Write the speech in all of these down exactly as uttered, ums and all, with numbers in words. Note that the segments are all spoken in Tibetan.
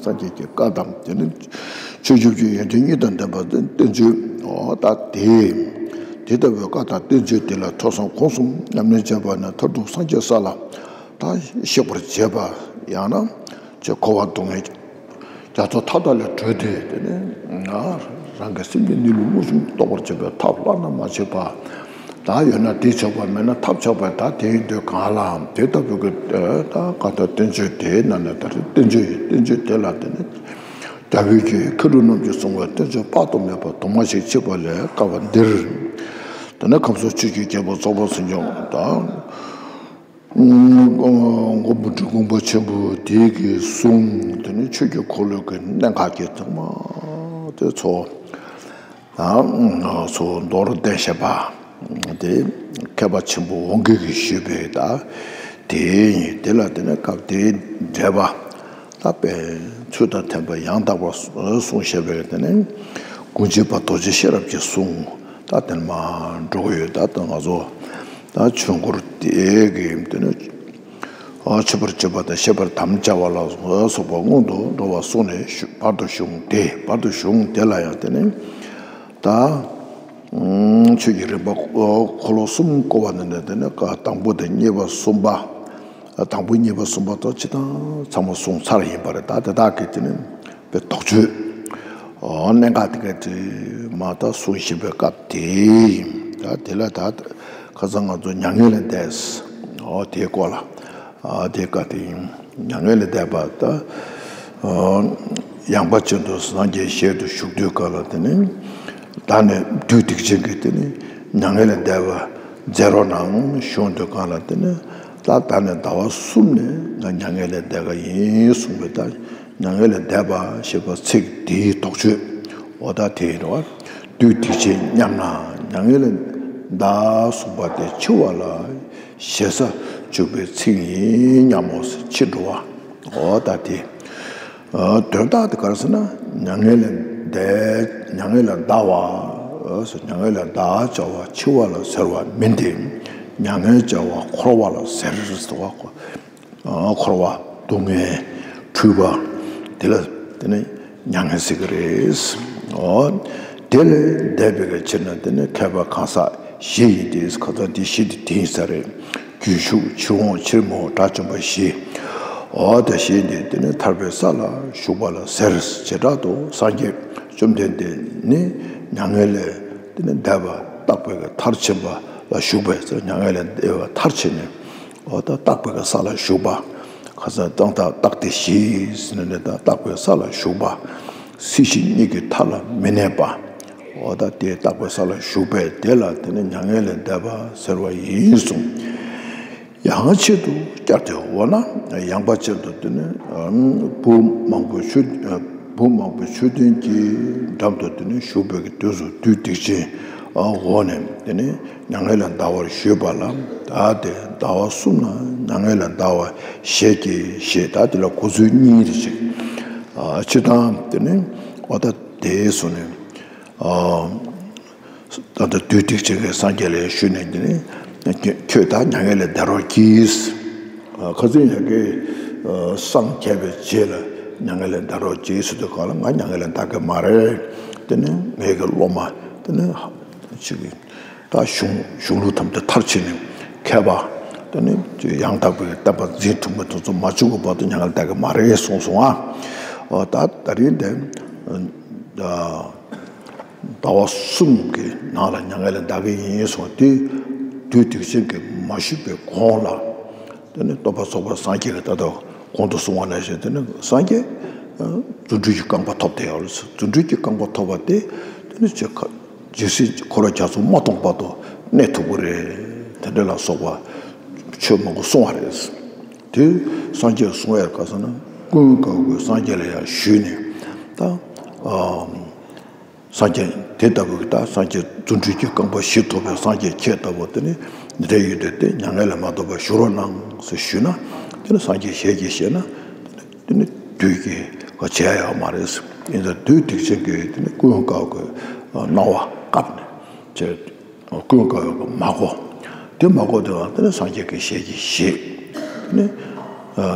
སངས་རྒྱས་ཀྱི་བཀའ་དང་། དེ་ནི་ཆོས་ཁྱབ་བརྗོད་ཡོན་ཏན་གཉིས་དང་ལྡན་པ་བསྟན་བཅོས། འོ་ད་དེ། དེ་ལྟ་བུའི་བཀའ་དང་བསྟན་བཅོས་དེ་ལ་ཐོས་བསམ་སྒོམ་གསུམ་ཉམས་ལེན་བྱས་པ་ན་མཐར་ཐུག་སངས་རྒྱས་ས་ལ་ད་གཤེགས་པར་བྱེད་པ། ཡང་ན་ཅེས་འཁོར་བ་སྡུག་བསྔལ་རྒྱ་མཚོ་མཐའ་དག་ལས་གྲོལ་ཏེ། དེ་ནས་རང་གི་སེམས་ཀྱི་གནས་ལུགས་དངོས་བྱུང་རྟོགས་པར་བྱེད་པའི་ཐབས་བླ་ན་མ་མཆིས་པ། ད་ཡོད་ན་དེས་ཆོག་པ། མེད་ན་ཐབས་ཆག་པ། ད་དེ་ཡིན་དུས་གང་ལའང་དེ་ལྟ་བུ་གི་ད་ག་ད་བསྟན་བཅོས་དེའི་ནང་ནས་ད་རེས་བསྟན་བཅོས་ཡིན། བསྟན་བཅོས་དེ་ལ་དེ་ནི་རྒྱལ་བའི་རྒྱུད་མཁས་གྲུབ་རྣམས་ཀྱིས་གསུངས་པའི་བསྟན་བཅོས་དཔག་ཏུ་མེད་པ་དུ་མ་ཞིག་མཆིས་པ་ལས་བཀའ་པ་འདིར། དེ་ནས་ཁམས་གསུམ་ཆོས་ཀྱི་རྒྱལ་པོ་ཚངས་པ་སངས་རྒྱས་དང་། མགོན་པོ་འབྲི་གུང་པ་ཆེན་པོ་དེ་གིས་གསུངས། དེ་ནི་ཆོས་ཀྱི་འཁོར་ལོ་གི་གནད་འགག་གི་ཚང་མ་དེ་ཚོ་ད་སོ་མདོར་བསྟན་བཤད་པ་དེ་མཁས་པ་ཆེན་པོ་འོང་གི་གིས་ཞུས་པའི་ད་དེ་ཡིན། དེ་ལ་དེ་ནི་སྐབས་དེའི་འགྲེལ་པ་ད་དཔེ་ཚུལ་དང་མཐུན་པ་ཡང་དག་པར་གསུངས་བཞག་པའི་དེ་ནི་གུང་ཆེན་པ་རྡོ་རྗེ་ཤེས་རབ་ཀྱིས་གསུངས། ད་དེ་ནི་མར་འགྲོ་གི་ཡོད། ད་ད་ང་ཚོ་ད་ཆོས་འཁོར་དེ་གི་དེ་ནི་ཆོད་པར་བྱེད་པ་དང་ཤེས་པར་དམ་བཅའ་བ་ལ་སོགས་པ་སྔོན་དུ་འགྲོ་བ་གསུངས་ནས་བར་དུ་གཞུང་དེ། བར་དུ་གཞུང་དེ་ལ་ཡང་དེ་ནི་ད་ཆོས་ཀྱི་རིམ་པ་འཁོར་ལོ་གསུམ་བསྐོར་བ་ནི་ནི་དེ་ནི་དང་པོ་དང་གཉིས་པ་གསུམ་པ། དང་པོ་གཉིས་པ་གསུམ་པ་དང་སྤྱིར་བཏང་ཚང་མ་གསུངས་ཚར་ཡིན་པ་རེད། ད་དེ་དག་གི་དེ་ནི་པའི་དོགས་གཅོད། ཨོ་གནད་འགག་དེ་ག་དེ་མ་ད་གསུང་བཞིན་པའི་སྐབས་དེ་ཡིན། ད་དེ་ལ་ད་ཁ་སང་ང་ཚོ་མྱ་ངན་ལས་འདས། ཨོ་དེའི་སྐོར་ལ་ཨ་དེ་སྐབས་དེ་ཡིན། མྱ་ངན་ལས་འདས་པ་ད་ཨོ་ཡངས་པ་ཅན་དུ་སངས་རྒྱས་ཞལ་དུ་ཞུགས་དུས་སྐབས་ལ་དེ་ནི་ད་ནི་བདུད་སྡིག་ཅན་གྱིས་དེ་ནི་མྱ་ངན་ལས་འདས་པ་མཛད་རོགས་གནང་གཞུང་དུས་སྐབས་ལ་དེ་ནི་ད་ད་ནི་ཟླ་བ་གསུམ་ནས་ང་མྱ་ངན་ལས་འདས་ག་ཡིན་གསུངས་པའི་ད། མྱ་ངན་ལས་འདས་པ་ཞེས་པ་ཚིག་འདིའི་དོགས་གཅོད། འོ་ད་དེ་ཡིན་རོ། བདུད་སྡིག་ཅན་མཉམ་ན་མྱ་ངན་ལས་འདའ་གསུངས་པ་དེ་འཆི་བ་ལ་ཞེ་ས་འཇུག་པའི་ཚིག་ཡིན་སྙམ་མོ། འཆི་འགྲོ་བ། འོ་ད་དེ། དོན་དག་དེ་ག་རེ་ཟེར་ན་མྱ་ངན་ལས་འདས། མྱ་ངན་ལས་འདའ་བ། མྱ་ངན་ལས་འདའ་བྱ་བ་འཆི་བ་ལ་ཟེར་བ་མིན་ཏེ། མྱ་ངན་བྱ་བ་འཁོར་བ་ལ་ཟེར་ཟེར་བ། འཁོར་བ་སྡུག་བསྔལ་འཁྲུལ་པ་དེ་ལ་དེ་ནི་མྱ་ངན་ཟེར་གི་རེད། འོ་དེ་ལས་འདས་པའི་གི་ཕྱིར་ན་དེ་ནི་མཁས་པ་གང་ཟག་བཞི་ཡིན་ཏེ། ཁ་སང་དེ་བཞི་དེ་དེ་ཡིན་ས་རེད། རྒྱུན་ཞུགས་ཕྱིར་འོང་ཕྱིར་མི་འོང་དགྲ་བཅོམ་པ་བཞི། འོ་དེ་བཞི་དེ་དེ་ནི་ཐར་པའི་ས་ལ་ཞུགས་པ་ལ་ཟེར། བྱེ་བྲག་ཏུ་སངས་རྒྱས་བཅོམ་ལྡན་འདས་ནི་མྱ་ངན་ལས་དེ་ནི་འདས་པ་རྟག་པའི་གི་མཐར་ཕྱིན་པ་ལ་ཞུགས་པས་ཟེར། མྱ་ངན་ལས་འདས་པ་མཐར་ཕྱིན་ནས། འོ་ད་རྟག་པའི་གི་ས་ལ་བཞུགས་པ། ཁ་སང་ཏག་ཏག་རྟག་སྟེ་ཞི་ཟེར་ནས་ད་རྟག་པའི་ས་ལ་བཞུགས་པ། སྲིད་ཞི་གཉིས་ཀྱི་མཐའ་ལ་མི་གནས་པ། འོ་ད་དེ་རྟག་པའི་ས་ལ་བཞུགས་པས་དེ་ལ་དེ་ནི་མྱ་ངན་ལས་འདས་པ་ཟེར་བ་ཡིན་གསུངས། ཡང་ཆེད་དུ་བསྐྱར་ཏེ་འོ་ན་ཡངས་པ་ཅན་དུ་དེ་ནི་བུ་མང་པོའི་མཆོད་བུ་མང་པོའི་མཆོད་རྟེན་གྱི་འགྲམ་དུ་དེ་ནི་བཞུགས་པའི་གི་དུས་སུ་བདུད་སྡིག་ཅན་འོག་ནས་དེ་ནི། མྱ་ངན་ལས་འདའ་བར་ཞུས་པ་ལ། ད་དེ་ཟླ་བ་གསུམ་ན་མྱ་ངན་ལས་འདའ་བ་ཞལ་གྱིས་བཞེས། ད་དེ་ལ་གོ་ཚུལ་གཉིས་རེ་ཅིག་ཨ་སྤྱིར་བཏང་དེ་ནི་འོ་ད་དེ་སོ་ནས་ཨ་ད་ལྟ་བདུད་སྡིག་ཅན་གྱིས་སངས་རྒྱས་ལ་ཞུས་ནས་དེ་ནི་ཁྱོད་ད་མྱ་ངན་ལས་འདའ་རོགས་གྱིས། ཨ་ཁ་སང་ཡ་གི་ཨ་སངས་རྒྱས་པའི་རྗེས་ལ་མྱ་ངན་ལས་འདའ་རོགས་གྱིས་ཟེར་དུས་སྒང་ལ་ང་མྱ་ངན་ལས་འདའ་གི་མ་རེད། དེ་ནི་ངའི་གི་སློབ་མ་དེ་ནི་ཅིག་ད་གཞུང་གཞུང་ལུགས་ཐམས་ཅད་མཐར་ཕྱིན་ནས་མཁས་པ་དེ་ནི་ཡང་དག་པའི་བསྟན་པ་འཛིན་ཐུབ་མི་དེ་ཚོ་མ་བྱུང་གི་བར་དུ་མྱ་ངན་འདའ་གི་མ་རེད་གསུངས་སོང་ཨ། འོ་ད་ད་རིང་དེ་ཟླ་བ་གསུམ་གྱི་ནང་ལ་མྱ་ངན་ལས་འདའ་གི་ཡིན་གསུངས་དེ་བདུད་སྡིག་ཅན་གྱིས་མ་ཞུས་པའི་གོང་ལ་དེ་ནི་རྟོགས་པ་རྫོགས་པ་སངས་རྒྱས་ཀྱིས་ད་ལྟ་གོང་དུ་གསུངས་པ་ནང་བཞིན་དེ་ནི་སངས་རྒྱས་རྫུ་འཕྲུལ་གྱི་རྐང་པ་ཐོབ་བསྡད་ཡོད་རེད། རྫུ་འཕྲུལ་གྱི་རྐང་པ་ཐོབ་པ་དེ་དེ་ནི་ཅི་ཁ། ཇི་སྲིད་འཁོར་བའི་རྒྱ་མཚོ་མ་སྟོངས་བར་དུ་གནས་ཐུབ་ཀྱི་རེད། དེ་འདྲ་ལ་སོགས་པ་ཆོས་མང་པོ་གསུངས་པ་རེད། དེ་སངས་རྒྱས་གསུང་ཡ་ག་ཟེར་ན་ཀུན་དགའ་བོས་སངས་རྒྱས་ལ་ཡང་ཞུས་ནས་ད་ཨ་སངས་རྒྱས་དེ་ལྟ་བུ་གི་ད་སངས་རྒྱས་རྫུ་འཕྲུལ་གྱི་རྐང་པ་བཞི་ཐོབ་པའི་སངས་རྒྱས་ཁྱེད་ལྟ་བུ་དེ་ནི་འདི་འདྲ་ཡོད་དེ་དེ་མྱ་ངན་ལས་མ་ཐོབ་པར་བཞུགས་རོགས་གནང་ཟེར་ཞུས་ན་དེ་ནི་སངས་རྒྱས་ཞལ་གྱིས་བཞེས་ན། དེ་ནི་བདུད་ཀྱིས་ག་བྱས་ཡོད་མ་རེད། ཡིན་ཙང་བདུད་སྡིག་ཅན་གྱིས་དེ་ནི་ཀུན་དགའ་བོའི་གནང་བ་བཀབ་ནས་བྱས། ཀུན་དགའ་བོས་མ་གོ། དེ་མ་གོ་དེ་བ་དེ་ནི་སངས་རྒྱས་ཀྱི་ཞལ་གྱིས་བཞེས། དེ་ནི་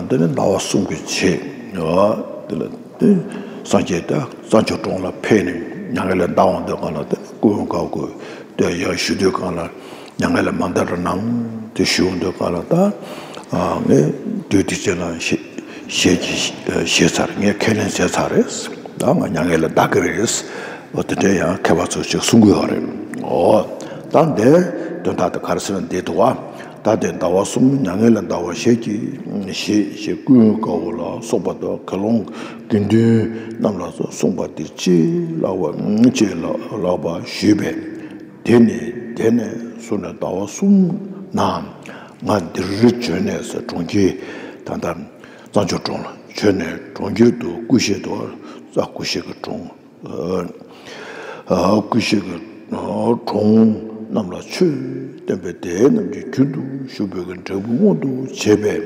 དེ་ནི་ཟླ་བ་གསུམ་གྱི་རྗེས། དེ་ལ་དེ་སངས་རྒྱས་དེ་རྩྭ་མཆོག་གྲོང་ལ་ཕེབས་ནས་མྱ་ངན་ལས་འདའ་འོང་དུས་སྒང་ལ་དེ་སྐུ་ཡོན་དགའ་དགོས་དེ་ཡར་ཞུ་དུས་སྒང་ལ་མྱ་ངན་ལས་མ་འདའ་ར་གནང་། དེ་ཞུ་འོང་དུས་སྒང་ལ་ད་ངས་དུས་དེ་ཅིག་ལ་ཞེ་ཞེ་གི་ཞེ་ཚར། ངས་ཁས་ལེན་བྱས་ཚར་རེད། ད་ང་མྱ་ངན་ལས་འདའ་གི་རེད། འོ་དེ་འདྲའི་ཡང་མཁས་པ་ཚོས་ཅིག་གསུང་གི་ཡོད་རེད། འོ་ད་འདི་དོན་དག་དེ་ག་རེ་ཟེར་ན་འདི་འདུག་བ། ད་དེ་ཟླ་བ་གསུམ་མྱ་ངན་ལས་འདའ་བ་ཞེས་ཀྱི་ཞེས་ཞེས་ཀུན་དགའ་བོ་ལ་སོགས་པ་དང་དགེ་སློང་དགེ་འདུན་རྣམས་ལ་གསུངས་པ་དེ་ཅི་ལགས་པ་ཅི་ལགས་པ་ཞུས་པས། དེ་ནས་དེ་ནས་བཟུང་ནས་ཟླ་བ་གསུམ་ནང་ང་འདིར་བྱོན་ནས་ཟེར། གྲོང་ཁྱེར་ད་ལྟ་རྩྭ་མཆོག་གྲོང་ལ་བྱོན་ནས་གྲོང་ཁྱེར་དུ་སྐུ་གཤེགས་དུ་རྩྭ་སྐུ་གཤེགས་ཀྱི་གྲོང་། སྐུ་གཤེགས་ཀྱི་གྲོང་རྣམས་ལ་ཆོས་བསྟན་པས། དེ་རྣམས་ཀྱི་རྒྱུན་དུ་ཞུགས་པའི་འབྲས་བུ་མངོན་དུ་བྱས་པས།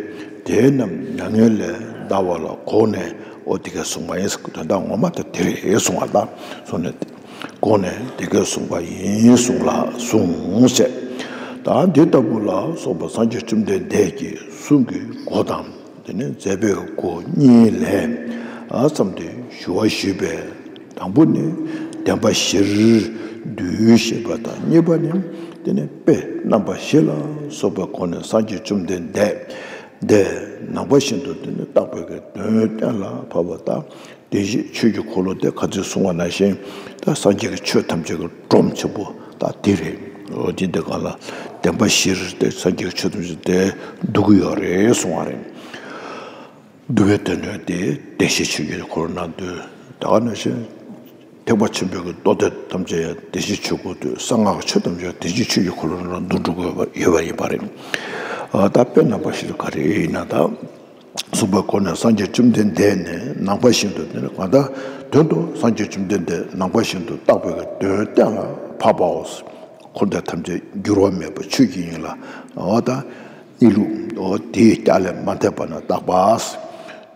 དེ་རྣམས་མྱ་ངན་ལས་འདའ་བ་ལ་གོ་ནས་འོ་དེ་སྐད་གསུངས་པ་ཡིན། དོན་དག་ངོ་མ་དེ་དེ་རེད་གསུངས་པ་ལ་སོང་ནས་གོ་ནས་དེ་སྐད་གསུངས་པ་ཡིན་གསུངས་ལ་གསུངས་ཞེས། ད་འདི་ལྟ་བུ་ལ་སོགས་པ་སངས་རྒྱས་བཅོམ་ལྡན་འདས་ཀྱི་གསུང་གི་སྒོ་དང་། དེ་ནས་མཛད་པའི་སྒོ་གཉིས་ལས་ཨ་ཙམ་དུ་ཞུ་བ་ཞུས་པས། དང་པོ་ནི་བདེན་པ་བཞིར་འདུས་ཞེས་པ་དང་། གཉིས་པ་ནི་དེ་ནི་དཔེ་རྣམ་པ་བཞི་ལ་སོགས་པའི་སྒོ་ནས་སངས་རྒྱས་བཅོམ་ལྡན་འདས་དེ་ནང་པ་བཞིན་དུ་དེ་ནི་བརྟག་པའི་གི་དོན་གཏན་ལ་ཕབ་པ་དང་། བདེན་བཞི་ཆོས་ཀྱི་འཁོར་ལོ་དེ་ག་ཚོད་གསུང་བ་ནང་བཞིན་ད་སངས་རྒྱས་ཀྱི་ཆོས་ཐམས་ཅད་ཀྱི་སྒྲོམ་ཆེན་པོ་ད་དེ་རེད། འོ་དེ་འདི་ག་ལ་བདེན་པ་བཞིར་དེ་སངས་རྒྱས་ཀྱི་ཆོས་ཐམས་ཅད་དེ་འདུ་གི་ཡོད་རེད་གསུང་བ་རེད། འདུ་བའི་དོན་དོན་དེ་བདེན་བཞི་ཆོས་ཀྱི་འཁོར་ལོ་ནང་འདུས། ད་ག་ནང་བཞིན་ཐེག་པ་ཆེན་པོའི་གི་མདོ་སྡེ་ཐམས་ཅད་ཡང་བདེན་བཞི་ཆོས་སྐུར་འདུས། གསང་སྔགས་ཆོས་ཐམས་ཅད་བདེན་བཞི་ཆོས་ཀྱི་འཁོར་ལོ་ནང་འདུ་འགྲོ་གི་ཡོད་པ་ཡིན་པ་རེད། ད་དཔེ་རྣམ་པ་བཞི་དེ་ག་རེ་ཡིན་ན། ད་གསུངས་པའི་སྒོ་ནས་སངས་རྒྱས་བཅོམ་ལྡན་འདས་ནི་ནང་པ་བཞིན་དུ་དེ་ནི་གང་ལྟར་དོན་དུ་སངས་རྒྱས་བཅོམ་ལྡན་འདས་ནང་པ་བཞིན་དུ་བརྟག་པའི་གི་དོན་གཏན་ལ་ཕབ་པའོ། འཁོར་འདས་ཐམས་ཅད་འགྱུར་བ་མེད་པ་ཆོས་ཀྱི་དབྱིངས་ལ། འོ་ད་གནས་ལུགས་འོ་དེའི་རྒྱ་ལས་མ་འཐད་པ་ན་བརྟག་པ།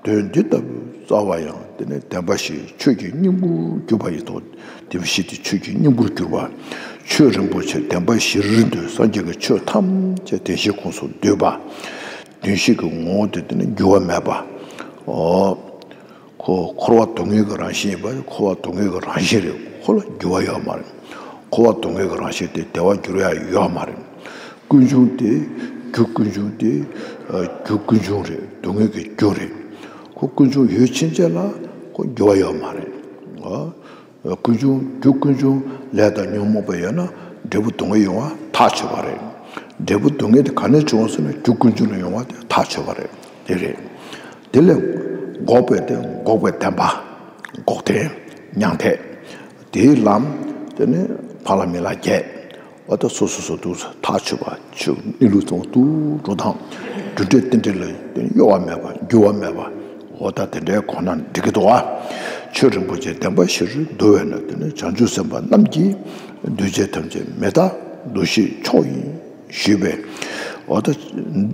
དོན་འདི་ལྟ་བུའི་རྩ་བ་ཡང་དེ་ནི་བདེན་པ་བཞི་ཆོས་ཀྱི་སྙིང་པོར་གྱུར་པ་ཡིན་ཏོ། བདེན་པ་བཞི་དེ་ཆོས་ཀྱི་སྙིང་པོར་གྱུར་པ། ཆོས་རིན་པོ་ཆེ་བདེན་པ་བཞིར་འདུས། སངས་རྒྱས་ཀྱི་ཆོས་ཐམས་ཅད་བདེན་བཞིའི་ཁོངས་སུ་འདུས་པ། བདེན་བཞི་གི་ངོ་བོ་དེ་དེ་ནི་འགྱུར་བ་མེད་པ། འོ། ཁོ་འཁོར་བ་སྡུག་བསྔལ་གྱི་རང་བཞིན་ཡིན་པ། འཁོར་བ་སྡུག་བསྔལ་གྱི་རང་བཞིན་རེད། ཁོ་ལ་འགྱུར་བ་ཡོད་མ་རེད། འཁོར་བ་སྡུག་བསྔལ་གྱི་རང་བཞིན་དེ་བདེ་བ་འགྱུར་ཡ་ཡོད་མ་རེད། ཀུན་འབྱུང་དེ་རྒྱུ་ཀུན་འབྱུང་དེ་རྒྱུ་ཀུན་འབྱུང་རེད། སྡུག་བསྔལ་གྱི་རྒྱུ་རེད། ཁོ་ཀུན་འབྱུང་ཡོད་ཕྱིན་ཆད་ལ་ཁོ་འགྱུར་བ་ཡོད་མ་རེད། ཨ། ཀུན་འབྱུང་རྒྱུ་ཀུན་འབྱུང་ལས་དང་ཉོན་མོངས་པ་ཡོད་ན་འབྲས་བུ་སྡུག་བསྔལ་ཡོང་བ་ཐག་ཆོད་པ་རེད། འབྲས་བུ་སྡུག་བསྔལ་དེ་ག་ནས་བྱུང་བ་ཟེར་ན་རྒྱུ་ཀུན་འབྱུང་ལས་ཡོང་བ་དེ་ཐག་ཆོད་པ་རེད། དེ་རེད། དེ་ལས་འགོག་པའི་དེ་འགོག་པའི་བདེན་པ། འགོག་བདེན། མྱང་འདས། དེའི་ལམ་དེ་ནི་འཕགས་ལམ་ཡན་ལག་བརྒྱད། འོ་ད་སོ་སོ་སོ་དུ་ཐག་ཆོད་པ་ཆོས་གནས་ལུགས་ཙམ་དུ་འགྲོ་སྟངས། རྒྱུ་འབྲས་རྟེན་འབྲེལ་ལ་དེ་ནི་གཡོ་བ་མེད་པ་འགྱུར་བ་མེད་པ། འོ་ད་དེ་འདྲའི་གོ་ན་འགྲིག་གི་འདུག་ཨ། ཆོས་རིན་པོ་ཆེ་བདེན་པ་བཞིར་འདུ་བས་ན་དེ་ནི་བྱང་ཆུབ་སེམས་དཔའ་རྣམས་ཀྱིས་འདུས་བྱས་ཐམས་ཅད་མི་རྟག་འདུ་ཤེས་མཆོག་ཡིན་ཞུས་པས། འོ་ད་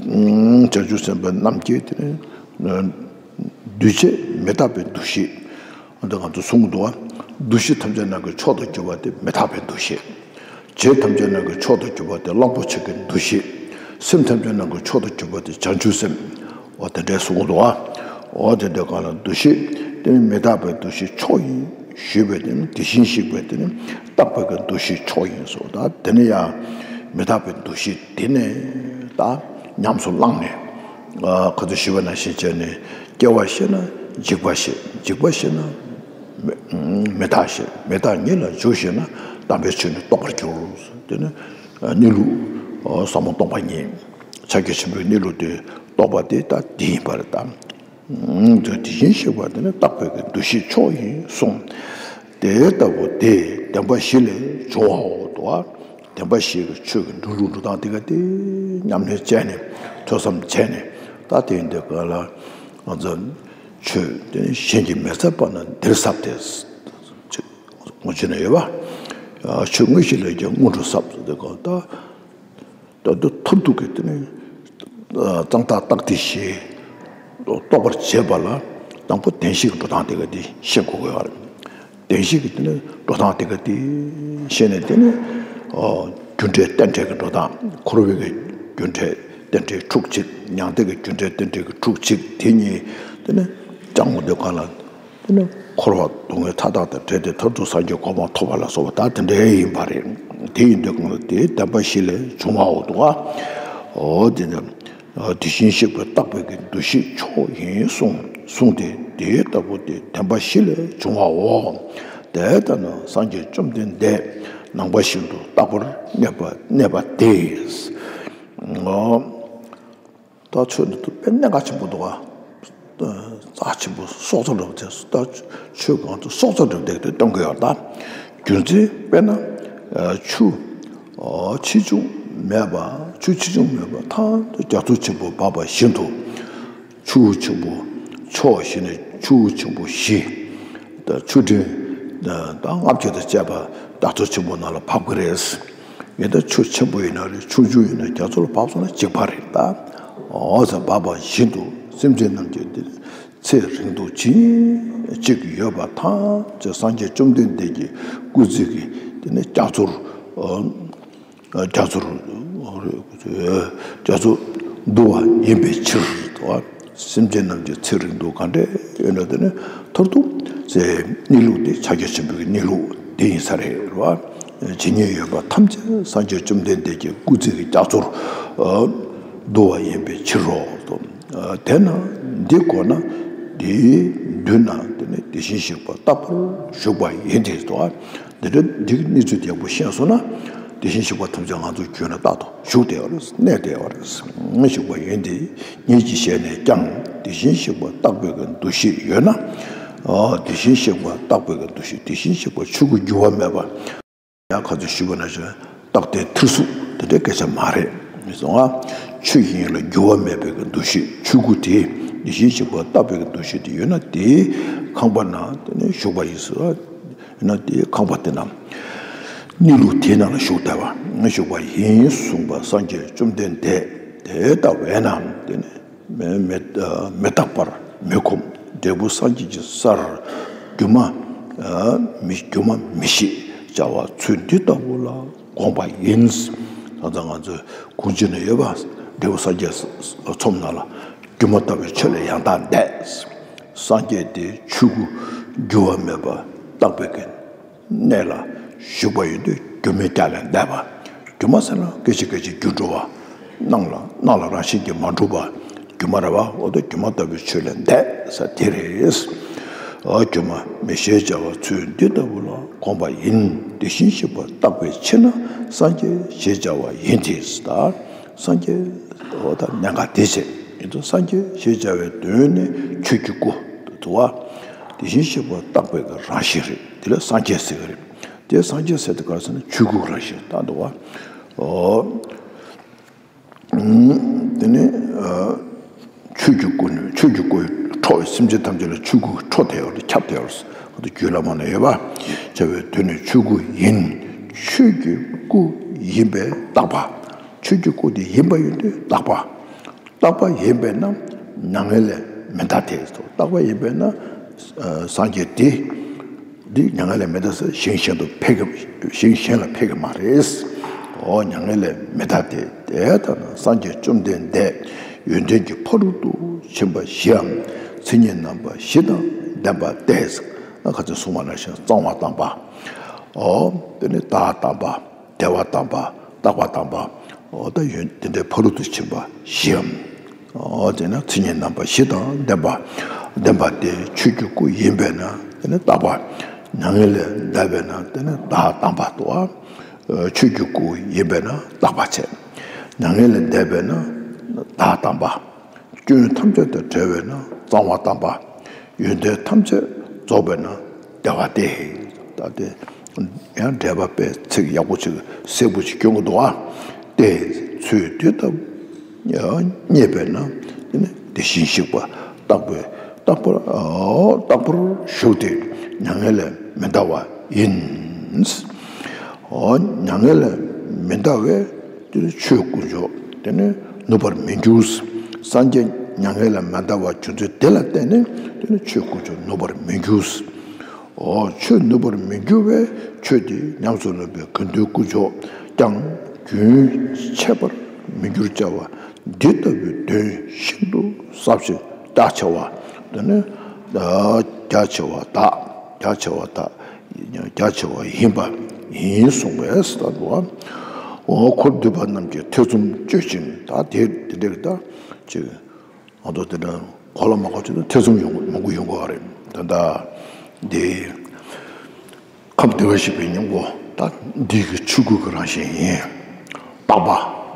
བྱང་ཆུབ་སེམས་དཔའ་རྣམས་ཀྱིས་དེ་ནི་འདུས་བྱས་མི་རྟག་པའི་འདུ་ཤེས། འོ་ད་ང་ཚོ་གསུང་གི་འདུག་ཨ། འདུ་ཤེས་ཐམས་ཅད་རྣམས་ཀྱི་མཆོག་ཏུ་གྱུར་པ་དེ་མི་རྟག་པའི་འདུ་ཤེས། བྱེད་ཐམས་ཅད་རྣམས་ཀྱི་མཆོག་ཏུ་གྱུར་པ་དེ་གླང་པོ་ཆེ་གི་འདུ་ཤེས། སེམས་ཐམས་ཅད་རྣམས་ཀྱི་མཆོག་ཏུ་གྱུར་པ་དེ་བྱང་ཆུབ་སེམས། འོ་དེ་འདྲའི་གསུང་གི་འདུག་ཨ། འོ་དེ་འདྲའི་སྒང་ལ་འདུ་ཤེས་དེ་ནི་མི་རྟག་པའི་འདུ་ཤེས་མཆོག་ཡིན་ཞུས་པས། དེ་ནི་དེ་བཞིན་གཤེགས་པས་དེ་ནི་རྟག་པའི་གི་འདུ་ཤེས་མཆོག་ཡིན་གསུངས། ད་དེ་ནི་ཡང་མི་རྟག་པའི་འདུ་ཤེས་དེ་ནི་ད་ཉམས་སུ་བླངས་ནས། ཨ། ག་ཚོད་ཞུས་པ་ནང་བཞིན་བྱས་ནས་སྐྱེ་བ་ཤེས་ན་འཇིག་པ་ཤེས། འཇིག་པ་ཤེས་ན་མི་མི་རྟག་ཤེས། མི་རྟག་ཉིད་ལ་འཇུག་ཤེས་ན་དམ་པའི་ཆོས་ནི་རྟོགས་པར་འགྱུར། དེ་ནི་གནས་ལུགས་ཟབ་མོ་སྟོང་པ་ཉིད། ཕྱག་རྒྱ་ཆེན་པོའི་གནས་ལུགས་དེ་རྟོགས་པ་དེ་ད་འདི་ཡིན་པ་རེད་དམ། དེ་དེ་བཞིན་གཤེགས་པ་དེ་ནི་རྟག་པའི་གི་འདུ་ཤེས་མཆོག་ཡིན་གསུངས། དེ་ལྟ་བུ་དེ་བདེན་པ་བཞི་ལས་བྱུང་བའོ། དོ། བདེན་པ་བཞི་གི་ཆོས་ཀྱི་འགྲོ་ལུགས་འགྲོ་སྟངས་དེ་ག་དེ་ཉམས་ལེན་བྱས་ནས་ཐོས་བསམ་བྱས་ནས། ད་དེ་ཡིན་དུས་ག་ལ་ང་ཚོ་ཆོས་དེ་ནི་གཞན་གྱིས་མི་ཟབ་པ་ན་འདིར་ཟབ་སྟེ། ངོ་ཆོད་ནས་ཡོད་པ། ཆོས་དངོས་གཞི་ལས་ཀྱང་སྔོན་དུ་ཟབ་ཟེར་དུས་ག་ད། ད་དུང་མཐར་ཐུག་གི་དེ་ནི་གཙང་དག་རྟགས་དེ་ཞེས་རྟོགས་པར་བྱེད་པ་ལ་དང་པོ་བདེན་བཞི་གི་འགྲོ་སྟངས་དེ་ག་དེ་ཤེས་དགོས་ཀྱི་ཡོད་རེད། བདེན་བཞི་གི་དེ་ནི་འགྲོ་སྟངས་དེ་ག་དེ་ཤེས་ནས་དེ་ནི་རྒྱུ་འབྲས་རྟེན་འབྲེལ་གྱི་འགྲོ་སྟངས། འཁོར་བའི་གི་རྒྱུ་འབྲས་རྟེན་འབྲེལ་ཕྲུགས་གཅིག། མྱང་འདས་ཀྱི་རྒྱུ་འབྲས་རྟེན་འབྲེལ་གྱི་ཕྲུགས་གཅིག། དེ་གཉིས་དེ་ནི། བཅང་བ་འདོད་གང་ལ། དེ་ནི་འཁོར་བ་སྡུག་བསྔལ་མཐའ་དག་དང་བྲལ་ཏེ་མཐར་ཐུག་སངས་རྒྱས་གོ་འཕང་ཐོབ་པ་ལ་སོགས་པ་ད་དེ་འདྲའི་ཡིན་པ་རེད། དེ་ཡིན་དུས་གང་ལ་དེའི་བདེན་པ་བཞི་ལས་བྱུང་བའོ་འདུག་ག་འོ་དེ་ནི་དེ་བཞིན་གཤེགས་པའི་བཏགས་པའི་གི་འདུ་ཤེས་མཆོག་ཡིན་གསུངས་གསུངས་ཏེ། དེ་ལྟ་བུ་དེ་བདེན་པ་བཞི་ལས་བྱུང་བའོ། དེ་ལྟ་ན་སངས་རྒྱས་བཅོམ་ལྡན་འདས་ནང་པ་བཞིན་དུ་རྟག་པར་གནས་པ་གནས་པ་སྟེ། ད་ཆོས་འདི་དཔེ་གནད་འགག་ཆེན་པོ་འདུག་ག་རྩ་ཆེན་པོ་སྲོག་རྩ་འདྲ་བོ་དེ་ད་ཆོས་གང་དུ་སྲོག་རྩ་འདྲ་བོ་དེ་དེ་སྟོན་གི་ཡོད་ད། རྒྱུ་མཚན་དཔེར་ན་ཆུ་ཆེ་ཆུང་མེད་པ། ཆུ་ཆེ་ཆུང་མེད་པ་ཐང་དུ་རྒྱ་མཚོ་ཆེན་པོ་འབབ་པ་བཞིན་དུ། ཆུ་བོ་ཆེན་པོ་ཕྱོགས་བཞི་ནས་ཆུ་བོ་ཆེན་པོ་བཞི་དང་ཆུ་ཕྲན་དང་ལྔ་བཅུ་དང་བཅས་པ་རྒྱ་མཚོ་ཆེན་པོ་ནང་ལ་བབས་ཀྱི་རེད། ཡིན་ད་ཆུ་ཆེན་པོ་ཡིན་ན་རེད། ཆུང་ཆུང་ཡིན་ན་རྒྱ་མཚོ་ལ་བབས་སོང་ན་འཇིག་པ་རེད་ད། འོ་ཟེར་བབས་པ་བཞིན་དུ་སེམས་ཅན་རྣམས་ཀྱི་འདི་ཚེ་རིང་དུ་ཇི་སྙེད་ཅིག་ཡོད་པ་ཐམས་ཅད་སངས་རྒྱས་བཅོམ་ལྡན་འདས་ཀྱི་སྐུ་ཚེ་གི་དེ་ནས་རྒྱ་མཚོར། རྒྱ་མཚོར། རྒྱ་མཚོ་བསྡུ་བ་ཡིན་པའི་ཕྱིར་དུ། སེམས་ཅན་རྣམས་ཀྱི་ཚེ་རིང་དུ་གང་འདྲ་ཡོད་ན་དེ་ནི་མཐར་ཐུག་ཚེ་གནས་ལུགས་དེ་ཕྱག་རྒྱ་ཆེན་པོའི་གནས་ལུགས་དེ་ཡིན་ས་རེད་བ། ཇི་སྙེད་ཡོད་པ་ཐམས་ཅད་སངས་རྒྱས་བཅོམ་ལྡན་འདས་ཀྱི་སྐུ་ཚེ་གི་རྒྱ་མཚོར་བསྡུ་བ་ཡིན་པའི་ཕྱིར་རོ། དེས་ན་འདི་གོ་ན་འདིའི་མདུན་ན་དེ་ནི་དེ་བཞིན་གཤེགས་པ་རྟག་པར་བཞུགས་པ་ཡིན་ཏེ་དོ། འདི་འདྲ་འདི་གི་གནས་ཚུལ་དེ་ཡག་པོ་ཤེས་སོང་ན། དེ་བཞིན་གཤེགས་པ་ཐམས་ཅད་ང་ཚོའི་རྒྱུད་ན་རྟག་ཏུ་བཞུགས་བསྡད་ཡོད་རེད། གནས་བསྡད་ཡོད་རེད། བཞུགས་པ་ཡིན་ཏེ། ཉིད་ཀྱི་ཞལ་ནས་ཀྱང་དེ་བཞིན་གཤེགས་པ་རྟག་པའི་གི་འདུ་ཤེས་ཡོད་ན། ཨ་དེ་བཞིན་གཤེགས་པ་རྟག་པའི་གི་འདུ་ཤེས། དེ་བཞིན་གཤེགས་པ་ཆོས་སྐུ་འགྱུར་བ་མེད་པ། ཡང་ཁ་ཚོས་ཞུས་པ་ནང་བཞིན་རྟག་བརྟན་ཐེར་ཟུག་དེ་འདྲའི་སྐད་ཆ་མ་རེད། མི་སོང་ང་། ཆོས་དབྱིངས་ལ་འགྱུར་བ་མེད་པའི་གི་འདུ་ཤེས། ཆོས་སྐུ་དེ་དེ་བཞིན་གཤེགས་པ་རྟག་པའི་གི་འདུ་ཤེས་དེ་ཡོད་ན་དེའི་ཁང་པ་ན་དེ་ནས་བཞུགས་པ་ཡིན་ཟེར། ཡིན་ན་དེའི་ཁང་པ་དེ་ན་གནས་ལུགས་དེའི་ནང་ལ་བཞུགས་བསྡད་པ་བཞུགས་པ་ཡིན་གསུངས་པ་སངས་རྒྱས་བཅོམ་ལྡན་འདས་དེ་ལྟ་བས་ན་དེ་ནི། མི་མི་མི་རྟག་པར་མི་ཁོམ་འབྲས་བུ་སངས་རྒྱས་ཀྱི་སར་སྒྱུ་མ་མི་སྒྱུ་མ་མི་ཤེས་བྱ་བ་ཚུལ་འདི་ལྟ་བུ་ལ་དགོངས་པ་ཡིན། ད་ལྟ་ང་ཚོའི་གོང་ཆེན་ན་ཡོད་པ་འབྲས་བུ་སངས་རྒྱས་ལ་ཚོམས་ན་ལ་སྒྱུ་མ་ལྟ་བུའི་ཆོས་ལས་ཡང་དག་འདས། སངས་རྒྱས་དེ་ཆོས་སྐུ་འགྱུར་བ་མེད་པ་རྟག་པའི་གི་གནས་ལ་བཞུགས་པ་ཡིན་དུས་སྒྱུ་མའི་རྒྱ་ལས་འདས་པ། སྒྱུ་མ་ཟེར་ན་སྐད་ཅིག་སྐད་ཅིག་འགྱུར་འགྲོ་བ། སྣང་ལ་སྣང་ལ་རང་བཞིན་གྱིས་མ་གྲུབ་པ། སྒྱུ་མ་རེད་བ། འོ་ད་སྒྱུ་མ་ལྟ་བུའི་ཆོས་ལས་འདས་ས་དེ་རེད། འོ་སྒྱུ་མ་མི་ཤེས་བྱ་བ་ཚུལ་འདི་ལྟ་བུ་ལ་དགོངས་པ་ཡིན། དེ་བཞིན་གཤེགས་པ་རྟག་པའི་ཕྱིར་ན་སངས་རྒྱས་ཞེས་བྱ་བ་ཡིན་ཏེ། ད་སངས་རྒྱས་འོ་ད་གནད་འགག་དེ་བྱས་ཡིན་དུས་སངས་རྒྱས་ཞེས་བྱ་བའི་དོན་ནི་ཆོས་ཀྱི་སྐུ་དུ་བ། དེ་བཞིན་གཤེགས་པ་རྟག་པའི་གི་རང་བཞིན་རེད། དེ་ལ་སངས་རྒྱས་ཟེར་གི་རེད། དེ་སངས་རྒྱས་ཟེར་དེ་ག་རེ་ཟེར་ན་ཆོས་སྐུ་རང་བཞིན་ད་འདུག་བ། ཨོ། དེ་ནི་ཆོས་ཀྱི་སྐུ་ནི་ཆོས་ཀྱི་སྐུ་ཁྲོ་བའི་སེམས་ཅན་ཐམས་ཅད་ལ་ཆོས་སྐུ་ཁྲོ་དེ་ཡོད་ཁྱབ་དེ་ཡོད། ཁོ་ཚོ་རྒྱུད་བླ་མ་ན་ཡོད་པ། བྱ་བའི་དོན་ནི་ཆོས་སྐུ་ཡིན། ཆོས་ཀྱི་སྐུ་ཡིན་པས་རྟག་པ། ཆོས་ཀྱི་སྐུ་དེ་ཡིན་པ་ཡིན་དུས་རྟག་པ། རྟག་པ་ཡིན་པས་ན་མྱ་ངན་ལས་མི་འདའ་སྟེ། རྟག་པ་ཡིན་པས་ན་སངས་རྒྱས་དེ་འདི་མྱ་ངན་ལས་མི་འདའ་ཟེར་ཞིང་གཞན་དུ་ཕེབས་ཀྱི་ཞིང་གཞན་ལ་ཕེབས་ཀྱི་མ་རེད། འོ་མྱ་ངན་ལས་མི་འདའ་སྟེ། དེ་ལྟ་ན་སངས་རྒྱས་བཅོམ་ལྡན་འདས་ཡོན་ཏན་གྱི་ཕ་རོལ་ཏུ་ཕྱིན་པ་བཞིའམ་མཚན་ཉིད་རྣམ་པ་བཞི་དང་ལྡན་པ་སྟེ། ཁ་ཚོན་གསུངས་པ་ནང་བཞིན་གཙང་བ་དམ་པ། འོ་དེ་ནི་བདག་དམ་པ། བདེ་བ་དམ་པ། རྟག་པ་དམ་པ། འོ་ད་ཡོན་དེ་འདྲའི་ཕ་རོལ་ཏུ་ཕྱིན་པ་བཞིའམ། འོ་དེ་ན་མཚན་ཉིད་རྣམ་པ་བཞི་དང་ལྡན་པ། ལྡན་པ་དེ་ཆོས་ཀྱི་སྐུ་ཡིན་པས་ན་དེ་ནི་རྟག་པ། མྱ་ངན་ལས་འདས་པས་ན་དེ་ནི་བདག་དམ་པ་དོ། ཆོས་ཀྱི་སྐུ་ཡིན་པས་ན་རྟག་པ་བྱས། མྱ་ངན་ལས་འདས་པས་ན་བདག་དམ་པ། སྐྱོན་ཐམས་ཅད་དང་བྲལ་བས་ན་གཙང་བ་དམ་པ། ཡོན་ཏན་ཐམས་ཅད་རྫོགས་པས་ན་བདེ་བ་སྟེ། ད་དེ་ཡང་འགྲེལ་པ་དཔེ་ཚིག་ཡག་པོ་ཅིག་གསལ་པོ་ཅིག་སྐྱོན་གྱི་འདུག་ཨ། སྟེ་ཚུལ་དེ་ལྟར་རྙེད་པས་ན་དེ་ནི་དེ་བཞིན་གཤེགས་པ་རྟག་པའི་རྟག་པར་རྟག་པར་བཞུགས་ཏེ་མྱ་ངན་ལས་མི་འདའ་བ་ཡིན། མྱ་ངན་ལས་མི་འདའ་བས། དེ་ནི་ཆོས་དཀོན་མཆོག་དེ་ནི་ནུབ་པར་མི་འགྱུར། སངས་རྒྱས་མྱ་ངན་ལས་མ་འདའ་བ་རྒྱུ་མཚན་དེ་ལ་བརྟེན་ནས་དེ་ནི་ཆོས་དཀོན་མཆོག་ནུབ་པར་མི་འགྱུར། འོ་ཆོས་ནུབ་པར་མི་འགྱུར་བས་ཆོས་དེ་ཉམས་སུ་ལེན་པའི་དགེ་འདུན་དཀོན་མཆོག་ཀྱང་རྒྱུན་ཆད་པར་མི་འགྱུར་བྱ་བ་འདི་ལྟ་བུའི་དོན་ཤིན་ཏུ་ཟབ་ཞིང་རྒྱ་ཆེ་བ་དེ་ནི། རྒྱ་ཆེ་བ་དག་རྒྱ་ཆེ་བ་དག་རྒྱ་ཆེ་བ་ཡིན་པ་ཡིན་གསུངས་པས་ད་འདུག་འོ་འཁོར་འདུས་པ་རྣམས་ཀྱི་ཐེ་ཚོམ་གཅོད་ཅིང་ད་དེ་དེ་འདྲ་གི་ད་ཅིག་ང་ཚོ་དེ་འདྲ་གོ་ལ་མ་གོ་ཅིག་ན་ཐེ་ཚོམ་ཡོང་མང་པོ་ཡོང་གི་ཡོད་རེད། ད་ལྟ་འདི་ཁམས་བདེ་བར་གཤེགས་པའི་སྙིང་པོ་ད་འདི་གི་ཆོས་སྐུ་གི་རང་བཞིན་ཡིན། རྟག་པ་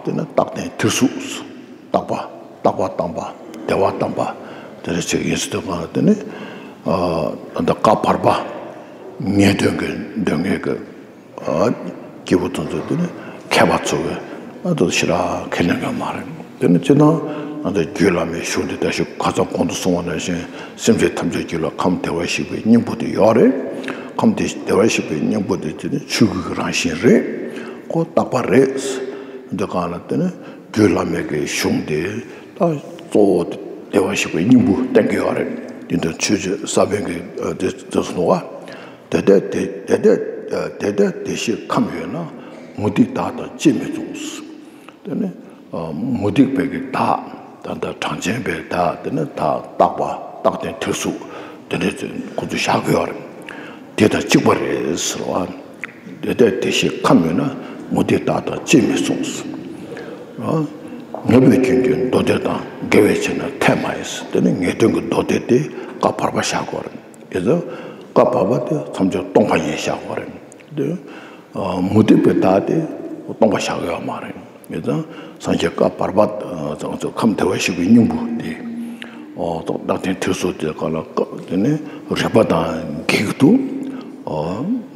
དེ་ནི་རྟག་བརྟན་ཐེར་ཟུག་རྟག་པ་རྟག་པ་དམ་པ་བདེ་བ་དམ་པ་དེ་འདྲ་ཅིག་ཡིན་ཟེར་དུས་གང་ལ་དེ་ནི་ད་ལྟ་བཀའ་བར་པ་ངེས་དོན་གྱི་འདོན་མཁན་གྱི་སྐྱེས་བུ་དེ་ཚོ་དེ་ནི་མཁས་པ་ཚོ་གི་ཨ་དེ་ཞེ་དྲག་ཁས་ལེན་གྱི་མ་རེད། དེ་ནི་སྤྱིར་བཏང་ང་ཚོ་རྒྱུད་བླ་མའི་གཞུང་འདི་ལྟ་ཞིག་ཁ་སང་གོང་དུ་གསུངས་པ་ནང་བཞིན་སེམས་ཅན་ཐམས་ཅད་རྒྱུད་ལ་ཁམས་བདེ་བར་གཤེགས་པའི་སྙིང་པོ་དེ་ཡོད་རེད། ཁམས་དེ་བདེ་བར་གཤེགས་པའི་སྙིང་པོ་དེ་དེ་ནི་ཆོས་སྐུ་གི་རང་བཞིན་རེད། ཁོ་རྟག་པ་རེད། འདི་གང་ལ་དེ་ནི་རྒྱུད་བླ་མའི་གི་གཞུང་དེ་ད་གཙོ་བོ་བདེ་བར་གཤེགས་པའི་སྙིང་པོ་བསྟན་གྱི་ཡོད་རེད། དེ་འདྲ་ཆོས་རྗེ་ས་པཎ་གྱི་དེ་དེ་སོང་བ། དེ་ལྟས་དེ་དེ་ལྟས་དེ་ལྟས་བདེ་གཤེགས་ཁམས་ཡོད་ན། མུ་སྟེགས་བདག་དང་ཅིས་མི་མཚུངས། དེ་ནི་མུ་སྟེགས་པའི་གི་བདག་ད་ལྟ་གྲངས་ཅན་པའི་བདག་དེ་ནི་བདག་རྟག་པ་རྟག་བརྟན་ཐེར་ཟུག་དེ་འདྲ་ཚོས་ཁོ་ཚོས་བཞག་གི་ཡོད་རེད། དེ་དང་གཅིག་པ་རེད་ཟེར་བ། དེ་ལྟས་བདེ་གཤེགས་ཁམས་ཡོད་ན། མུ་སྟེགས་བདག་དང་ཅིས་མི་མཚུངས། ངེས་པའི་སྐྱོན་གྱི་མདོ་སྡེ་དང་། འགལ་བའི་ཕྱིར་ན་ཐལ་མ་ཡིན། དེ་ནི་ངེས་དོན་གྱི་མདོ་སྡེ་དེ་བཀའ་བར་པ་བཞག་གི་ཡོད་རེད། ཡིན་ཙང་བཀའ་བར་པ་དེ་མཚམས་སྦྱོར་སྟོང་པ་ཉིད་བཞག་གི་ཡོད་རེད། དེ་མུ་སྟེགས་པའི་བདག་དེ་སྟོང་པ་བཞག་གི་ཡོད་མ་རེད། ཡིན་ཙང་སངས་རྒྱས་བཀའ་བར་པ་ཚང་ཚོ་ཁམས་བདེ་བར་གཤེགས་པའི་སྙིང་པོ་དེ་རྟག་བརྟན་ཐེར་ཟུག་དེ་ག་ལ་དེ་ནི་རིགས་པ་དང་འགལ་གྱི་འདུག་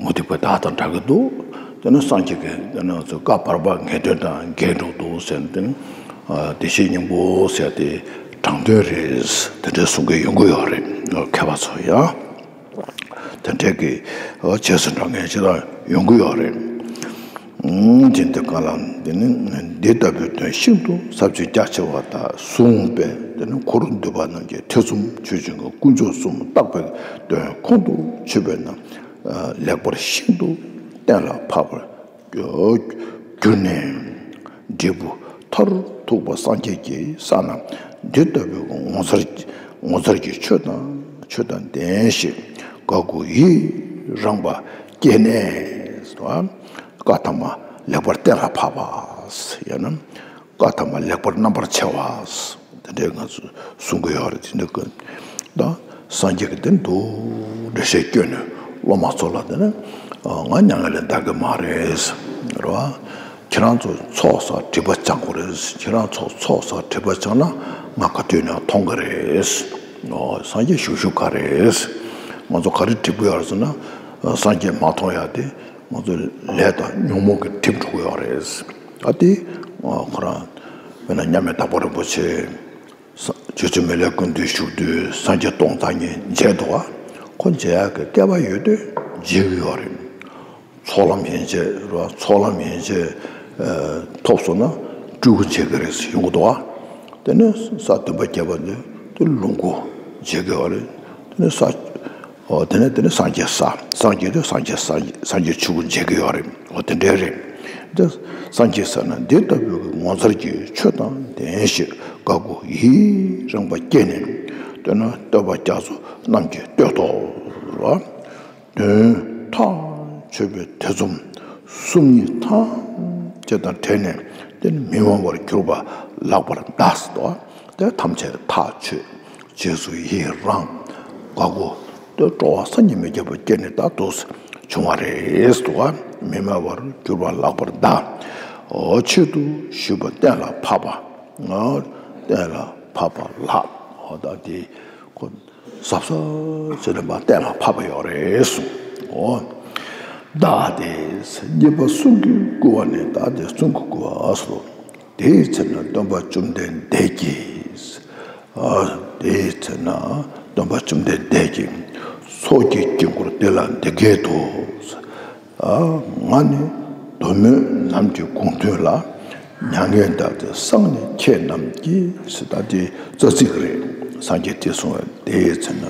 མུ་སྟེགས་པའི་བདག་དང་འདྲ་གི་འདུག་དེ་ནི་སངས་རྒྱས་ཀྱི་དེ་ནི་བཀའ་བར་པ་ངེས་དོན་དང་འགལ་འགྲོ་འདུག་ཟེར་ནས་དེ་ནི་བདེ་གཤེགས་སྙིང་པོ་ཟེར་དེ་དྲང་དོན་རེད། དེ་འདྲ་གསུང་གི་ཡོང་གི་ཡོད་རེད། མཁས་པ་ཚོ་ཡང་དེ་འདྲ་གི་རྗེས་སུ་འབྲང་མཁན་ཅིག་ལ་ཡོང་གི་ཡོད་རེད། དེ་འདི་ག་ལ་འདི་ནི་འདི་ལྟ་བུའི་དོན་ཤིན་ཏུ་ཟབ་ཅིང་རྒྱ་ཆེ་བ་དག་གསུངས་པས། དེ་ནི་འཁོར་འདུས་པ་རྣམས་ཀྱི་ཐེ་ཚོམ་ཆོད་ཅིང་དཀོན་མཆོག་གསུམ་རྟག་པའི་དོན་ཁོང་དུ་ཆུད་པས་ན། ལེགས་པར་ཤིན་ཏུ་གཏན་ལ་ཕབ་པར་གྱུར་ནས། འབྲས་བུ་མཐར་ཐུག་པ་སངས་རྒྱས་ཀྱི་ས་ན་འདི་ལྟ་བུའི་ངོ་མཚར་ངོ་མཚར་གྱི་ཆོས་དང་ཆོས་དང་ལྡན་ཞིང་དགའ་མགུ་ཡི་རངས་པ་སྐྱེས་ནས། བཀའ་ཐ་མ་ལེགས་པར་གཏན་ལ་ཕབ་པ། ཡང་ན། བཀའ་ཐ་མ་ལེགས་པར་རྣམ་པར་ཕྱེ་བ། དེ་འདྲའི་ང་ཚོ་གསུང་གི་ཡོད་རེད། དེ་འདྲ་ཀུན་ད་སངས་རྒྱས་ཀྱི་དེ་འདུག་འགྲེལ་བཤད་བསྐྱོན་ནས་སློབ་མ་ཚོ་ལ་དེ་ནི་ང་མྱ་ངན་ལས་འདའ་གི་མ་རེད་རེད་བ། ཁྱེད་རང་ཚོ་ཚོགས་བསགས་སྒྲིབ་པ་སྦྱང་དགོས་རེད། ཁྱེད་རང་ཚོ་ཚོགས་བསགས་སྒྲིབ་པ་སྦྱངས་ན་ང་ག་དུས་ནས་མཐོང་གི་རེད། སངས་རྒྱས་བཞུགས་བཞུགས་ག་རེད། ང་ཚོ་ག་རེ་སྒྲིབ་གི་ཡོད་རེད་ཟེར་ན། སངས་རྒྱས་མ་མཐོང་ཡ་དེ། ང་ཚོ་ལས་དང་ཉོན་མོངས་ཀྱི་སྒྲིབ་འགྲོ་གི་ཡོད་རེད། ཨ་དེ་ཁོ་རང་དཔེར་ན་མཉམ་མེད་དྭགས་པོ་རིན་པོ་ཆེ་ས་རྗེ་བཙུན་མི་ལའི་སྐུ་མདུན་བཞུགས་དུས་སངས་རྒྱས་སྟོང་རྩ་གཉིས་མཇལ་འདུག་ག་ཁོ་མཇལ་ཡག་གི་སྐལ་བ་ཡོད་དུས་མཇལ་གི་ཡོད་རེད། ཚོགས་ལམ་ཡན་ཆད་རེད་བ། ཚོགས་ལམ་ཡན་ཆད་ཐོབ་སོང་ན་སྤྲུལ་སྐུ་མཇལ་གི་རེད་ཡོང་གི་འདུག་ག་དེ་ནས་ས་བདུན་པ་བརྒྱད་པ་འདི་དེ་ལོངས་སྐུ་མཇལ་གི་ཡོད་རེད། དེ་ནས་ས། ཨོ་དེ་ནས་དེ་ནས་སངས་རྒྱས་ས། སངས་རྒྱས་དེ་སངས་རྒྱས་ས་སངས་རྒྱས་ཆོས་སྐུ་མཇལ་གྱི་ཡོད་རེད། ཨོ་དེ་འདྲའི་རེད། དེ་སངས་རྒྱས་ས་ན་འདི་ལྟ་བུའི་ངོ་མཚར་གྱི་ཆོས་དང་ལྡན་ཞིང་དགའ་མགུ་ཡི་རངས་པ་སྐྱེས་ནས། བསྟོད་ན་བསྟོད་པ་རྒྱ་མཚོ་རྣམས་ཀྱིས་བསྟོད་དོ། དོན་ཐག་ཆོད་པའི་ཐེ་ཚོམ་གསུམ་ཉིད་ཐམས་ཅད་དང་བྲལ་ནས་དེ་ནི་མི་སྨྲ་བར་གྱུར་པ་ལགས་པར་གདའ་ཟེར་དོ། དེ་ཐམས་ཅད་ཐག་ཆོད། རྗེས་སུ་ཡི་རང་དགའ་མགུ་དེ་སྤྲོ་བ་སངས་རྒྱས་མི་བསྐྱོད་པ་སྐྱེས་ནས་ད་དུ་བྱུང་བ་རེད་དོ། མི་སྨྲ་བར་གྱུར་པ་ལགས་པར་གདའ། འོ་ཆེད་དུ་ཞུས་པ་གཏན་ལ་ཕབ་པ། ང་གཏན་ལ་ཕབ་པ་ལགས། འོ་ད་དེ་ཁོ་ཟབ་ཟབ་བྱས་ནས་མ་གཏན་ལ་ཕབ་པ་ཡོད་རེད་གསུངས། འོ་བདག་དེ་རྙེད་པ་གསུང་གིས་བསྐུལ་བ་ནི། བདག་དེ་གསུང་གིས་བསྐུལ་བ་སོ། དེའི་ཚེ་ན་སྟོན་པ་བཅོམ་ལྡན་འདས་ཀྱིས། ཨ་དེའི་ཚེ་ན་སྟོན་པ་བཅོམ་ལྡན་འདས་ཀྱིས་ཚོགས་ཀྱི་དཀྱིལ་འཁོར་དེ་ལ་འདི་སྐད་དུ། ཨ་ང་ནི་གདོད་མའི་ནམ་གྱི་དགོང་ཐུན་ལ། མྱ་ངན་འདའ་སྟེ་སངས་ནས་ཁྱེད་རྣམས་ཀྱིས། ཟེར་ད་དེ་རྩ་ཚིག་རེད། སངས་རྒྱས་དེ་གསུངས་པ་དེའི་ཚེ་ན་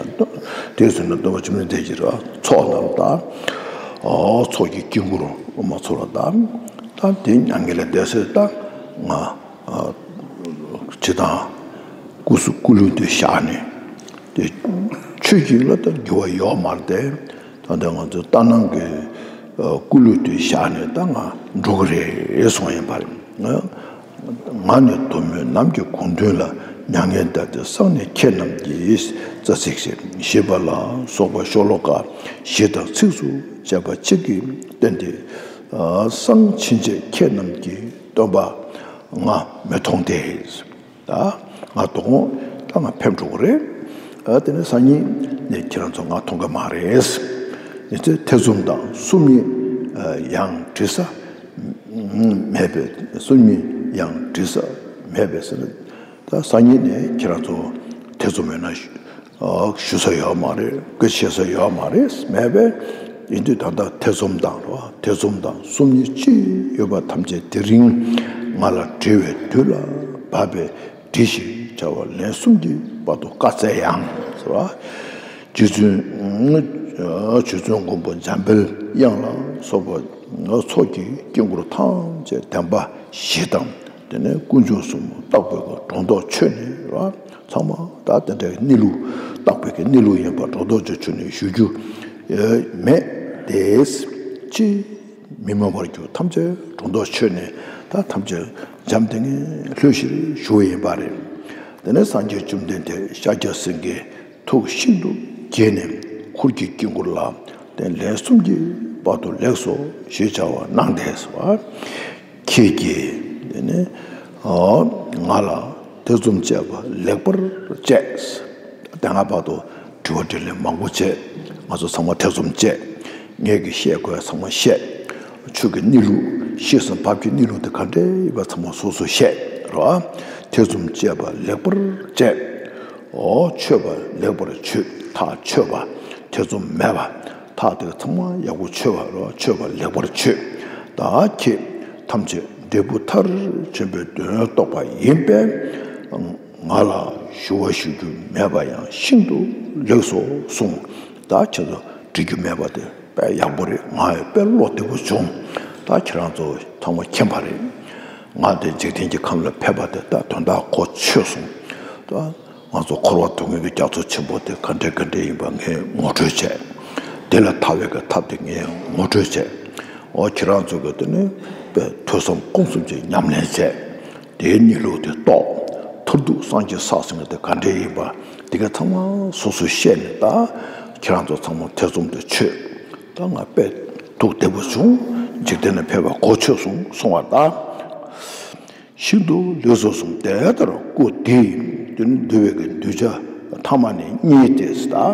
དེའི་ཚེ་ན་སྟོན་པ་བཅོམ་ལྡན་འདས་ཀྱིས་ར་ཚོགས་རྣམས་དང་། ཨོ་ཚོགས་ཀྱི་དཀྱིལ་འཁོར་སློབ་མ་ཚོ་ལ་དང་། ད་དེ་མྱ་ངན་ལས་འདས་སེ་ད་ང་ཨ་སྤྱིར་བཏང་སྐུ་གཟུགས་སྐུ་ལུས་འདི་བཞག་ནས་དེ་ ཆོས་ཀྱི་ལ་ད་འགྱུར་བ་ཡོད་མ་རེད་དེ། ད་ལྟ་ང་ཚོ་ལྟར་སྣང་གི་ཨ་སྐུ་ལུས་དེ་བཞག་ནས་ད་ང་འགྲོ་གི་རེད་གསུངས་ཡིན་པ་རེད། ང་ནི་དོན་མེད་ནམ་གྱི་དགོངས་དོན་ལ། མྱ་ངན་འདས་ཏེ་སངས་ནས་ཁྱེད་རྣམས་ཀྱིས། རྩ་ཚིག་ཞེས་པ་ལ་སོགས་པ་ཤོ་ལོ་ཀ་བཞི་དང་ཚིགས་སུ་བཅད་པ་གཅིག་གིས་བསྟན་ཏེ། སངས་ཕྱིན་ཆད་ཁྱེད་རྣམས་ཀྱི་སྟོན་པ་ང་མི་མཐོང་སྟེ། ད་ང་དོ་དགོང་ད་ང་ཕེབས་འགྲོ་གི་རེད། ཨ་དེ་ནས་སང་ཉིན་ནས་ཁྱེད་རང་ཚོ་ང་མཐོང་གི་མ་རེད། ཡིན་ཚེ་ཐེ་ཚོམ་དང་སུམ་གཉིས་ཡང་འདྲི་ས་མེད་པས། སུམ་གཉིས་ཡང་འདྲི་ས་མེད་པས་ཟེར། ད་སང་ཉིན་ནས་ཁྱེད་རང་ཚོ་ཐེ་ཚོམ་ཡོད་ན་ཞུ་ཨ་ཞུ་ས་ཡོད་མ་རེད། སྐད་ཆ་བཤད་ས་ཡོད་མ་རེད། མེད་པས་ཡིན་དུས་ད་ལྟ་ཐེ་ཚོམ་དང་རོ་ཐེ་ཚོམ་དང་སུམ་གཉིས་ཅི་ཡོད་པ་ཐམས་ཅད་དེ་རིང་ང་ལ་འདྲི་བའི་དུས་ལ་བབ་པས། འདྲི་ཞེས་བྱ་བ་ལན་གསུམ་གྱི་བར་དུ་བཀའ་སྩལ་ཡང་ཟེར་བ། རྗེ་བཙུན་རྗེ་བཙུན་མགོན་པོ་འཇམ་དཔལ་དབྱངས་ལ་སོགས་པ་ཚོགས་ཀྱི་དཀྱིལ་འཁོར་ཐམས་ཅད་བདེན་པ་བཞི་དང་། དེ་ནས་དཀོན་མཆོག་གསུམ་བརྟག་པའི་སྒྲོ་འདོགས་ཆོད་ནས་ར། ཚང་མ་ད་དེ་འདྲའི་གནས་ལུགས་བརྟག་པའི་གི་གནས་ལུགས་ཡིན་པ་སྒྲོ་འདོགས་ཆོད་ནས་ཞུ་རྒྱུ་མེད་དེ། ཅི་མི་སྨྲ་བར་གྱུར་ཐམས་ཅད་སྒྲོ་འདོགས་ཆོད་ནས་ད་ཐམས་ཅད་འཇམ་ཐིང་ངེ་ལྷོད་ཤིག་ཞུ་བ་ཡིན་པ་རེད། དེ་ནས་སངས་རྒྱས་བཅོམ་ལྡན་འདས་ཤཱཀྱ་སེང་གེ་ཐུགས་ཤིན་ཏུ་དགྱེས་ནས་འཁོར་གྱི་དཀྱིལ་འཁོར་ལ་དེ་ལན་གསུམ་གྱི་བར་དུ་ལེགས་སོ་ཞེས་བྱ་བ་གནང་སྟེ་ཟེར་བ། ཁྱེད་ཀྱིས་དེ་ནི་ང་ལ་ཐེ་ཚོམ་བཅད་པ་ལེགས་པར་བཅད། དེ་སྔ་བར་དུ་དྲི་བ་དྲིས་ལན་མང་པོ་བྱས། ང་ཚོ་ཚང་མ་ཐེ་ཚོམ་བཅད། ངས་ཀྱི་བཤད་དགོས་ཚང་མ་བཤད། ཆོས་ཀྱི་གནས་ལུགས་ཤེས་སམ་བབ་ཀྱི་གནས་ལུགས་དེ་ག་འདྲ་ཡིན་པ་ཚང་མ་སོ་སོ་བཤད་རོ། ཐེ་ཚོམ་བཅད་པ་ལེགས་པར་བཅད། འོ་ཆོད་པ་ལེགས་པར་ཆོད། ཐག་ཆོད་པ། ཐེ་ཚོམ་མེད་པ། ཐག་དེ་ཚང་མ་ཡག་པོ་ཆོད་པ་རོ། ཆོད་པ་ལེགས་པར་ཆོད། ད་ཁྱེད་ཐམས་ཅད་འབྲས་བུ་མཐར་ཕྱིན་པའི་དོན་རྟོགས་པ་ཡིན་པས། ང་ལ་ཞུ་བ་ཞུ་རྒྱུ་མེད་པ་ཡང་ཤིན་ཏུ་ལེགས་སོ་གསུངས། ད་ཁྱེད་ཚོ་འདྲི་རྒྱུ་མེད་པ་དེ་དཔེ་ཡག་པོ་རེད། ང་ཡང་དཔེ་བློ་བདེ་པོ་བྱུང་། ད་ཁྱེད་རང་ཚོ་ཚང་མ་མཁྱེན་པ་རེད། ང་དེ་འཇིག་རྟེན་གྱི་ཁམས་ལ་ཕེབས་པ་དེ་ད་དོན་དག་གོ་ཆོད་སོང་། ད་ང་ཚོ་འཁོར་བ་སྡུག་བསྔལ་གྱི་རྒྱ་མཚོ་ཆེན་པོ་དེ་ག་འདྲ་ག་འདྲ་ཡིན་པ་ངས་ངོ་སྤྲོད་བྱས། དེ་ལ་ཐར་བའི་གི་ཐབས་དེ་ངས་ངོ་སྤྲོད་བྱས། འོ་ཁྱེད་རང་ཚོ་གི་དེ་ནི་དཔེ་ཐོས་བསམ་སྒོམ་གསུམ་གྱི་ཉམས་ལེན་བྱས། དེའི་གནས་ལུགས་དེ་རྟོགས། མཐར་ཐུག་སངས་རྒྱས་སངས་ཟེར་མཁན་དེ་ག་འདྲ་ཡིན་པ་དེ་ག་ཚང་མ་སོ་སོས་ཤེས་ནས། ད་ཁྱེད་རང་ཚོ་ཚང་མ་ཐེ་ཚོམ་དེ་ཆོད། ད་ང་དཔེ་ཐུགས་བདེ་པོ་བྱུང་། འཇིག་རྟེན་ལ་ཕེབས་པ་གོ་ཆོད་སོང་གསུང་བ་ལྟར། ཤིན་ཏུ་ལེགས་སོ་གསུངས། དེ་ལྟར་སྐུ་དེ་ཡི་དུས་ནི་འདུལ་བའི་གི་གདུལ་བྱ་ཐ་མ་ནི་གཉིས་ཏེ།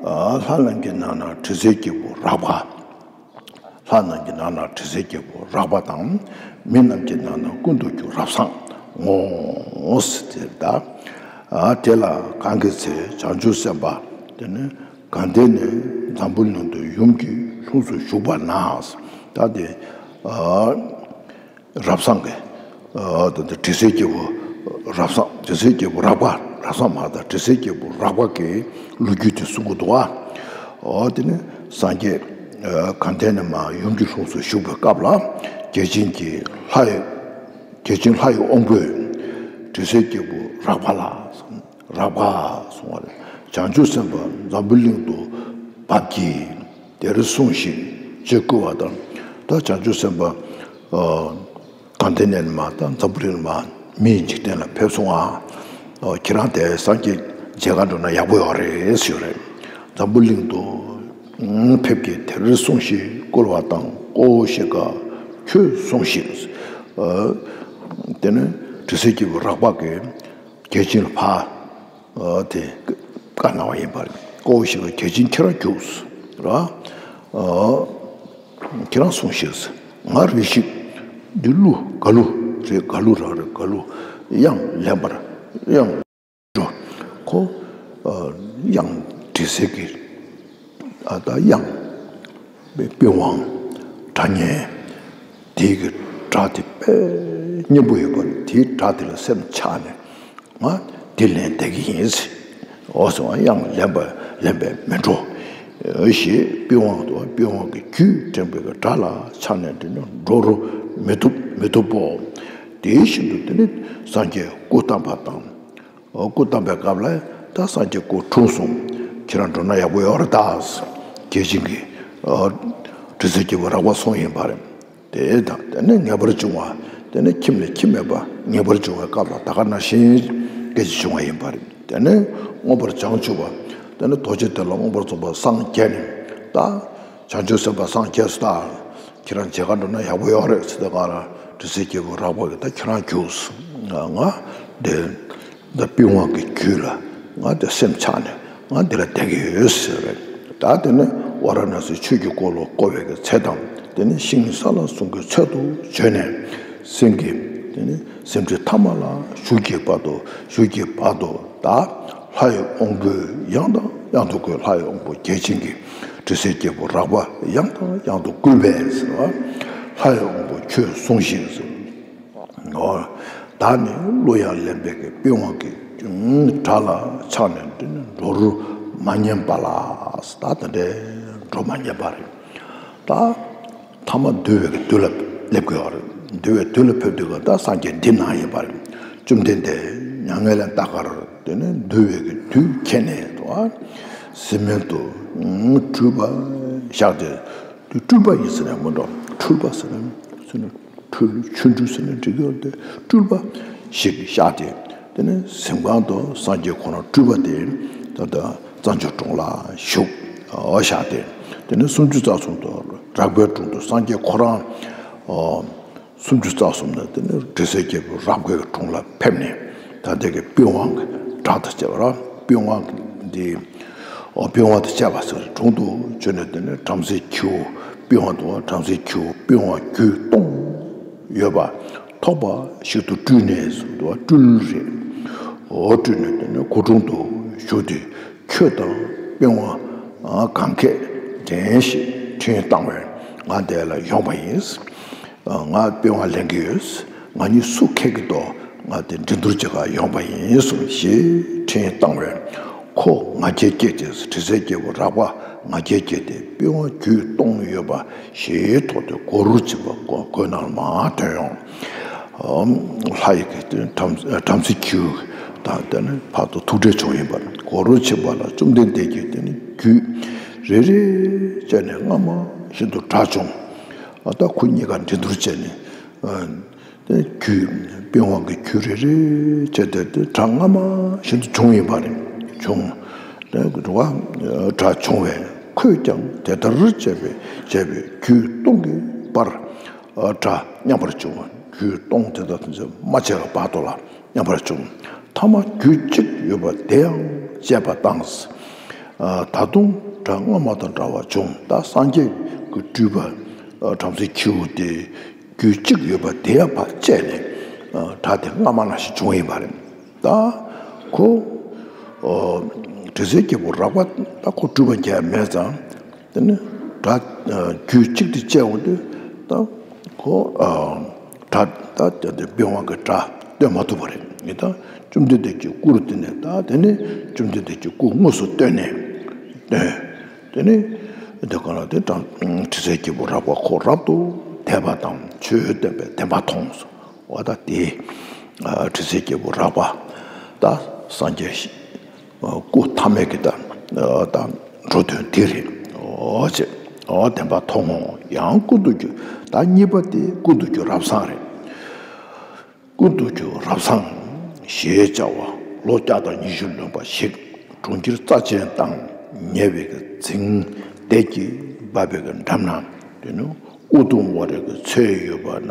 ད་ལྷ་རྣམས་ཀྱི་ནང་ན་དྲི་ཟའི་སྐྱེས་བུ་རགས་པ། ལྷ་རྣམས་ཀྱི་ནང་ན་དྲི་ཟའི་སྐྱེས་བུ་རགས་པ་དང་། མི་རྣམས་ཀྱི་ནང་ན་ཀུན་ཏུ་རྒྱུ་རབ་བཟང་ངོ་། ཟེར་ཏེ། ད་དེ་ལ་གང་གི་ཚེ་བྱང་ཆུབ་སེམས་དཔའ་དེ་ནི་དགའ་ལྡན་ནས་འཛམ་བུ་གླིང་དུ་ཡུམ་གྱི་ལྷུམས་སུ་ཞུགས་པ་ན། ད་དེ་རབ་བཟང་གི་ཨ་ད་ལྟ་དྲི་ཟའི་སྐྱེས་བུ་རབ་བཟང་། དྲི་ཟའི་སྐྱེས་བུ་རགས་པ། རབ་བཟང་མ་དང་དྲི་ཟའི་སྐྱེས་བུ་རགས་པ་གི་ལོ་རྒྱུས་དེ་གསུང་གི་འདུག་ཨ། འོ་དེ་ནི་སངས་རྒྱས་ཨ་དགའ་ལྡན་ནས་མར་ཡུམ་གྱི་ལྷུམས་སུ་ཞུགས་པའི་སྐབས་ལ་རྒྱལ་ཆེན་གྱི་ལྷ་ཡི་རྒྱལ་ཆེན་ལྷ་ཡི་དབང་པོས་དྲི་ཟའི་སྐྱེས་བུ་རགས་པ་ལ། རགས་པ་གསུང་བ་ལས། བྱང་ཆུབ་སེམས་དཔའ་འཛམ་བུ་གླིང་དུ་བབས་ཀྱིས། དེར་སོང་ཞིག་ཅེས་བསྐུལ་བ་དང་། ད་བྱང་ཆུབ་སེམས་དཔའ་ཨ་དགའ་ལྡན་ནས་མར་ད་འཛམ་བུ་གླིང་ལ་མར་མིའི་འཇིག་རྟེན་ལ་ཕེབས་སོང་ཨ། ཨ་ཁྱེད་རང་དེ་སངས་རྒྱས་མཇལ་ག་འགྲོ་ན་ཡག་པོ་ཡོད་རེད་ཟེར་རེད། འཛམ་བུ་གླིང་དུ་ཕེབས་ཀྱིས་དེར་སོང་ཞིག་བསྐུལ་བ་དང་། ཀོ་ཤི་ཀ་ཁྱོད་སོང་ཞིག་ཨ་དེ་ནས་དྲི་ཟའི་སྐྱེས་བུ་རགས་པ་གིས་རྒྱལ་ཆེན་ལ་ཕར་ཨ་དེ་བཀའ་གནང་བ་ཡིན་པ་རེད། ཀོ་ཤི་ཀ་རྒྱལ་ཆེན་ཁྱེད་རང་རྒྱུགས་ར། ཨ་ཁྱེད་རང་སོང་ཞིག་ང་རེ་ཞིག་འདི་ཀླུ་ག་ཀླུ་རེད། ག་ཀླུ་རང་རེད། ག་ཀླུ་གཡང་ལེན་པར་གཡང་འགྲོ། ཁོ་ཨ་གཡང་དྲི་ཟའི་གི་ཨ་ད་གཡང་པི་ཝང་སྒྲ་སྙན་དེའི་གི་སྒྲ་དེ་དཔེ་སྙན་པོ་ཡོད་པ་རེད། དེའི་སྒྲ་དེ་ལ་སེམས་ཆགས་ནས། ང་འདི་ལེན་བསྡད་ཀྱི་ཡིན་ཟེར། འོ་ཟེར་བ། གཡང་ལེན་པ་ལེན་པས་མི་འགྲོ་ཞེས་པི་ཝང་དུ། པི་ཝང་གི་རྒྱུད་འགྲེང་བུའི་སྒྲ་ལ་ཆགས་ནས་འདི་ནི་འགྲོ་རུ་མི་བཏུབ་མི་བཏུབ་པོ། དེ་བཞིན་དུ་དེ་ནི་སངས་རྒྱས་སྐུ་བལྟམས་པ་དང་། འོ་སྐུ་བལྟམས་པའི་སྐབས་ལ་ད་སངས་རྒྱས་སྐུ་འཁྲུངས་སོང་ ཁྱེད་རང་འགྲོ་ན་ཡག་པོ་ཡོད་རེད་ད། རྒྱལ་ཆེན་གྱི་ཨ་དྲི་ཟའི་སྐྱེས་བུ་རགས་པ་གསུངས་ཡིན་པ་རེད། དེ་དང་དེ་ནས་ངེས་པར་འབྱུང་བ། དེ་ནས་ཁྱིམ་ནས་ཁྱིམ་མེད་པ་ངེས་པར་འབྱུང་བའི་སྐབས་ལ་ད་ག་ནང་བཞིན་སྐད་ཅིག་འབྱུང་བ་ཡིན་པ་རེད། དེ་ནས་མངོན་པར་བྱང་ཆུབ་པ། དེ་ནས་རྡོ་རྗེ་གདན་ལ་མངོན་པར་རྫོགས་པར་སངས་རྒྱས་ནས་ད། བྱང་ཆུབ་སེམས་དཔའ་སངས་རྒྱས་སུ་ད། ཁྱེད་རང་མཇལ་ཁ་འགྲོ་ན་ཡག་པོ་ཡོད་རེད་ཟེར་ཏེ་ག་ལ་དྲི་ཟའི་སྐྱེས་བུ་རགས་པ་གིས་ད་ཁྱེད་རང་རྒྱུགས། ང་ང་འདི་ད་པི་ཝང་གི་རྒྱུད་ལ་ང་འདི་སེམས་ཆགས་ནས་ང་འདི་ལ་བསྡད་ཀྱི་ཡོད་ཟེར་བས། ད་དེ་ནས་ཝཱ་ར་ཎ་སི་ཆོས་ཀྱི་འཁོར་ལོ་བསྐོར་བའི་གི་ཚེ་དང་། དེ་ནས་ཤིང་ས་ལ་ཟུང་གི་ཚལ་དུ་བྱོན་ནས་སེང་གེ་དེ་ནས་སེམས་ཅན་ཐ་མ་ལ་བཞུགས་ཀྱི་བར་དུ་བཞུགས་ཀྱི་བར་དུ་ད་ལྷ་ཡི་དབང་པོས་ཡང་དང་ཡང་དུ་བསྐུལ། ལྷ་ཡི་དབང་པོ་བརྒྱ་བྱིན་གྱིས་དྲི་ཟའི་སྐྱེས་བུ་རགས་པ་ཡང་དང་ཡང་དུ་བསྐུལ་བས་ཟེར་བ། ལྷ་ཡི་དབང་པོ་ཁྱོད་སྲུངས་ཤིག་ཟེར། ཨོ། ད་ནི་གླུ་དབྱངས་ལེན་པའི་གི་པི་ཝང་གི་སྒྲ་ལ་ཆགས་ནས་འདི་ནི་འགྲོ་རུ་མ་ཉན་པ་ལ། ད་དེ་འདྲའི་འགྲོ་མ་ཉན་པ་རེད། ད། ཐ་མ་འདུལ་བའི་གི་དུས་ལ་སླེབས་དགོས་པ་རེད། འདུལ་བའི་དུས་ལ་ཕེབས་དུས་ག་ད་སངས་རྒྱས་འདི་ན་ཡིན་པ་རེད། བཅོམ་ལྡན་འདས་མྱ་ངན་ལས་འདའ་ཁར་དེ་ནས་འདུལ་བའི་གི་དུས་ཁྱེད་ནས་དོ། གཟིམ་མལ་དུ་སྤྲུལ་པ་བཞག་སྟེ། སྤྲུལ་པ་ཡིན་ཟེར་ནས་མི་འགྲོ། འཁྲུལ་པ་ཟེར་ནས་ཟེར་ནས་འཁྲུལ་ཆོ་འཕྲུལ་ཟེར་ནས་འགྲིག་ཡོད་དེ། སྤྲུལ་པ་ཞིག་བཞག་སྟེ། དེ་ནས་གཟིམ་ཁང་དུ་སངས་རྒྱས་ཁོ་ན་སྤྲུལ་པ་དེ་ད་ལྟ་རྩྭ་མཆོག་གྲོང་ལ་བཞུགས་བཞག་སྟེ། དེ་ནས་སུམ་ཅུ་རྩ་གསུམ་དུ་རགས་པའི་དྲུང་དུ་སངས་རྒྱས་ཁོ་རང་། ཨོ། སུམ་ཅུ་རྩ་གསུམ་ནས་དེ་ནས་དྲི་ཟའི་སྐྱེས་བུ་རགས་པའི་དྲུང་ལ་ཕེབས་ནས། ད་ལྟའི་གི་པི་ཝང་གི་སྒྲ་དང་བཅས་པ་ར། པི་ཝང་འདི། ཨོ། པི་ཝང་དང་བཅས་པ་ཟེར་དྲུང་དུ་བྱོན་ནས། དེ་ནས་བྲམ་ཟེའི་ཁྱེའུ། པི་ཝང་དུ་བྲམ་ཟེའི་ཁྱེའུ་པི་ཝང་རྒྱུད་སྟོང་ཡོད་པ་ཐོགས་པ་ཞིག་ཏུ་སྤྲུལ་ནས་ཟེར་བ། སྤྲུལ་རེད། ཨོ། སྤྲུལ་ནས་དེ་ནས་སྒོ་དྲུང་དུ་བཞུགས་ཏེ། ཁྱོད་དང་པི་ཝང་གང་མཁས་འགྲན་ཞེས་འཕྲིན་བཏང་བས་ང་འདི་ལ་ཡོང་བ་ཡིན། ང་པི་ཝང་ལེན་གྱི་ཡོད། ང་གཉིས་སུ་མཁས་ཀྱི་འདུག། ང་དེ་འགྲན་བསྡུར་བྱེད་གར་ཡོང་བ་ཡིན་གསུངས་ཞེས་འཕྲིན་བཏང་བས། ཁོ་ང་རྒྱལ་སྐྱེས་ཏེ། དྲི་ཟའི་སྐྱེས་བུ་རགས་པ་ང་རྒྱལ་སྐྱེས་ཏེ། པི་ཝང་རྒྱུད་སྟོང་ཡོད་པ་ཞེས་ཐོས་ཏེ་སྒོ་རུ་ཕྱིན་པ་སྒོ་སྒོ་ནང་མར་ཐོན་ཡོང་། ལྷ་ཡི་གི་བྲམ་བྲམ་ཟེ་ཁྱེའུ་དང་དེ་ནས་བར་དུ་ཐུག་འཕྲད་བྱུང་ཡིན་པ། སྒོ་རུ་ཕྱིན་པ་ལ་བཅོམ་ལྡན་འདས་ཀྱིས་དེ་ནས་རྒྱུད་རེ་རེ་བྱས་ནས་སྔ་མ་བཞིན་དུ་སྒྲ་བྱུང་། ད་ཁོ་གཉིས་ཀ་འགྲན་བསྡུར་བྱས་ནས། དེ་རྒྱུད། པི་ཝང་གི་རྒྱུད་རེ་རེ་བྱས་ཏེ་དེ་སྒྲ་སྔ་མ་བཞིན་དུ་བྱུང་ཡིན་པ་རེད། བྱུང་། དེ་རུ་བ་སྒྲ་བྱུང་བས་ཁོས་ཀྱང་དེ་ལྟར་བྱས་པས་བྱས་པས་རྒྱུད་སྟོང་གི་བར་སྒྲ་མཉམ་པར་བྱུང་བ། རྒྱུད་སྟོང་དེ་དག་དེ་ཚོ་མ་བྱས་པ་བར་དོ་ལ་མཉམ་པར་བྱུང་། ཐ་མ་རྒྱུད་གཅིག་ཡོད་པ་དེ་ཡང་བཅས་པ་དང་། ད་དུང་སྒྲ་སྔ་མ་དང་འདྲ་བ་བྱུང་། ད་སངས་རྒྱས་ཀྱི་སྤྲུལ་པ་བྲམ་ཟེ་ཁྱེའུ་དེ། རྒྱུད་གཅིག་ཡོད་པ་དེ་ཡང་ཕར་བཅད་ནས། ཨ། སྒྲ་དེ་སྔ་མ་ནང་བཞིན་བྱུང་ཡིན་པ་རེད། ད་ཁོ། ཨོ། དྲི་ཟའི་སྐྱེས་བུ་རགས་པ་ད་ཁོ་སྤྲུལ་པ་རྒྱག་ཡ་མེད་ཙང་། དེ་ནི་སྒྲ། ཨ། རྒྱུད་གཅིག་དེ་བཅད་འོང་དུས་ད་ཁོ། ཨ། སྒྲ་ད་དེ་པི་ཝང་གི་སྒྲ་སྟོན་མ་ཐུབ་པ་རེད། ངས་ད་བཅོམ་ལྡན་འདས་ཀྱི་སྐུ་རུ་བསྟན་ནས། ད་དེ་ནི་བཅོམ་ལྡན་འདས་ཀྱི་སྐུ་དངོས་སུ་བསྟན་ནས་སྟོན། དེ་ནི་དེ་ག་ལ་དེ་དྲང་དྲི་ཟའི་སྐྱེས་བུ་རགས་པ་ཁོ་རབ་ཏུ་དད་པ་དང་ཆོས་སྟོན་པའི་བདེན་པ་མཐོང་སོ། འོ་ད་དེ། ཨ། དྲི་ཟའི་སྐྱེས་བུ་རགས་པ་ད་སངས་རྒྱས་ཤི། ཨ། སྐུ་ཐ་མལ་གྱི་ད་ད་འགྲོ་དོན་དེ་རེད། འོ་ཅེ། འོ་བདེན་པ་མཐོང་ངོ་། ཡང་ཀུན་ཏུ་རྒྱུ། ད་གཉིས་པ་དེ་ཀུན་ཏུ་རྒྱུ་རབ་བཟང་རེད། ཀུན་ཏུ་རྒྱུ་རབ་བཟང་ཞེས་བྱ་བ་ལོ་བརྒྱ་དང་ཉི་ཤུ་ལོན་པ་ཞིག་གྲོང་ཁྱེར་རྩ་ཆེན་དང་ཉེ་བའི་གི་རྫིང་དལ་གྱིས་འབབ་པའི་གི་འགྲམ་ན། དེ་ནི་ཨུ་དུམ་ཝ་རའི་གི་ཚལ་ཡོད་པ་ན།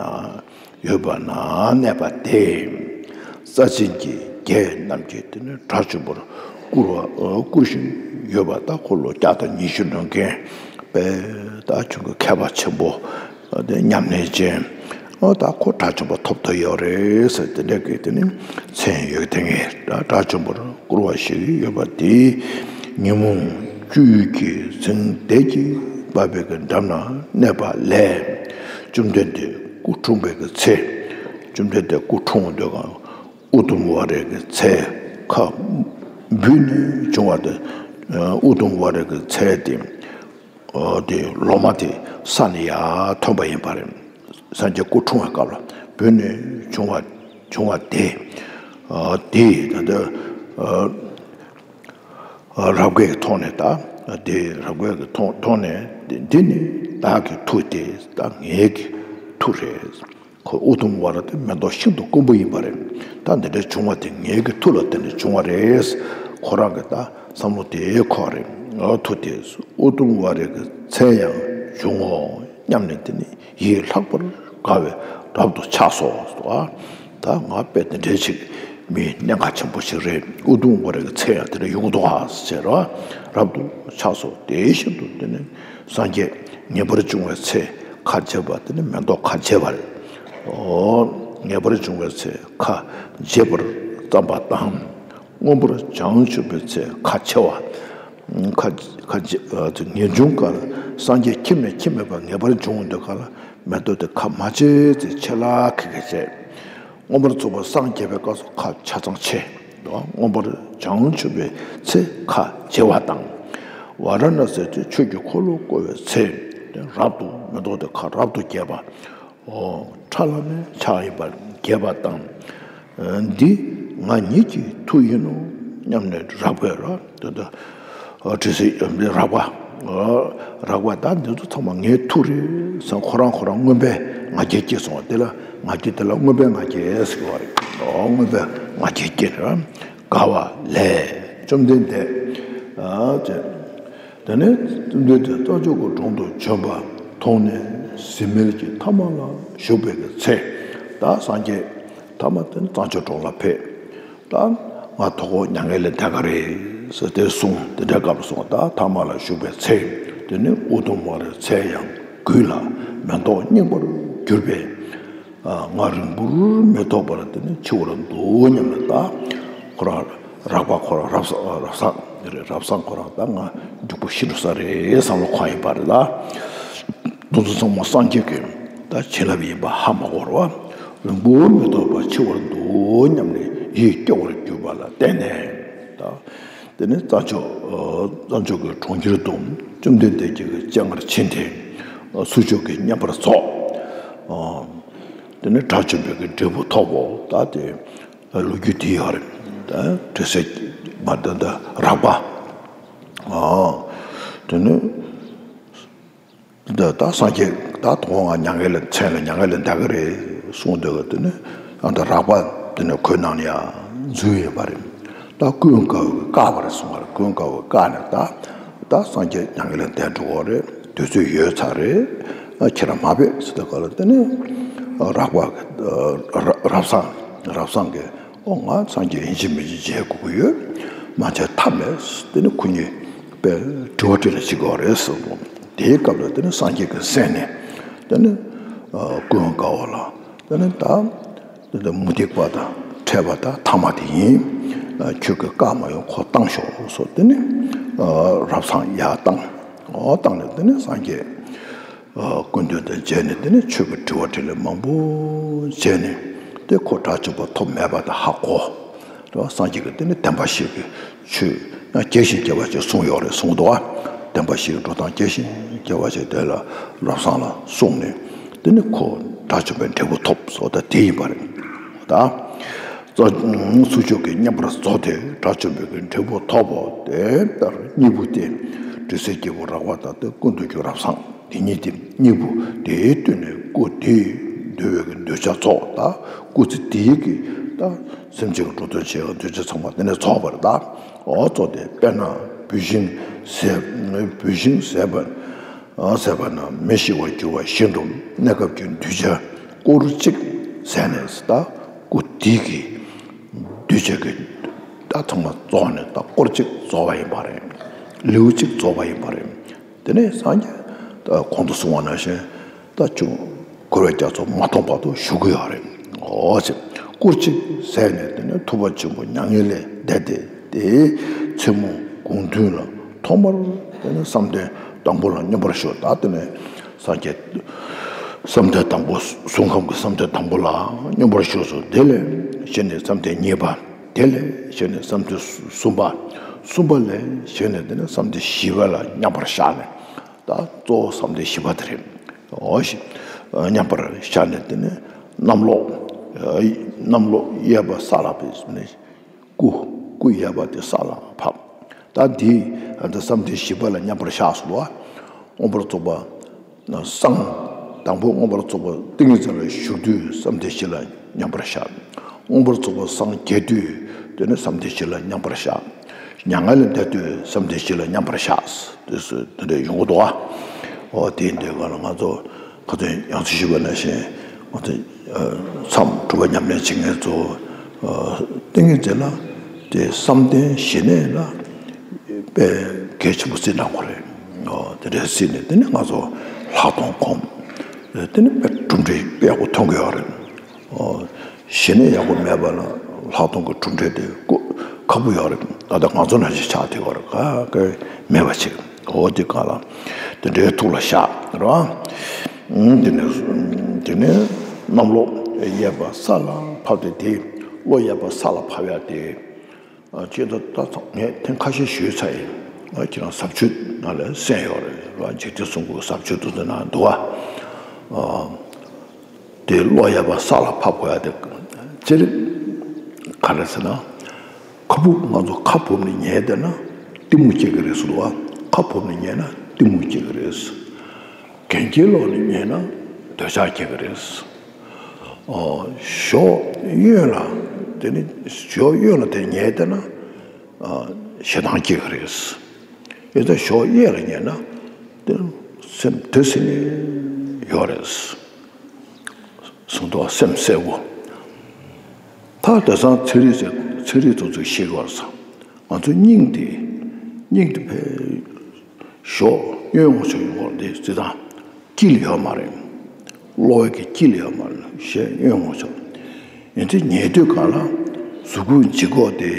ཡོད་པ་ན་གནས་པ་དེ། རྩ་ཆེན་གྱི་རྒྱལ་རྣམས་ཀྱིས་དེ་ནི་དགྲ་བཅོམ་པར་བཀུར་བ། བཀུར་བཞིན་ཡོད་པ། ད་ཁོ་ལོ་བརྒྱ་དང་ཉི་ཤུ་ལོན་མཁན་དཔེ་ད་ཆུང་གི་མཁས་པ་ཆེན་པོ། དེ་ཉམས་ལེན་ཅན། ཨོ་ད་ཁོ་དགྲ་བཅོམ་པ་ཐོབ་ཐུབ་ཡོད་རེད་ཟེར། དེ་འདྲ་གི་དེ་ནི་མཚན་ཡོད་དེ་ངས་དགྲ་བཅོམ་པར་བཀུར་བ་ཞིག་ཡོད་པ་དེས། ཉིན་མོ་བཅུ་ཡོད་ཀྱི་རྫིང་དལ་གྱིས་འབབ་པའི་གི་འགྲམ་ན་གནས་པ་ལས། བཅོམ་ལྡན་འདས་སྐུ་འཁྲུངས་པའི་གི་ཚེ། བཅོམ་ལྡན་འདས་སྐུ་འཁྲུངས་དུས་གང་ཨུ་དུམ་ཝ་རའི་གི་ཚལ་ཁ་འབུས་ནས་བྱུང་བ་དེ། ཨུ་དུམ་ཝ་རའི་གི་ཚལ་དེ། ཨོ་དེ་ལོ་མ་དེ་ས་ནས་ཡར་ཐོན་པ་ཡིན་པ་རེད། སངས་རྒྱས་སྐུ་འཁྲུངས་པའི་སྐབས་ལ་འབུས་ནས་བྱུང་བ། བྱུང་བ་དེ། ཨོ་དེ་ད་ལྟ། ཨོ། རབ་དགའི་ཐོག་ནས་ད་དེ་རབ་དགའི་ཐོག་ཐོག་ནས་འདི་ནི་བདག་གི་མཐུ་སྟེ་ད་ངེད་ཀྱི་མཐུ་རེད། ཁོ་ཨུ་དུམ་ཝ་ར་དེ་མེ་ཏོག་ཤིན་ཏུ་དཀོན་པོ་ཡིན་པ་རེད། ད་འདི་འདྲ་བྱུང་བ་དེ་ངེད་ཀྱི་མཐུ་ལ་བརྟེན་ནས་བྱུང་བ་རེད། ཁོ་རང་གི་ད་བསམ་བློ་དེ་ཁོ་རེད། མཐུ་དེ་ཨུ་དུམ་ཝ་རའི་གི་ཚལ་ཡང་བྱུང་ངོ་སྙམ་ནས་དེ་ནི་ཡིད་ལྷག་པར་དགའ་བས་རབ་ཏུ་ཆགས་སོ། ད་ང་དཔེ་དེ་འདྲའི་ཅིག་མི་གནད་འགག་ཆེན་པོ་ཞིག་རེད། ཨུ་དུམ་ཝ་རའི་གི་ཚལ་ཡང་དེ་འདྲ་ཡོང་གི་འདུག་ཨ་ཟེར་ར་རབ་ཏུ་ཆགས་སོ། དེ་བཞིན་དུ་དེ་ནི་སངས་རྒྱས་ངེས་པར་འབྱུང་བའི་ཚེ་ཁ་འབྱེད་པ་དེ་ནི་མེ་ཏོག་ཁ་འབྱེད་པ་རེད། ཨོ། ངེས་པར་འབྱུང་བའི་ཚེ་ཁ་འབྱེད་པར་བརྩམས་པ་དང་། མངོན་པར་བྱང་ཆུབ་པའི་ཚེ་ཁ་ཕྱེ་བ། ཁ་ཁ་འབྱེད་ངེས་འབྱུང་གང་སངས་རྒྱས་ཁྱིམ་ནས་ཁྱིམ་མེད་པར་ངེས་པར་འབྱུང་འདོད་ག་ལ་མེ་ཏོག་དེ་ཁ་མ་ཕྱེ་ཚེ་ཕྱེ་ལ་ཁེ་ཁེ་བྱས། མངོན་པར་རྫོགས་པར་སངས་རྒྱས་པའི་སྐབས་སུ་ཁ་ཆ་ཚང་ཕྱེ། མངོན་པར་བྱང་ཆུབ་པའི་ཚེ་ཁ་འབྱེ་བ་དང་། ཝཱ་ར་ཎ་སི་དེ་ཆོས་ཀྱི་འཁོར་ལོ་བསྐོར་བའི་ཚེ། རབ་ཏུ་མེ་ཏོག་དེ་ཁ་རབ་ཏུ་རྒྱས་པ། ཨོ། ཁྲ་ལམ་མེ་ཆགས་ཡིན་པར་རྒྱས་པ་དང་། འདི་ང་ཉིད་ཀྱི་མཐུ་ཡིན་ནོ་སྙམ་ནས་རགས་པས་ར་དེ་ལྟར་དྲི་ཟའི་རགས་པ། རགས་པ་ད་འདི་ཚོ་ཚང་མ་ངའི་མཐུ་རེད་ཟེར་ཁོ་རང་ཁོ་རང་མངོན་པའི་ང་རྒྱལ་སྐྱེས་སོང་བ་དེ་ལ་ང་རྒྱལ་དེ་ལ་མངོན་པའི་ང་རྒྱལ་ཟེར་བ་རེད། ཨོ་མངོན་པའི་ང་རྒྱལ་སྐྱེས་ནས་ར་དགའ་བ་ལས་བཅོམ་ལྡན་འདས། དེ་ནས་བཙུན་མོ་དེ་རྩྭ་མཆོག་གི་དྲུང་དུ་བྱོན་པ་མཐོང་ནས་གཟིམ་མལ་གྱི་ཐ་མ་ལ་བཞུགས་པའི་གི་ཚེ། ད་སངས་རྒྱས་ཐ་མ་དེ་ནི་རྩྭ་མཆོག་གྲོང་ལ་ཕེབས། ད་ང་དོ་ཁོ་མྱ་ངན་ལས་འདའ་ག་རེད་ཟེར་དེ་གསུངས། དེ་འདྲའི་སྐབས་སུ་ད་ཐ་མ་ལ་བཞུགས་པའི་ཚེ། དེ་ནི་ཨུ་དུམ་ཝ་རའི་ཚལ་ཡང་འགུལ་ལ་མེ་ཏོག་རྙིང་པར་གྱུར་པས། ང་རིང་པོར་མི་ཐོགས་པར་དེ་ནི་འཆི་བར་འདུག་སྙམ་ནས། ད་ཁོ་རང་རགས་པ་ཁོ་རང་རབ་སངས་རབ་སངས་རེད། རབ་སངས་ཁོ་རང་ད་ང་འཇུག་པ་ཤི་འགྲོ་ས་རེད་བསམ་བློ་ཁོ་ཡིན་པ་རེད་ལ། དེ་ཚོ་ཚང་མ་སངས་རྒྱས་ཀྱི་ད་བྱིན་རླབས་ཡིན་པ་ཧ་མ་གོ་བར་རིང་པོར་མི་ཐོགས་པར་འཆི་བར་འདུག་སྙམ་ནས་ཡིད་སྐྱོ་བར་གྱུར་པ་ལ་བརྟེན་ནས། ད་དེ་ནི་རྩྭ་མཆོག་རྩྭ་མཆོག་གི་གྲོང་ཁྱེར་དུ་བཅོམ་ལྡན་འདས་ཀྱི་སྤྱན་སྔར་ཕྱིན་ཏེ། ཚུལ་འཆོས་ཀྱིས་མཉམ་པར་རྫོགས། དེ་ནས་དགྲ་བཅོམ་པའི་གི་འབྲས་བུ་ཐོབ་བོ། ད་དེ་ལོ་རྒྱུས་དེ་ཡོད་རེད། ད་དྲི་ཟའི་མ་ད་ད་རགས་པ། དེ་ནས་ད་ད་སངས་རྒྱས་ད་དོ་ང་མྱ་ངན་ལས་མཚན་ལ་མྱ་ངན་ལས་འདའ་གི་རེད་གསུངས་འདོད་གི། དེ་ནས་ཨ་ད་རགས་པ་དེ་ནས་ཁོའི་ནང་ནས་ཡང་འཛུལ་ཡོད་པ་རེད། ད་ཀུན་དགའ་བོས་བཀག་པ་རེད་གསུངས་པ་རེད། ཀུན་དགའ་བོས་བཀག་ནས་ད་ད་སངས་རྒྱས་མྱ་ངན་ལས་འདས་འགྲོ་གི་རེད། དུས་ཚོད་ཡོལ་ཚར་རེད། ཨ་ཁྱེད་རང་མ་ཕེབས་ཟེར་ད་ག་ལ། དེ་ནས་རགས་པ་རབ་སངས་རབ་སངས་ཀྱིས་ཨོ་ང་སངས་རྒྱས་ཡིན་གཅིག་མིན་གཅིག་མཇལ་དགོས་ཀྱི་ཡོད། མ་མཇལ་ཐབས་མེད། དེ་ནས་ཁོ་གཉིས་དཔེ་དྲི་བ་དྲིས་ལན་བྱེད་དགོས་རེད་ཟེར་གོ། དེའི་སྐབས་ལ་དེ་ནས་སངས་རྒྱས་ཀྱི་སེམས་ནས་དེ་ནས་ཀུན་དགའ་བོ་ལ་དེ་ནས་ད། དེ་ལྟར་མུ་སྟེགས་པ་དང་ཕྲད་པ་དང་ཐ་མ་དེ་ཡིན། ཁྱོད་ཀྱིས་བཀག་མ་ཡོང་། ཁོ་བཏང་ཤོག་ཟེར། དེ་ནས་རབ་སངས་ཡར་བཏང་། འོ་བཏང་ནས་དེ་ནས་སངས་རྒྱས་སྐུ་མདུན་དུ་མཇལ་ནས་དེ་ནས་ཆོས་ཀྱི་དྲི་བ་དྲིས་ལན་མང་པོ་བྱས་ནས་དེ་ཁོ་དགྲ་བཅོམ་པ་ཐོབ་མེད་པ་དེ་ཧ་གོ། རེད་བ། སངས་རྒྱས་ཀྱིས་དེ་ནས་བདེན་པ་བཞི་གི་ཆོས་ཡང་རྒྱས་ཤིང་རྒྱས་པ་ཅིག་གསུངས་ཡོད་རེད་གསུངས་འདུག་བ། བདེན་པ་བཞིའི་འགྲོ་སྟངས་རྒྱས་ཤིང་རྒྱས་པ་ཅིག་དེ་ལ་རབ་སངས་ལ་གསུངས་ནས་དེ་ནི་ཁོ་དགྲ་བཅོམ་པའི་འབྲས་བུ་ཐོབ་སོ། ད་དེ་ཡིན་པ་རེད། ད་ཚུལ་འཆོས་ཀྱིས་མཉམ་པར་རྫོགས་ཏེ་དགྲ་བཅོམ་པའི་འབྲས་བུ་ཐོབ་བོ། དེ་ལྟར་གཉིས་པོ་སྟེ་དྲི་ཟའི་སྐྱེས་བུ་རགས་པ་དང་དེ་ཀུན་ཏུ་རྒྱུ་རབ་སངས་དེ་གཉིས་ཏེ། གཉིས་པོ་དེའི་སྟེང་ནས་སྐུ་དེས་འདུལ་བའི་གི་གདུལ་བྱ་རྫོགས། ད་སྐུ་ཚེ་དེའི་གི་ད་སེམས་ཅན་གྱི་འགྲོ་དོན་བྱེད་པའི་གདུལ་བྱ་ཚང་མ་དེ་ནས་རྫོགས་པ་རེད། ད་འོ་རྫོགས་ཏེ་དཔེར་ན་བུད་ཤིང་ཟད་བུད་ཤིང་ཟད་པ་ཟད་པ་ན་མེ་ཤི་བར་འགྱུར་བ་བཞིན་དུ་གནས་སྐབས་ཀྱི་གདུལ་བྱ་སྐོར་གཅིག་ཟད་ནས། ད་སྐུ་དེའི་གི་གདུལ་བྱ་གི་ད་ཚང་མ་རྫོགས་ནས་ད་སྐོར་གཅིག་རྫོགས་པ་ཡིན་པ་རེད། ལེའུ་གཅིག་རྫོགས་པ་ཡིན་པ་རེད། དེ་ནས་སངས་རྒྱས་ད་གོང་དུ་གསུངས་པ་ནང་བཞིན་ད་ཅུང་འཁོར་བའི་རྒྱ་མཚོ་མ་མཐོང་བར་དུ་བཞུགས་ཀྱི་ཡོད་རེད། འོ་ཟེར། སྐོར་གཅིག་ཟད་ནས་དེ་ནས་ཐུབ་པ་ཆེན་པོ་མྱ་ངན་ལས་འདས་ཏེ། དེའི་མཚན་མོ་དགོང་ཐུན་ལ་ཐོག་མར་དེ་ནས་བསམ་གཏན་དང་པོ་ལ་སྙོམས་པར་ཞུགས། ད་དེ་ནས་སངས་རྒྱས་བསམ་གཏན་དང་པོ་གཟུགས་ཁམས་ཀྱི་བསམ་གཏན་དང་པོ་ལ་སྙོམས་པར་ཞུགས་སོ། དེ་ལས་གཞི་ནས་བསམ་གཏན་གཉིས་པ། དེ་ལས་གཞི་ནས་བསམ་གཏན་གསུམ་པ། གསུམ་པ་ལས་གཞི་ནས་དེ་ནས་བསམ་གཏན་བཞི་པ་ལ་མཉམ་པར་བཞག་ནས། ད་གཙོ་བོ་བསམ་གཏན་བཞི་པ་དེ་རེད། འོ་ཞེས་མཉམ་པར་བཞག་ནས་དེ་ནས་གནམ་ལོ་གནམ་ལོ་གཡས་པ་ས་ལ་ཕེབས་ནས་སྐུ་སྐུ་གཡས་པ་དེ་ས་ལ་ཕབ། ད་འདི་ཨ་ད་བསམ་གཏན་བཞི་པ་ལ་མཉམ་པར་བཞག་སོང་བ། མངོན་པར་རྫོགས་པ་སངས། དང་པོ་མངོན་པར་རྫོགས་པ་ཏིང་ངེ་འཛིན་ལ་བཞུགས་དུས་བསམ་གཏན་བཞི་ལ་མཉམ་པར་བཞག། མངོན་པར་རྫོགས་པ་སངས་རྒྱས་དུས་དེ་ནི་བསམ་གཏན་བཞི་ལ་མཉམ་པར་བཞག། མྱ་ངན་ལས་འདས་དུས་བསམ་གཏན་བཞི་ལ་མཉམ་པར་བཞག། དེ་ཚོ་དེ་འདྲ་ཡོང་གི་འདུག་ཨ། འོ་དེ་འདྲའི་སྒང་ལ་ང་ཚོ་ཁ་ཚོན་ཡང་ཚུལ་ཞུས་པ་ནང་བཞིན་ང་ཚོ་མཚམས་སྒྲུབ་པ་ཉམས་ལེན་བྱེད་མཁན་ཚོ་ཏིང་ངེ་འཛིན་ལ་དེ་བསམ་གཏན་བཞི་གནས་ལ་དཔེ་གལ་ཆེན་པོ་བརྩི་གནང་དགོས་རེད། འོ་དེ་འདྲ་བརྩིས་ནས་དེ་ནི་ང་ཚོ་ལྷག་མཐོང་སྒོམ། དེ་ནི་དཔེ་གྲུབ་འབྲས་དཔེ་ཡག་པོ་ཐོན་གི་ཡོད་རེད། འོ། གཞི་ནས་ཡག་པོ་མེད་པ་ལ་ལྷག་མཐོང་གི་གྲུབ་འབྲས་དེ་ཀོ་ཁག་པོ་ཡོད་རེད། ད་ལྟ་ང་ཚོ་ནང་བཞིན་ཆགས་བསྡད་ཡོད་རེད། ག་གེ་མེད་པ་ཅིག་འོ་དེ་ག་ལ་དེ་འདྲའི་ཐུགས་ལ་བཞག་རེད་བ། ཨུམ། དེ་ནས་དེ་ནས་གནམ་ལོ་གཡས་པ་ས་ལ་ཕབ་སྟེ་དེ་ལོ་གཡས་པ་ས་ལ་ཕབ་ཡ་དེ། ཨ་ཅེས་ད་ད་ཚོ་ངས་ཐེངས་ཁ་ཤས་ཞུས་ཚར་ཡིན། ཨ་ཁྱེད་རང་ཟབ་ཆོས་ནང་ལ་གསན་ཡོད་རེད་བ། འཇིག་རྟེན་གསུམ་མགོན་ཟབ་ཆོས་དེ་ཚོ་ནང་འདུག་བ། ཨ་དེ་ལོ་གཡས་པ་ས་ལ་ཕབ་དགོས་ཡ་དེ་སྤྱིར་ག་རེ་ཟེར་ན། ཁ་སྦུབ་ང་ཚོ་ཁ་སྦུབ་ནས་ཉལ་བསྡད་ན་གཏི་མུག་སྐྱེ་གི་རེད་ཟེར་འདུག་བ། ཁ་སྦུབ་ནས་ཉལ་ན་གཏི་མུག་སྐྱེ་གི་རེད། གན་རྐྱལ་ལོག་ནས་ཉལ་ན་འདོད་ཆགས་སྐྱེ་གི་རེད། ཨོ། གཞོགས་གཡོན་ལ་དེ་ནི་གཞོགས་གཡོན་ལ་དེ་ཉལ་བསྡད་ན་ཨ་ཞེ་སྡང་སྐྱེ་གི་རེད། ཡིན་ཙང་གཞོགས་གཡས་ལ་ཉལ་ན་དེ་སེམས་དེ་སེམས་ཡོད་རེད། གསུངས་འདུག་བ། སེམས་གསལ་པོ། ད་དེང་སང་ཚན་རིག་ཚན་རིག་དེ་ཚོས་ཤེས་དགོས་ས། ང་ཚོའི་སྙིང་དེ་སྙིང་དེ་ཕལ་གཞོགས་གཡོན་ངོ་ཕྱོགས་ཡོད་དེ་སྤྱིར་བཏང་དཀྱིལ་ཡོད་མ་རེད། གློ་བའི་གི་དཀྱིལ་ཡོད་མ་རེད། གཞོགས་གཡོན་ངོ་ཕྱོགས། ཡིན་ཚེ་ཉལ་དུས་གང་ལ་གཟུགས་པོའི་ལྗིད་ཁོག་དེ་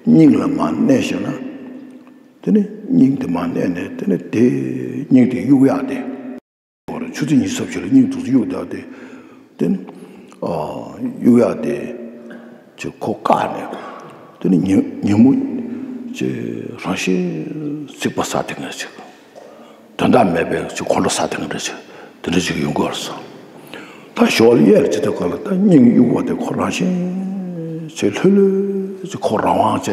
སྙིང་ལ་མར་གནས་ཤེ་ན། དེ་ནི་སྙིང་དེ་མར་གནས་ནས་དེ་ནི་དེ་སྙིང་དེ་གཡུག་ཡག་དེ། ཆུ་ཚོད་ཉི་ཤུ་རྩ་བཞི་ལ་སྙིང་ཐུག་ཚོད་གཡུག་བསྡད་དེ། དེ་ནི་ཨ་གཡུག་ཡག་དེ་ཅིག་ཁོ་བཀག་ནས། དེ་ནི་ཉིན་ཉིན་མོ་ཅིག་རང་བཞིན་རྩིག་པ་ཟ་དེ་ངས་ཅིག་དོན་དག་མེད་པའི་ཅིག་ཁོང་ཁྲོ་ཟ་དེ་ངས་འདྲ་ཅིག་དེ་འདྲ་ཅིག་ཡོང་གི་ཡོད་རེད་ས། ད་ཞོར་ལ་གཡས་ལ་ཅི་ཐུབ་གང་ལ་ད་སྙིང་གཡུག་པ་དེ་ཁོ་རང་བཞིན་ཅིག་ལྷོད་ལྷོད་ཅིག་ཁོ་རང་དབང་བྱས་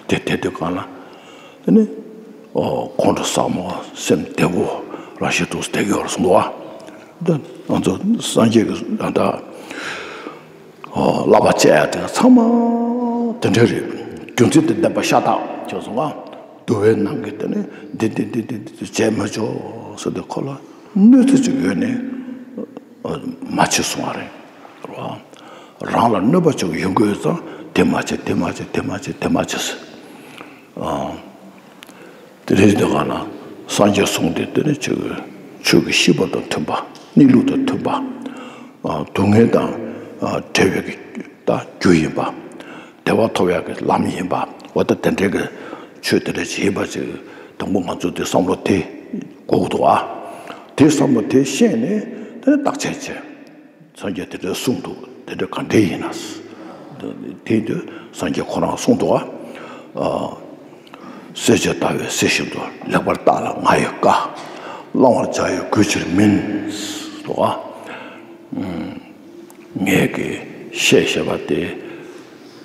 དེ་དེ་དུས་གང་ལ། དེ་ནི་ཨོ་ཁོང་ཁྲོ་ཟ་མོ་སེམས་བདེ་པོ་རང་བཞིན་དུ་བསྡད་ཀྱི་ཡོད་རེད་གསུངས་འདུག་བ། ད་ང་ཚོ་སངས་རྒྱས་ཀྱི་ད་ལྟ་ཨོ་བསླབ་པ་བྱས་ཡ་དེ་ཚང་མ་དེ་འདྲ་རེད། རྒྱུ་མཚན་དེ་བདེན་པ་ཤ་སྟག་ཅེས་གསུངས་བ། འདུལ་བའི་ནང་གི་དེ་ནི་འདི་འདི་འདི་འདི་འདི་བྱས་མ་ཆོག་ཟེར་ཏེ་ཁོ་ལ་གནོད་འཚེ་ཅིག་ཡོད་ནས་ཨོ་མ་བྱེད་གསུང་བ་རེད། རང་ལ་གནོད་པ་ཅིག་ཡོང་གི་ཡོད་ཙང་དེ་མ་བྱེད་དེ་མ་བྱེད་དེ་མ་བྱེད་དེ་མ་བྱེད་ཟེར། ཨ། དེ་རེད། དེ་ག་ན་སངས་རྒྱས་གསུངས་ཏེ་དེ་ནི་ཆོས་ཀྱི་ཆོས་ཀྱི་ཤེས་པ་དང་མཐུན་པ། གནས་ལུགས་དང་མཐུན་པ། ཨ། སྡུག་བསྔལ་དང་ཨ་བྲལ་བའི་གི་ད་རྒྱུ་ཡིན་པ། བདེ་བ་ཐོབ་ཡག་གི་ལམ་ཡིན་པ། འོ་ད་དེ་འདྲའི་གི་ཆོས་དེ་འདྲ་ཞིག་ཡིན་པ་ཅིག་དང་པོ་ང་ཚོ་དེ་བསམ་བློ་དེ་དགོས་ཀྱི་འདུག་ཨ། དེ་བསམ་བློ་དེ་ཤེས་ནས་དེ་ནི་བརྟག་དཔྱད་བྱས། སངས་རྒྱས་དེ་འདྲ་གསུངས་འདུག་དེ་འདྲ་ག་འདྲ་ཡིན་ན། དེ་དུས་སངས་རྒྱས་ཁོ་རང་གསུངས་འདུག་ཨ། གསལ་བྱེད་ལྟ་བུའི་གསེར་བཞིན་དུ། ལེགས་པར་བརྟགས་ལ་ང་ཡི་བཀའ། བླང་བར་བྱ་ཡི་གུས་ཕྱིར་མིན། འདུག་ཨ། ངས་ཀྱི་བཤད་ཞེས་པ་དེ།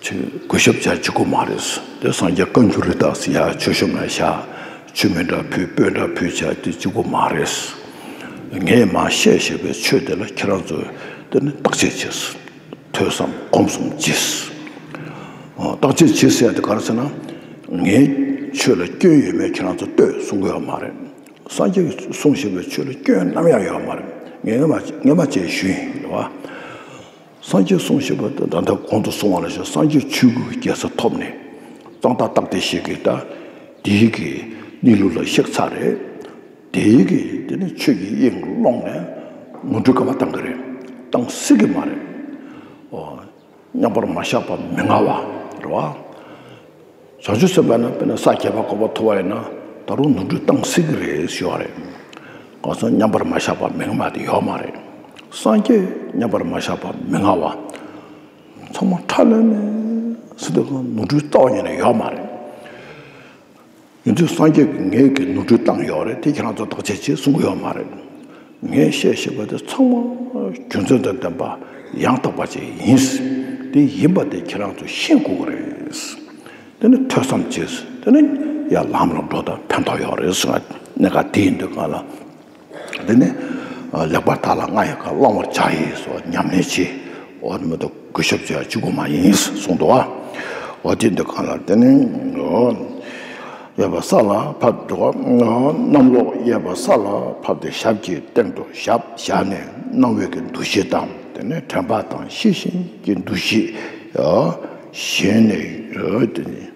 ཆོས་གུས་ཞབས་བྱ་བཅུག་གི་མ་རེད། དེ་སངས་རྒྱས་བཀའ་འགྱུར་རི་དྭགས་སུ་ཡ་ཆོས་ཞབས་ན་བཞག་ཆོས་མི་འདྲ་ཕུལ་སྤོས་འདྲ་ཕུལ་བྱ་དེ་བཅུག་གི་མ་རེད། ངས་མ་བཤད་ཞེས་པའི་ཆོས་དེ་ལ་ཁྱེད་རང་ཚོས་དེ་ནི་བརྟག་དཔྱད་བྱས། ཐོས་བསམ་སྒོམ་གསུམ་གྱིས། ཨོ། བརྟག་དཔྱད་བྱེད་ཟེར་ཡ་དེ་ག་རེ་ཟེར་ན། ངའི་ཆོས་ལ་སྐྱོན་ཡོད་མེད་ཁྱེད་རང་ཚོ་ལྟོས་གསུང་གི་ཡོད་མ་རེད། སངས་རྒྱས་ཀྱིས་གསུངས་བཞག་པའི་ཆོས་ལ་སྐྱོན་ནམ་ཡང་ཡོད་མ་རེད། ངས་ངས་མ་ངས་མ་བྱས་ཞུས་ཡིན་རེད་བ། སངས་རྒྱས་གསུངས་བཞག་པ་དེ་ད་ལྟ་གོང་དུ་སོང་བ་ལ་བཞག་སངས་རྒྱས་ཆོས་སྐུ་གི་རྒྱལ་ས་ཐོབ་ནས་གཙང་དག་རྟག་བརྟན་ཞིག་གིས་ད་དེའི་གི་གནས་ལུགས་ལ་གཤེགས་ཚར་རེད། དེའི་གི་དེ་ནི་ཆོས་ཀྱི་དབྱིངས་ཀློང་ནས་ངོ་སྤྲོད་ག་པར་བཏང་གི་རེད། བཏང་སྲིད་ཀྱི་མ་རེད། ཨོ། མཉམ་པར་མ་བཞག་པ་མི་མངའ་བ་རེད་བ། བྱང་ཆུབ་སེམས་དཔའ་ན་དཔེར་ན་ས་བརྒྱད་པ་གོ་འཕང་ཐོབ་པ་ཡིན་ན་ད་རུང་ནོར་འཁྲུལ་བཏང་སྲིད་ཀྱི་རེད་ཞུ་བ་རེད། གང་ཟག་མཉམ་པར་མ་བཞག་པ་མི་མངའ་བ་དེ་ཡོད་མ་རེད། སངས་རྒྱས་མཉམ་པར་མ་བཞག་པ་མི་མངའ་བ། ཚང་མ་ཁྲ་ལམ་མེ་ཟེར་དུས་ནོར་འཁྲུལ་རྩ་བ་ཉིད་ནས་ཡོད་མ་རེད། ཡིན་དུས་སངས་རྒྱས་ཀྱིས་ངས་ཀྱི་ནོར་འཁྲུལ་བཏང་ཡོད་རེད། དེ་ཁྱེད་རང་ཚོ་བརྟག་དཔྱད་བྱེད་གསུང་གི་ཡོད་མ་རེད། ངས་བཤད་བཞག་པ་དེ་ཚང་མ་རྒྱུ་མཚན་དང་ལྡན་པ་ཡང་དག་པ་ཅིག་ཡིན། དེ་ཡིན་པ་དེ་ཁྱེད་རང་ཚོ་ཤེས་དགོས་ཀྱི་རེད། དེ་ནི་ཐོས་བསམ་བྱས། དེ་ནི་ ཡར་ལམ་ལ་འགྲོ་དང་ཕན་ཐོགས་ཡོད་རེད་གསུངས། གནད་འགག་དེ་ཡིན་དུས་གང་ལ། དེ་ནས་ལེགས་པར་བརྟགས་ལ་སྔར་བས་ཀྱང་བླང་བར་བྱ་ཡིས་སོ། ཉམས་ལེན་བྱེད། འོ་དེ་མ་གཏོགས་གུས་ཞབས་བྱེད་ཡ་གཅིག་པུ་མ་ཡིན་གསུངས་འདུག་བ། འོ་དེ་འདི་གང་ལ་དེ་ནས་འོ་གཡས་པ་ས་ལ་ཕབ་འདུག་བ། གནམ་ལོགས་གཡས་པ་ས་ལ་ཕབ་སྟེ་ཞབས་ཀྱི་སྟེང་དུ་ཞབས་བཞག་ནས་སྣང་བའི་གི་འདུ་ཤེས་དང་དེ་ནས་དྲན་པ་དང་ཤེས་བཞིན་གྱི་འདུ་ཤེས་ཞེས་ནས་འོ་དེ་ནས།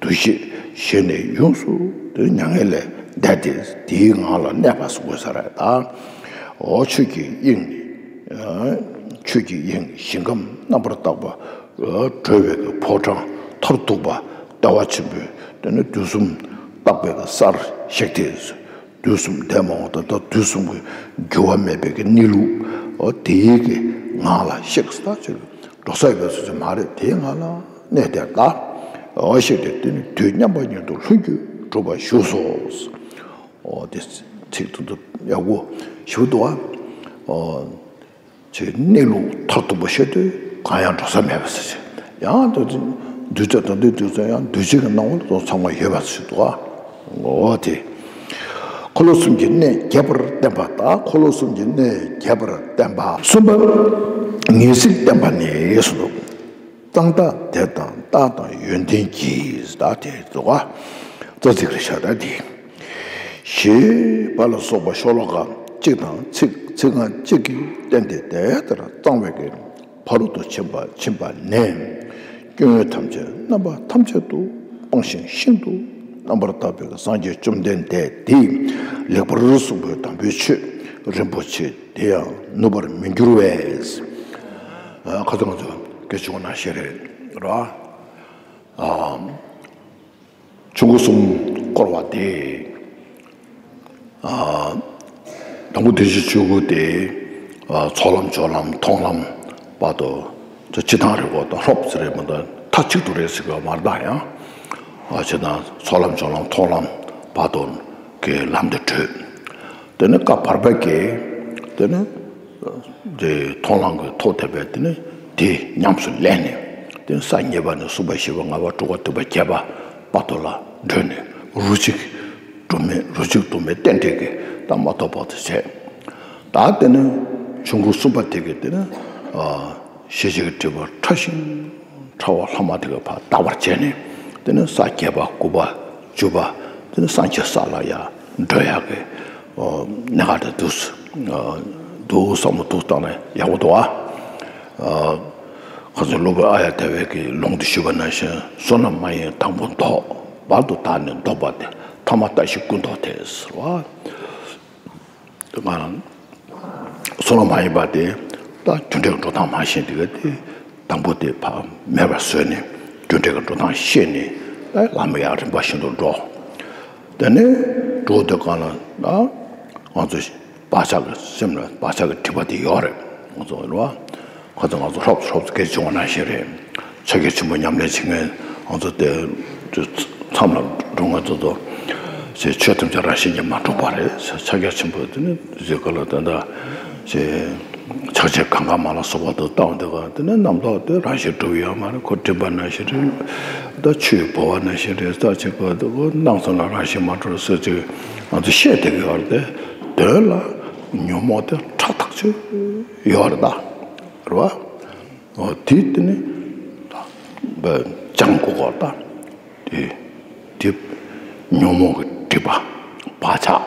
འདུ་ཤེས་ཞེས་ནས་ཡོངས་སུ་དུ་མྱ་ངན་ལས་འདས་ཏེ་དེའི་ངང་ལ་གནས་པ་སུ་དགོས་ས་རེད་ད། འོ་ཆོས་ཀྱི་དབྱིངས། ཆོས་ཀྱི་དབྱིངས་ཞིང་ཁམས་རྣམ་པར་དག་པ། གྲོལ་བའི་གི་ཕོ་བྲང་མཐར་ཐུག་པ་བདེ་བ་ཆེན་པོའི་དེ་ནི་དུས་གསུམ་རྟག་པའི་གི་སར་གཤེགས་ཏེ། དུས་གསུམ་འདས་མ་འོངས་ད་ལྟ་དུས་གསུམ་གྱི་འགྱུར་བ་མེད་པའི་གི་གནས་ལུགས་འོ་དེའི་གི་ངང་ལ་གཤེགས་སུ་ད་ཅིག་འགྲོ་ས་ཡོད་པའི་སུ་ཅིག་མ་རེད། དེའི་ངང་ལ་གནས་དེར་ལ་འོ་ཞེས་ཏེ་དེ་ནི་དུས་མཉམ་པ་ཉིད་དུ་ལྷུན་གྱིས་གྲུབ་པར་བཞུགས་སོ། འོ་དེ་ཚིག་ཏུ་ཏུ་ཡག་པོ་ཞུ་འདུག་ཨ། འོ། ཅེས་གནས་ལུགས་མཐར་ཐུག་པ་ཤེས་དུས་གང་ཡང་འགྲོ་ས་མེད་པ་ཟེར་ཅིག་ཡང་དུ་འདུས་བྱས་དང་འདུས་དུས་ཙམ་ཡང་འདུས་བྱས་ཀྱི་སྣང་བ་དང་ཚང་མ་ཡོད་པ་ཞིག་འདུག་ཨ། འོ་དེ། འཁོར་ལོ་གསུམ་གྱི་གནས་རྒྱས་པར་བསྟན་པ་དང་འཁོར་ལོ་གསུམ་གྱི་གནས་རྒྱས་པར་བསྟན་པ། གསུམ་པ། ངེས་ཚིག་བསྟན་པ་ནི་གསུངས་འདུག་གཙང་དག་དེ་དང་རྟགས་དང་ཡོན་ཏན་གྱིས་ད་དེ་འདུག་ཨ། རྩ་ཚིག་རེ་ཤ་ད་དེ། ཞེས་པ་ལ་སོགས་པ་ཤོ་ལོ་ཀ་གཅིག་དང་ཚིག་ཚིག་རྐང་གཅིག་གིས་བསྟན་ཏེ་དེ་ལྟར་གཙང་བའི་གི་ཕ་རོལ་ཏུ་ཕྱིན་པ་ཕྱིན་པ་ནས་སྐྱོན་ཐམས་ཅད་རྣམ་པ་ཐམས་ཅད་དུ་སྤངས་ཤིང་ཤིན་ཏུ་རྣམ་པར་དག་པའི་སངས་རྒྱས་བཅོམ་ལྡན་འདས་དེས་ལེགས་པར་གསུངས་པའི་དམ་པའི་ཆོས་རིན་པོ་ཆེ་དེ་ཡང་ནུབ་པར་མི་འགྱུར་བས། ཁ་ཚ་ང་ཚོ་སྐད་ཆུང་ན་ཤེས་རེད་ར། ཆུང་ཀུ་གསུམ་བསྐོར་བ་དེ། དང་པོ་བདེ་གཤེགས་ཆོས་སྐུ་དེ། ཚོགས་ལམ་སྦྱོར་ལམ་མཐོང་ལམ་བར་དུ། སྤྱི་བཏང་རེད་གོ་དང་ལྷོབ་ཟེར་རེད་མ་གཏོགས་མཐའ་གཅིག་ཏུ་རེད་ཟེར་གི་མ་རེད་ད་ཡང་། སྤྱི་བཏང་ཚོགས་ལམ་སྦྱོར་ལམ་མཐོང་ལམ་བར་དུ་གི་ལམ་དུ་བགྲོད། དེ་ནས་སྐབས་བར་པ་གི་དེ་ནས། དེ་མཐོང་ལམ་གྱི་ཐོག་དེ་བས་དེ་ནི་དེ་ཉམས་སུ་ལེན་ནས་དེ་ས་གཉིས་པ་ནས་གསུམ་པ་བཞི་པ་ལྔ་པ་དྲུག་པ་བདུན་པ་བརྒྱད་པ་བར་དུ་ལ་བགྲོད་ནས་རོ་གཅིག་སྒྲོན་མེ་རོ་གཅིག་སྒྲོན་མེ་རྟེན་འབྲེལ་གྱི་ད་མ་ཐོབ་བར་དུ་བྱས། ད་དེ་ནི་ཆུང་ཀུ་གསུམ་པ་དེ་གི་དེ་ནི་ཤེས་བྱའི་སྒྲིབ་པ་ཕྲ་ཞིང་ཕྲ་བ་ལྷག་མ་དེ་ག་ཕར་དག་པར་བྱས་ནས་དེ་ནི་ས་བརྒྱད་པ་དགུ་པ་བཅུ་པ་དེ་ནི་སངས་རྒྱས་ས་ལ་ཡང་འགྲོ་ཡག་གི་གནད་འགག་དེ་འདུག་འདུག་བསམ་བློ་འདུག་བཏང་ན་ཡག་པོ་འདུག་ཨ། ཁོ་ཚོས་སློབ་དཔོན་ཨཱརྱ་དེ་བའི་གི་ལུང་དུ་ཞུས་པ་ནང་བཞིན་བསོད་ནམས་མ་ཡིན་དང་པོ་ལྡོག་བར་དུ་བདག་ནི་ལྡོག་པ་སྟེ་ཐ་མ་ལྟ་ཞིག་ཀུན་ལྡོག་སྟེ་ཟེར་བ། དེ་ང་རང་བསོད་ནམས་མ་ཡིན་པ་དེ་ད་རྒྱུ་འབྲས་ཀྱི་འགྲོ་སྟངས་མ་ཤེས་དེ་ག་དེ་དང་པོ་དེ་ཕར་མེད་པར་བཟོས་ནས་རྒྱུ་འབྲས་ཀྱི་འགྲོ་སྟངས་ཤེས་ནས་ཨ་ལམ་ཡང་རིམ་པ་བཞིན་དུ་འགྲོ། དེ་ནས་འགྲོ་དུས་གང་ལ་ང་ཚོ་བག་ཆགས་ཀྱི་སེམས་ལ་བག་ཆགས་ཀྱི་སྒྲིབ་པ་དེ་ཡོད་རེད་ང་ཚོ་རེད་བ། ཁོ་ཚོ་ང་ཚོ་ལྷོབ་ལྷོབ་སྐད་བྱུང་བ་ནང་བཞིན་རེད། ཕྱག་རྒྱ་ཆེན་པོ་ཉམས་ལེན་བྱེད་མཁན་ང་ཚོ་དེ་མཚམས་ལ་འགྲོ་མཁན་ཚོ་ཚོ་ཞེས་ཆོས་ཐམས་ཅད་རང་བཞིན་གྱིས་མ་གྲུབ་པ་རེད། ཕྱག་རྒྱ་ཆེན་པོ་དེ་ནི་ཟེར་ག་ལ་ད་ལྟ་ཞེས་ཕྱག་རྒྱ་གང་ག་མ་ལ་སོགས་པ་དུ་བཏང་དེ་ག་དེ་ནི་རྣམ་རྟོག་དེ་རང་བཞིན་གྲུབ་ཡོད་མ་རེད། ཁོ་སྒྲིབ་པ་ནང་བཞིན་རེད། ད་ཆུའི་ཕོ་བ་ནང་བཞིན་རེད། ས་ཆེན་པོ་དེ་གོ་སྣང་ཚུལ་ལ་རང་བཞིན་མ་གྲུབ་ཟེར་ཅིག་ང་ཚོ་བཤད་བསྡད་ཀྱི་ཡོད་རེད་དེ་དོན་ལ་ཉོན་མོངས་དེ་ཕྲ་ཐག་ཆོད་ཡོད་རེད་ད། རེད་བ། འོ་དེ་དེ་ནི་ད་སྦྱང་དགོས་གོ་ད། དེ་དེ་ཉོན་མོངས་ཀྱི་སྒྲིབ་པ་བག་ཆགས་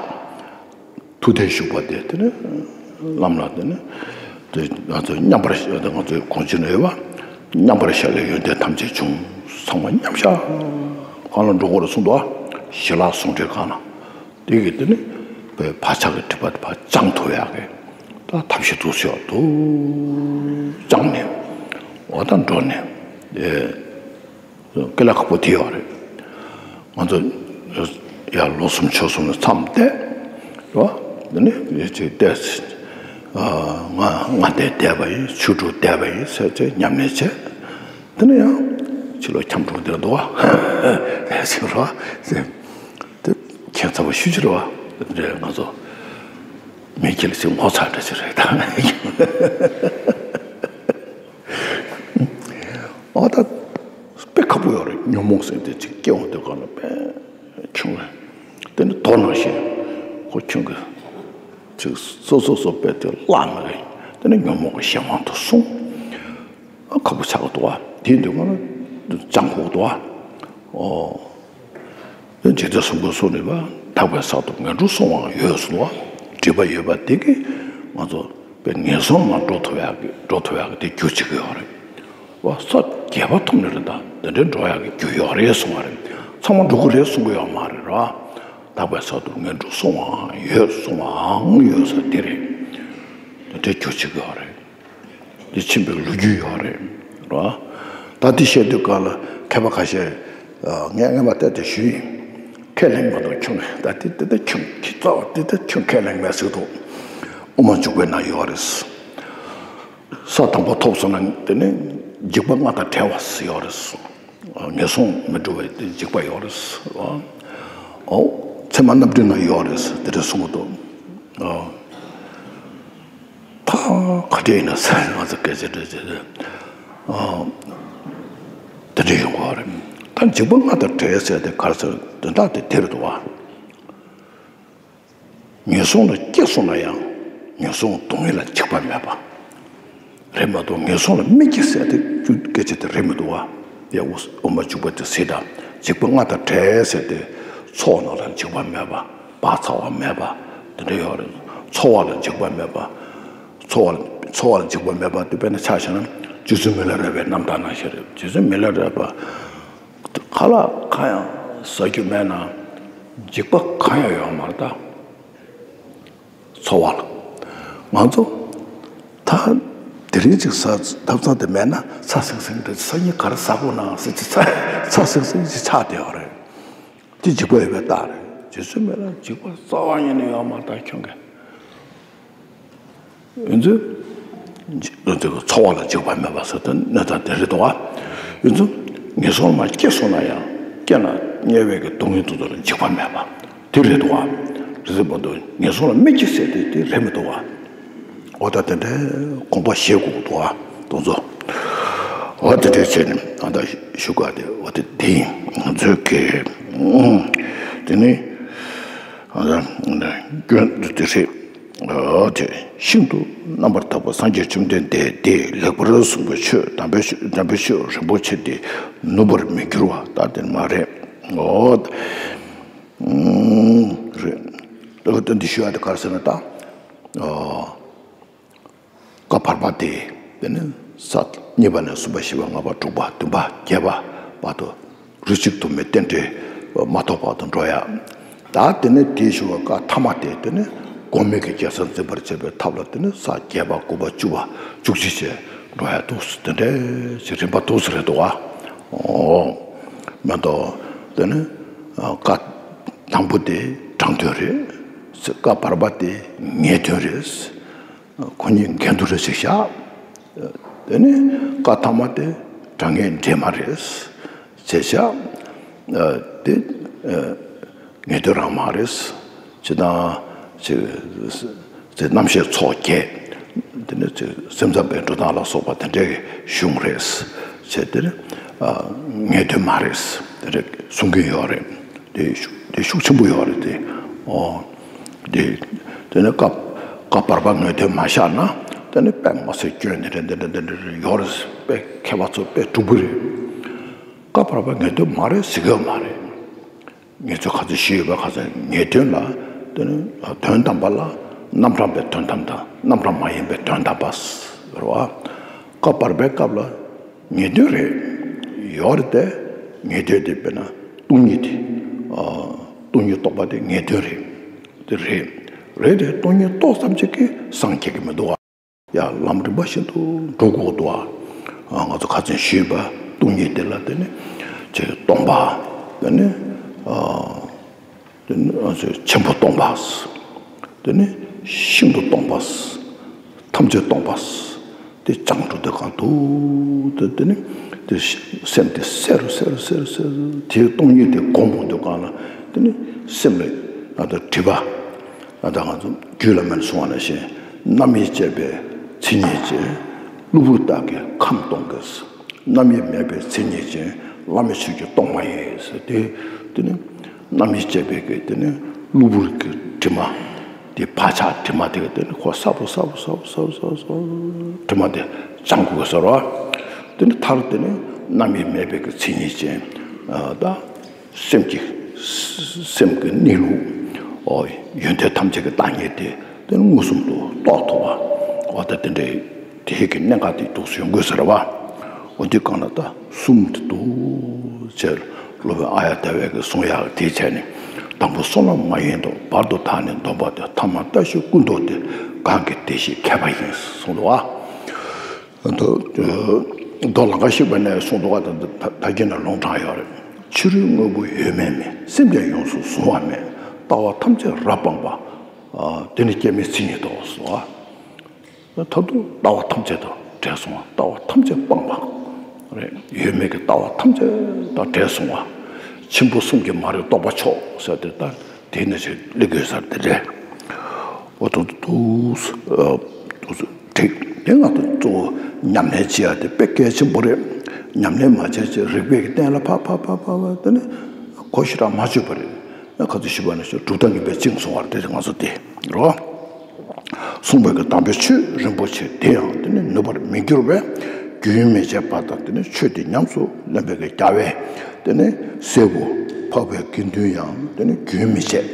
མཐུ་ལྡན་ཞུགས་པ་དེ་དེ་ནི་ལམ་ལ་དེ་ནི་དེ་ང་ཚོ་མཉམ་པར་ང་ཚོའི་གོང་ཆེན་ཡོད་པ་མཉམ་པར་བཞག་ལས་ཡོན་ཏན་ཐམས་ཅད་འབྱུང་། ཚང་མ་མཉམ་བཞག་གང་ལ་འགྲོ་དགོས་རེད་གསུངས་འདུག་བ། ཞི་ལྷག་ཟུང་འབྲེལ་གང་ལ། དེ་གི་དེ་ནི་བག་ཆགས་ཀྱི་སྒྲིབ་པ་དེ་ཕར་སྦྱང་ཐུབ་ཡག་གི་ད་ཐབས་ཤེས་འདུག་ཟེར་བ་འདུག་སྦྱངས་ནས་འོ་ད་འགྲོ་ནས་དེ་དཀའ་ལས་ཁག་པོ་དེ་ཡོད་རེད། ང་ཚོ་ཡར་ལོ་གསུམ་ཕྱོགས་གསུམ་ལ་མཚམས་བསྡད་རོ། དེ་ནི་ཡོད་ཅིག་བསྡད་ང་ང་འདིར་བསྡད་པ་ཡིན། ཆོས་དྲུག་བསྡད་པ་ཡིན་ཟེར་ཅིག་ཉམས་ལེན་བྱས། དེ་ནས་ཡང་ཕྱི་ལོགས་འཁྱམ་འགྲོ་འདིར་འདུག་བ། ཟེར་རོ། དེ་ཁྱད་མཚར་བ་ཤུགས་ཆེ་རེད་བ། རེད་ང་ཚོ་མི་སྐྱེ་ལ་ཚིག་ངོ་ཚ་འདྲ་ཞིག་རེད་ད། ཨ་ད་དཔེ་ཁག་པོ་ཡོད་རེད། ཉོན་མོངས་ཟེར་དེ་ཅིག་སྐྱེ་འོང་དུས་གང་ལ་དཔེ་ ཁྱོད་དེ་ནི་དོ་ནང་བཞིན་ཁོ་ཁྱོད་ཀྱི་ཚིག་སོ་སོ་སོ་པས་དེ་བརླག་མི་རེད། དེ་ནི་ཉོན་མོངས་ཀྱི་གཞན་དབང་དུ་སོང་། ཁག་པོ་ཆགས་འདུག་བ། དེའི་འདུག་ན་ཅང་ཁོག་འདུག་བ། ཨོ། འཇིག་རྟེན་གསུམ་མགོན་གསུམ་ནི་བ། དག་པའི་ས་རྡོར་ངན་འགྲོར་སོང་བའང་ཡོད་གསུང་བ། སྒྲིབ་པ་ཡོད་པ་དེ་གིས་ང་ཚོ་དཔེ་ངན་སོང་ལ་འགྲོ་ཐུབ་ཡག་གི་འགྲོ་ཐུབ་ཡག་གི་དེ་རྒྱུ་བྱེད་ཀྱི་ཡོད་རེད། བ་ས་བརྒྱད་པ་ཐོབ་ནི་རེད། ད་འདི་འདྲའི་འགྲོ་ཡག་གི་རྒྱུ་ཡོད་རེད་གསུང་བ་རེད། ཚང་མ་འགྲོ་གི་རེད་གསུང་གི་ཡོད་མ་རེད་ར། དག་པའི་ས་རྡོར་ངན་འགྲོར་སོང་བའང་ཡོད་གསུང་བའང་ཡོད་ས་དེ་རེད། འདི་འདྲའི་རྒྱུ་བྱེད་ཀྱི་ཡོད་རེད། འདི་ཕྱིན་པའི་ལོ་རྒྱུས་ཡོད་རེད། ར། ད་འདི་བཤད་དུས་སྐབས་ལ་མཁས་པ་ཁ་ཤས་ངས་སྔ་མ་བལྟས་ཏེ་ཞུས་ཡིན། ཁས་ལེན་མ་གཏོགས་ཁྱོད་ད་འདི་འདི་ད་ཁྱོད་ཁྱི་རྩ་བ་འདི་ད་ཁྱོད་ཁས་ལེན་མེད་ཟེར་འདུག་དབུ་མ་འཇུག་པའི་ནང་ཡོད་རེད། ས་དང་པོ་ཐོབ་སོང་ན་དེ་ནི་འཇིགས་པ་ལྔ་དང་བྲལ་བ་ཟེར་ཡོད་རེད། ངན་སོང་མི་འགྲོ་བའི་དེ་འཇིགས་པ་ཡོད་རེད། ཨོ། ཚད་མ་རྣམ་འགྲེལ་ན་ཡོད་རེད། དེ་འདྲ་གསུང་གི་འདུག་ཨོ། ད་ག་འདྲ་ཡིན་ན་ཟེར་ང་ཚོ་སྐད་ཆ་འདྲ་བྱས་ཏེ། ཨོ། དེ་འདྲ་ཡོང་གི་རེད། ད་འཇིགས་པ་ལྔ་དང་བྲལ་ཟེར་དེ་ག་རེ་ཟེར་དོན་དག་དེ་དེ་རེད་འདུག་བ། ངན་སོང་ལ་སྐྱེས་སོང་ན་ཡང་ངན་སོང་སྡུག་བསྔལ་ལ་འཇིགས་པ་མེད་པ་རེད་མ་གཏོགས། ངན་སོང་ལ་མི་སྐྱེ་ཟེར་དེ་སྐད་ཆ་དེ་རེད་མི་འདུག་བ། ཡ་དབུ་དབུ་མ་འཇུག་པ་དེ་ཟེར་དང་འཇིགས་པ་ལྔ་དང་བྲལ་ཟེར་དེ་ཚོགས་རྣམས་ལ་འཇིགས་པ་མེད་པ། བག་ཚ་བ་མེད་པ་དེ་འདྲ་ཡོད་རེད། ཚོར་བ་ལ་འཇིགས་པ་མེད་པ། ཚོར་བ་ལ་ཚོར་བ་ལ་འཇིགས་པ་མེད་པ་དེ་དཔེར་ན་ཆ་བཞག་ན་རྗེ་བཙུན་མི་ལ་རས་པའི་རྣམ་ཐར་ནང་བཞིན་རེད། རྗེ་བཙུན་མི་ལ་རས་པ། ཁ་ལག་གང་ཡང་ཟ་རྒྱུ་མེད་ན་འཇིགས་པ་གང་ཡང་ཡོད་མ་རེད་ད། ཚོར་བ་ལ། ང་ཚོ་ད་དེ་རིང་ཅིག་ཟ་ཐབ་ཚང་དེ་མེད་ན་ཚ་སིང་སིང་རེད། སང་ཉིན་ག་རེ་ཟ་དགོས་ན་ཟེར་གྱི་ཚ་ཚ་སིང་སིང་ཅིག་ཆགས་བསྡད་ཡོད་རེད། དེ་འཇིགས་པ་ཡོད་པའི་རྟགས་རེད། རྗེ་བཙུན་མི་ལ་འཇིགས་པ་རྩ་བ་ཉིད་ནས་ཡོད་མ་རེད་ད་ཁྱོད་ཀྱིས། ཡིན་ཚུལ། ཚོར་བ་ལ་འཇིགས་པ་མེད་པ་ཟེར་དོན་གནད་དོན་དེ་རེད་འདུག་བ། ཡིན་ཚུལ། ངན་སོང་ལ་མ་སྐྱེས་སོང་ན་ཡང་སྐྱེས་ན་དམྱལ་བའི་གི་སྡུག་བསྔལ་དེ་ཚོ་ལ་འཇིགས་པ་མེད་པ་དེ་རེད་འདུག་བ། རེད་མ་གཏོགས་ངན་སོང་ལ་མི་སྐྱེ་ཟེར་དེ་དེ་རེད་མི་འདུག་བ། འོ་ད་དེ་འདྲའི་དགོངས་པ་བཞེས་དགོས་འདུག་བ་དེ་ཚོ། འོ་དེ་འདྲའི་བྱས་ནས་ཨ་ད་ཞུ་ག་དེ་འོ་དེ་དེ་ཡིན། ང་ཚོའི་གི་དེ་ནི་ཨ་ད་སྐྱོན་དེ་རེད། ཨོ་དེ་ཤིན་ཏུ་རྣམ་པར་དག་པ་སངས་རྒྱས་བཅོམ་ལྡན་འདས་དེས་ལེགས་པར་གསུངས་པའི་ཆོས་དམ་པའི་ཆོས་དམ་པའི་ཆོས་རིན་པོ་ཆེ་དེ་ནུབ་པར་མི་འགྱུར་བ་ད་དེ་མ་རེད། ཨོ་རེད། ཨོ་དེ་འདི་ཞུ་ཡ་དེ་ག་རེ་ཟེར་ན་ད་ཨོ། བཀའ་བར་པ་དེ། དེ་ནི་ས་གཉིས་པ་ནས་གསུམ་པ་བཞི་པ་ལྔ་པ་དྲུག་པ་བདུན་པ་བརྒྱད་པ་བར་དུ་རིགས་གཅིག་ཏུ་མའི་རྟེན་འབྲེལ་མ་ཐོབ་བར་དུ་འགྲོ་ཡ། ད་དེ་ནི་དེའི་ཞུ་བ་བཀའ་ཐ་མ་དེ་དེ་ནི་སྒོམ་མེད་ཀྱི་རྒྱལ་ས་འཛིན་པར་བྱེད་པའི་ཐབས་ལ་དེ་ནི་ས་བརྒྱད་པ་དགུ་པ་བཅུ་པ་བཅུ་གཅིག་བཅས་འགྲོ་ཡ་འདུག་དེ་འདྲའི་རིམ་པ་འདུག་ཟེར་རེད་འདུག་བ། ཨོ། མ་གཏོགས་དེ་ནི་བཀའ་དང་པོ་དེ་དྲང་དོན་རེད། བཀའ་བར་པ་དེ་ངེས་དོན་རེད། ཁོ་གཉིས་འགལ་འདུ་རེད་ཅེས་བཞག་དེ་ནས་བཀའ་ཐ་མ་དེ་དྲང་ངེས་འདྲེས་མ་རེད་ཅེས་བཞག་དེ་ངེས་དོན་རང་མ་རེད། ཅེས་དང་ཅེས་རྣམ་བཤད་ཚོགས་བརྒྱད། དེ་ནས་སེམས་ཙམ་པའི་འགྲོ་སྟངས་ལ་སོགས་པ་དེ་འདྲའི་གཞུང་རེད། ཅེས་དེ་ནི་ངེས་དོན་མ་རེད། དེ་འདྲ་གསུང་གི་ཡོད་རེད། དེ་ཤུགས་དེ་ཤུགས་ཆེན་པོ་ཡོད་རེད་དེ། ཨོ། དེ་དེ་ནི་བཀའ་བཀའ་བར་པ་ངེས་དོན་མ་བཞག་ན་དེ་ནི་དཔེ་མ་སྲིད་སྐྱོན་འདི་འདྲ་འདི་འདྲ་འདི་འདྲ་ཡོད་རེད། དཔེ་མཁས་པ་ཚོ་དཔེ་སྡུག་པོ་རེད། བཀའ་བར་པ་ངེས་དོན་མ་རེད་ཟེར་གི་ཡོད་མ་རེད། ངེད་ཚོས་ཁ་ཚ་ཞུས་ཡོད་པ་ཁ་ཚ་ངེས་དོན་ལ་དེ་ནི་དོན་དམ་པ་ལ་རྣམ་གྲངས་པའི་དོན་དམ་དང་རྣམ་གྲངས་མ་ཡིན་པའི་དོན་དམ་པ་རེད་བ། བཀའ་བར་པའི་སྐབས་ལ་ངེས་དོན་རེད། ཡོད་རེད་དེ། ངེས་དོན་དེ་དཔེར་ན་སྟོང་ཉིད་དེ། སྟོང་ཉིད་རྟོགས་པ་དེ་ངེས་དོན་རེད། དེ་རེད། རེད་དེ་སྟོང་ཉིད་རྟོགས་ཙམ་ཅིག་གིས་སངས་རྒྱས་ཀྱི་མི་འདུག་བ། ཡ་ལམ་རིམ་པ་བཞིན་དུ་འགྲོ་དགོས་འདུག་བ། ང་ཚོ་ཁ་ཚོན་ཞུས་པ་སྟོང་ཉིད་དེ་ལ་དེ་ནི་ཅིག་སྟོང་པ། དེ་ནི་དེ་ནི་ཆེན་པོ་སྟོང་པ། དེ་ནི་ཤིན་ཏུ་སྟོང་པ། ཐམས་ཅད་སྟོང་པ། དེ་སྦྱང་འགྲོ་དེ་གང་དུ་དེ་དེ་ནི་དེ་སེམས་དེ་གསལ་རུ་གསལ་རུ་གསལ་རུ་གསལ་རུ་དེའི་སྟོང་ཉིད་དེ་སྒོམ་འོང་དུས་གང་ལ་དེ་ནི་སེམས་ལ་ང་ཚོ་སྒྲིབ་པ། ང་ཚོ་རྒྱུད་བླ་མས་གསུངས་པ་ནང་བཞིན་རྣམ་དབྱེ་བཅས་པའི་མཚན་ཉིད་ཅན། གློ་བུར་དག་གིས་ཁམས་སྟོང་གི། རྣམ་དབྱེ་མེད་པའི་མཚན་ཉིད་ཅན། བླ་མེད་ཆོས་ཀྱི་སྟོང་པ་ཡིན་ཟེར་དེ་དེ་ནི། རྣམ་དབྱེ་བཅད་པའི་གི་དེ་ནི་གློ་བུར་གྱི་དྲི་མ། དེ་བག་ཆགས་དྲི་མ་དེ་གི་དེ་ནི་ཁོ་གསལ་པོ་གསལ་པོ་གསལ་པོ་གསལ་པོ་གསལ་པོ་གསལ་པོ་དྲི་མ་དེ་སྦྱང་དགོས་ཟེར་བ། དེ་ནི་མཐར་དེ་ནི་རྣམ་དབྱེ་མེད་པའི་གི་མཚན་ཉིད་ཅན། ད་སེམས་ཀྱི། སེམས་ཀྱི་གནས་ལུགས། ཨོ། ཡོན་ཏན་ཐམས་ཅད་ཀྱི་བདག་ཉིད་དེ་དེ་ནི་མངོན་སུམ་དུ་རྟོགས་ཐུབ་པ། འོ་ད་དེ་འདྲའི་དེའི་གི་གནད་འགག་དེ་འདུག་སེ་ཡོང་དགོས་ཟེར་བ། འོ་དེ་གང་ལ་ད་གསུམ་དུ་འདུག་ཅེས་སློབ་དཔོན་ཨཱརྱ་དྭ་བས་ཀྱི་གསུང་ཡག་དེ་བྱས་ནས། དང་པོ་བསོད་ནམས་མ་ཡིན་ལྟ་བུ། བར་དུ་དག་ནི་སྡོམ་པ་སྟེ། ཐ་མར་ལྟ་ཞིག་ཀུན་རྟོག་སྟེ། གང་གི་བདེ་གཤེགས་མཁས་པ་ཡིན། གསུངས་འདུག་བ། མདོ་ལང་ཀ་གཤེགས་པ་ནས་གསུངས་འདུག་བ། ད་ད་ད་གིན་ན་ལུང་དྲངས་ཡོད་རེད། ཕྱི་རོལ་དངོས་པོ་ཡོད་མེད་མེད། སེམས་ཀྱང་ཡོངས་སུ་གཟུང་བ་མེད། ལྟ་བ་ཐམས་ཅད་རབ་སྤངས་པ། དེ་ནི་སྐྱེ་མེད་མཚན་ཉིད་དོ་གསུངས་པ། མཐར་ཐུག་ལྟ་བ་ཐམས་ཅད་དང་བྲལ་སོང་བ། ལྟ་བ་ཐམས་ཅད་སྤངས་པ་རེད། ཡོད་མེད་ཀྱི་ལྟ་བ་ཐམས་ཅད་དང་བྲལ་སོང་བ། ཆེན་པོ་གསུམ་གྱི་མ་རིག་རྟོགས་པ་མཆོག་ཟེར་དེ་ལྟར་དེ་ནས་ཆེས་སླེབས་དགོས་ས་དེ་རེད། འོ་ཐུག་ཐུག་ཐུག་ཐུག་འགྲིག་དེ་ང་ཚོ་གཙོ་བོ་ཉམས་ལེན་བྱེད་ཡ་དེ་དཔེ་གལ་ཆེན་པོ་རེད། ཉམས་ལེན་མ་བྱས་ཚེ་རིག་པའི་གི་སྟེང་ལ་ཕབ་ཕབ་ཕབ་ཕབ་དེ་ནི་གོ་ཞེ་དྲག་མ་ཆོད་པ་རེད། ཁ་ཚུར་ཞུས་པ་ནི་གྲུབ་མཐའ་ངེས་པའི་བཅིངས་སོང་བར་དེ་ང་ཚོ་དེ་རོ། གསུངས་པའི་གི་དམ་པའི་ཆོས་རིན་པོ་ཆེ་དེ་ཡང་དེ་ནི་ནུབ་པར་མི་འགྱུར་བས། རྒྱུན་མི་འཆད་པ་དང་དེ་ནི་ཆོས་དེ་ཉམས་སུ་ལེན་པའི་གི་རྒྱལ་བས་དེ་ནི་གསལ་པོ་འཕགས་པའི་དགེ་འདུན་ཡང་དེ་ནི་རྒྱུན་མི་འཆད།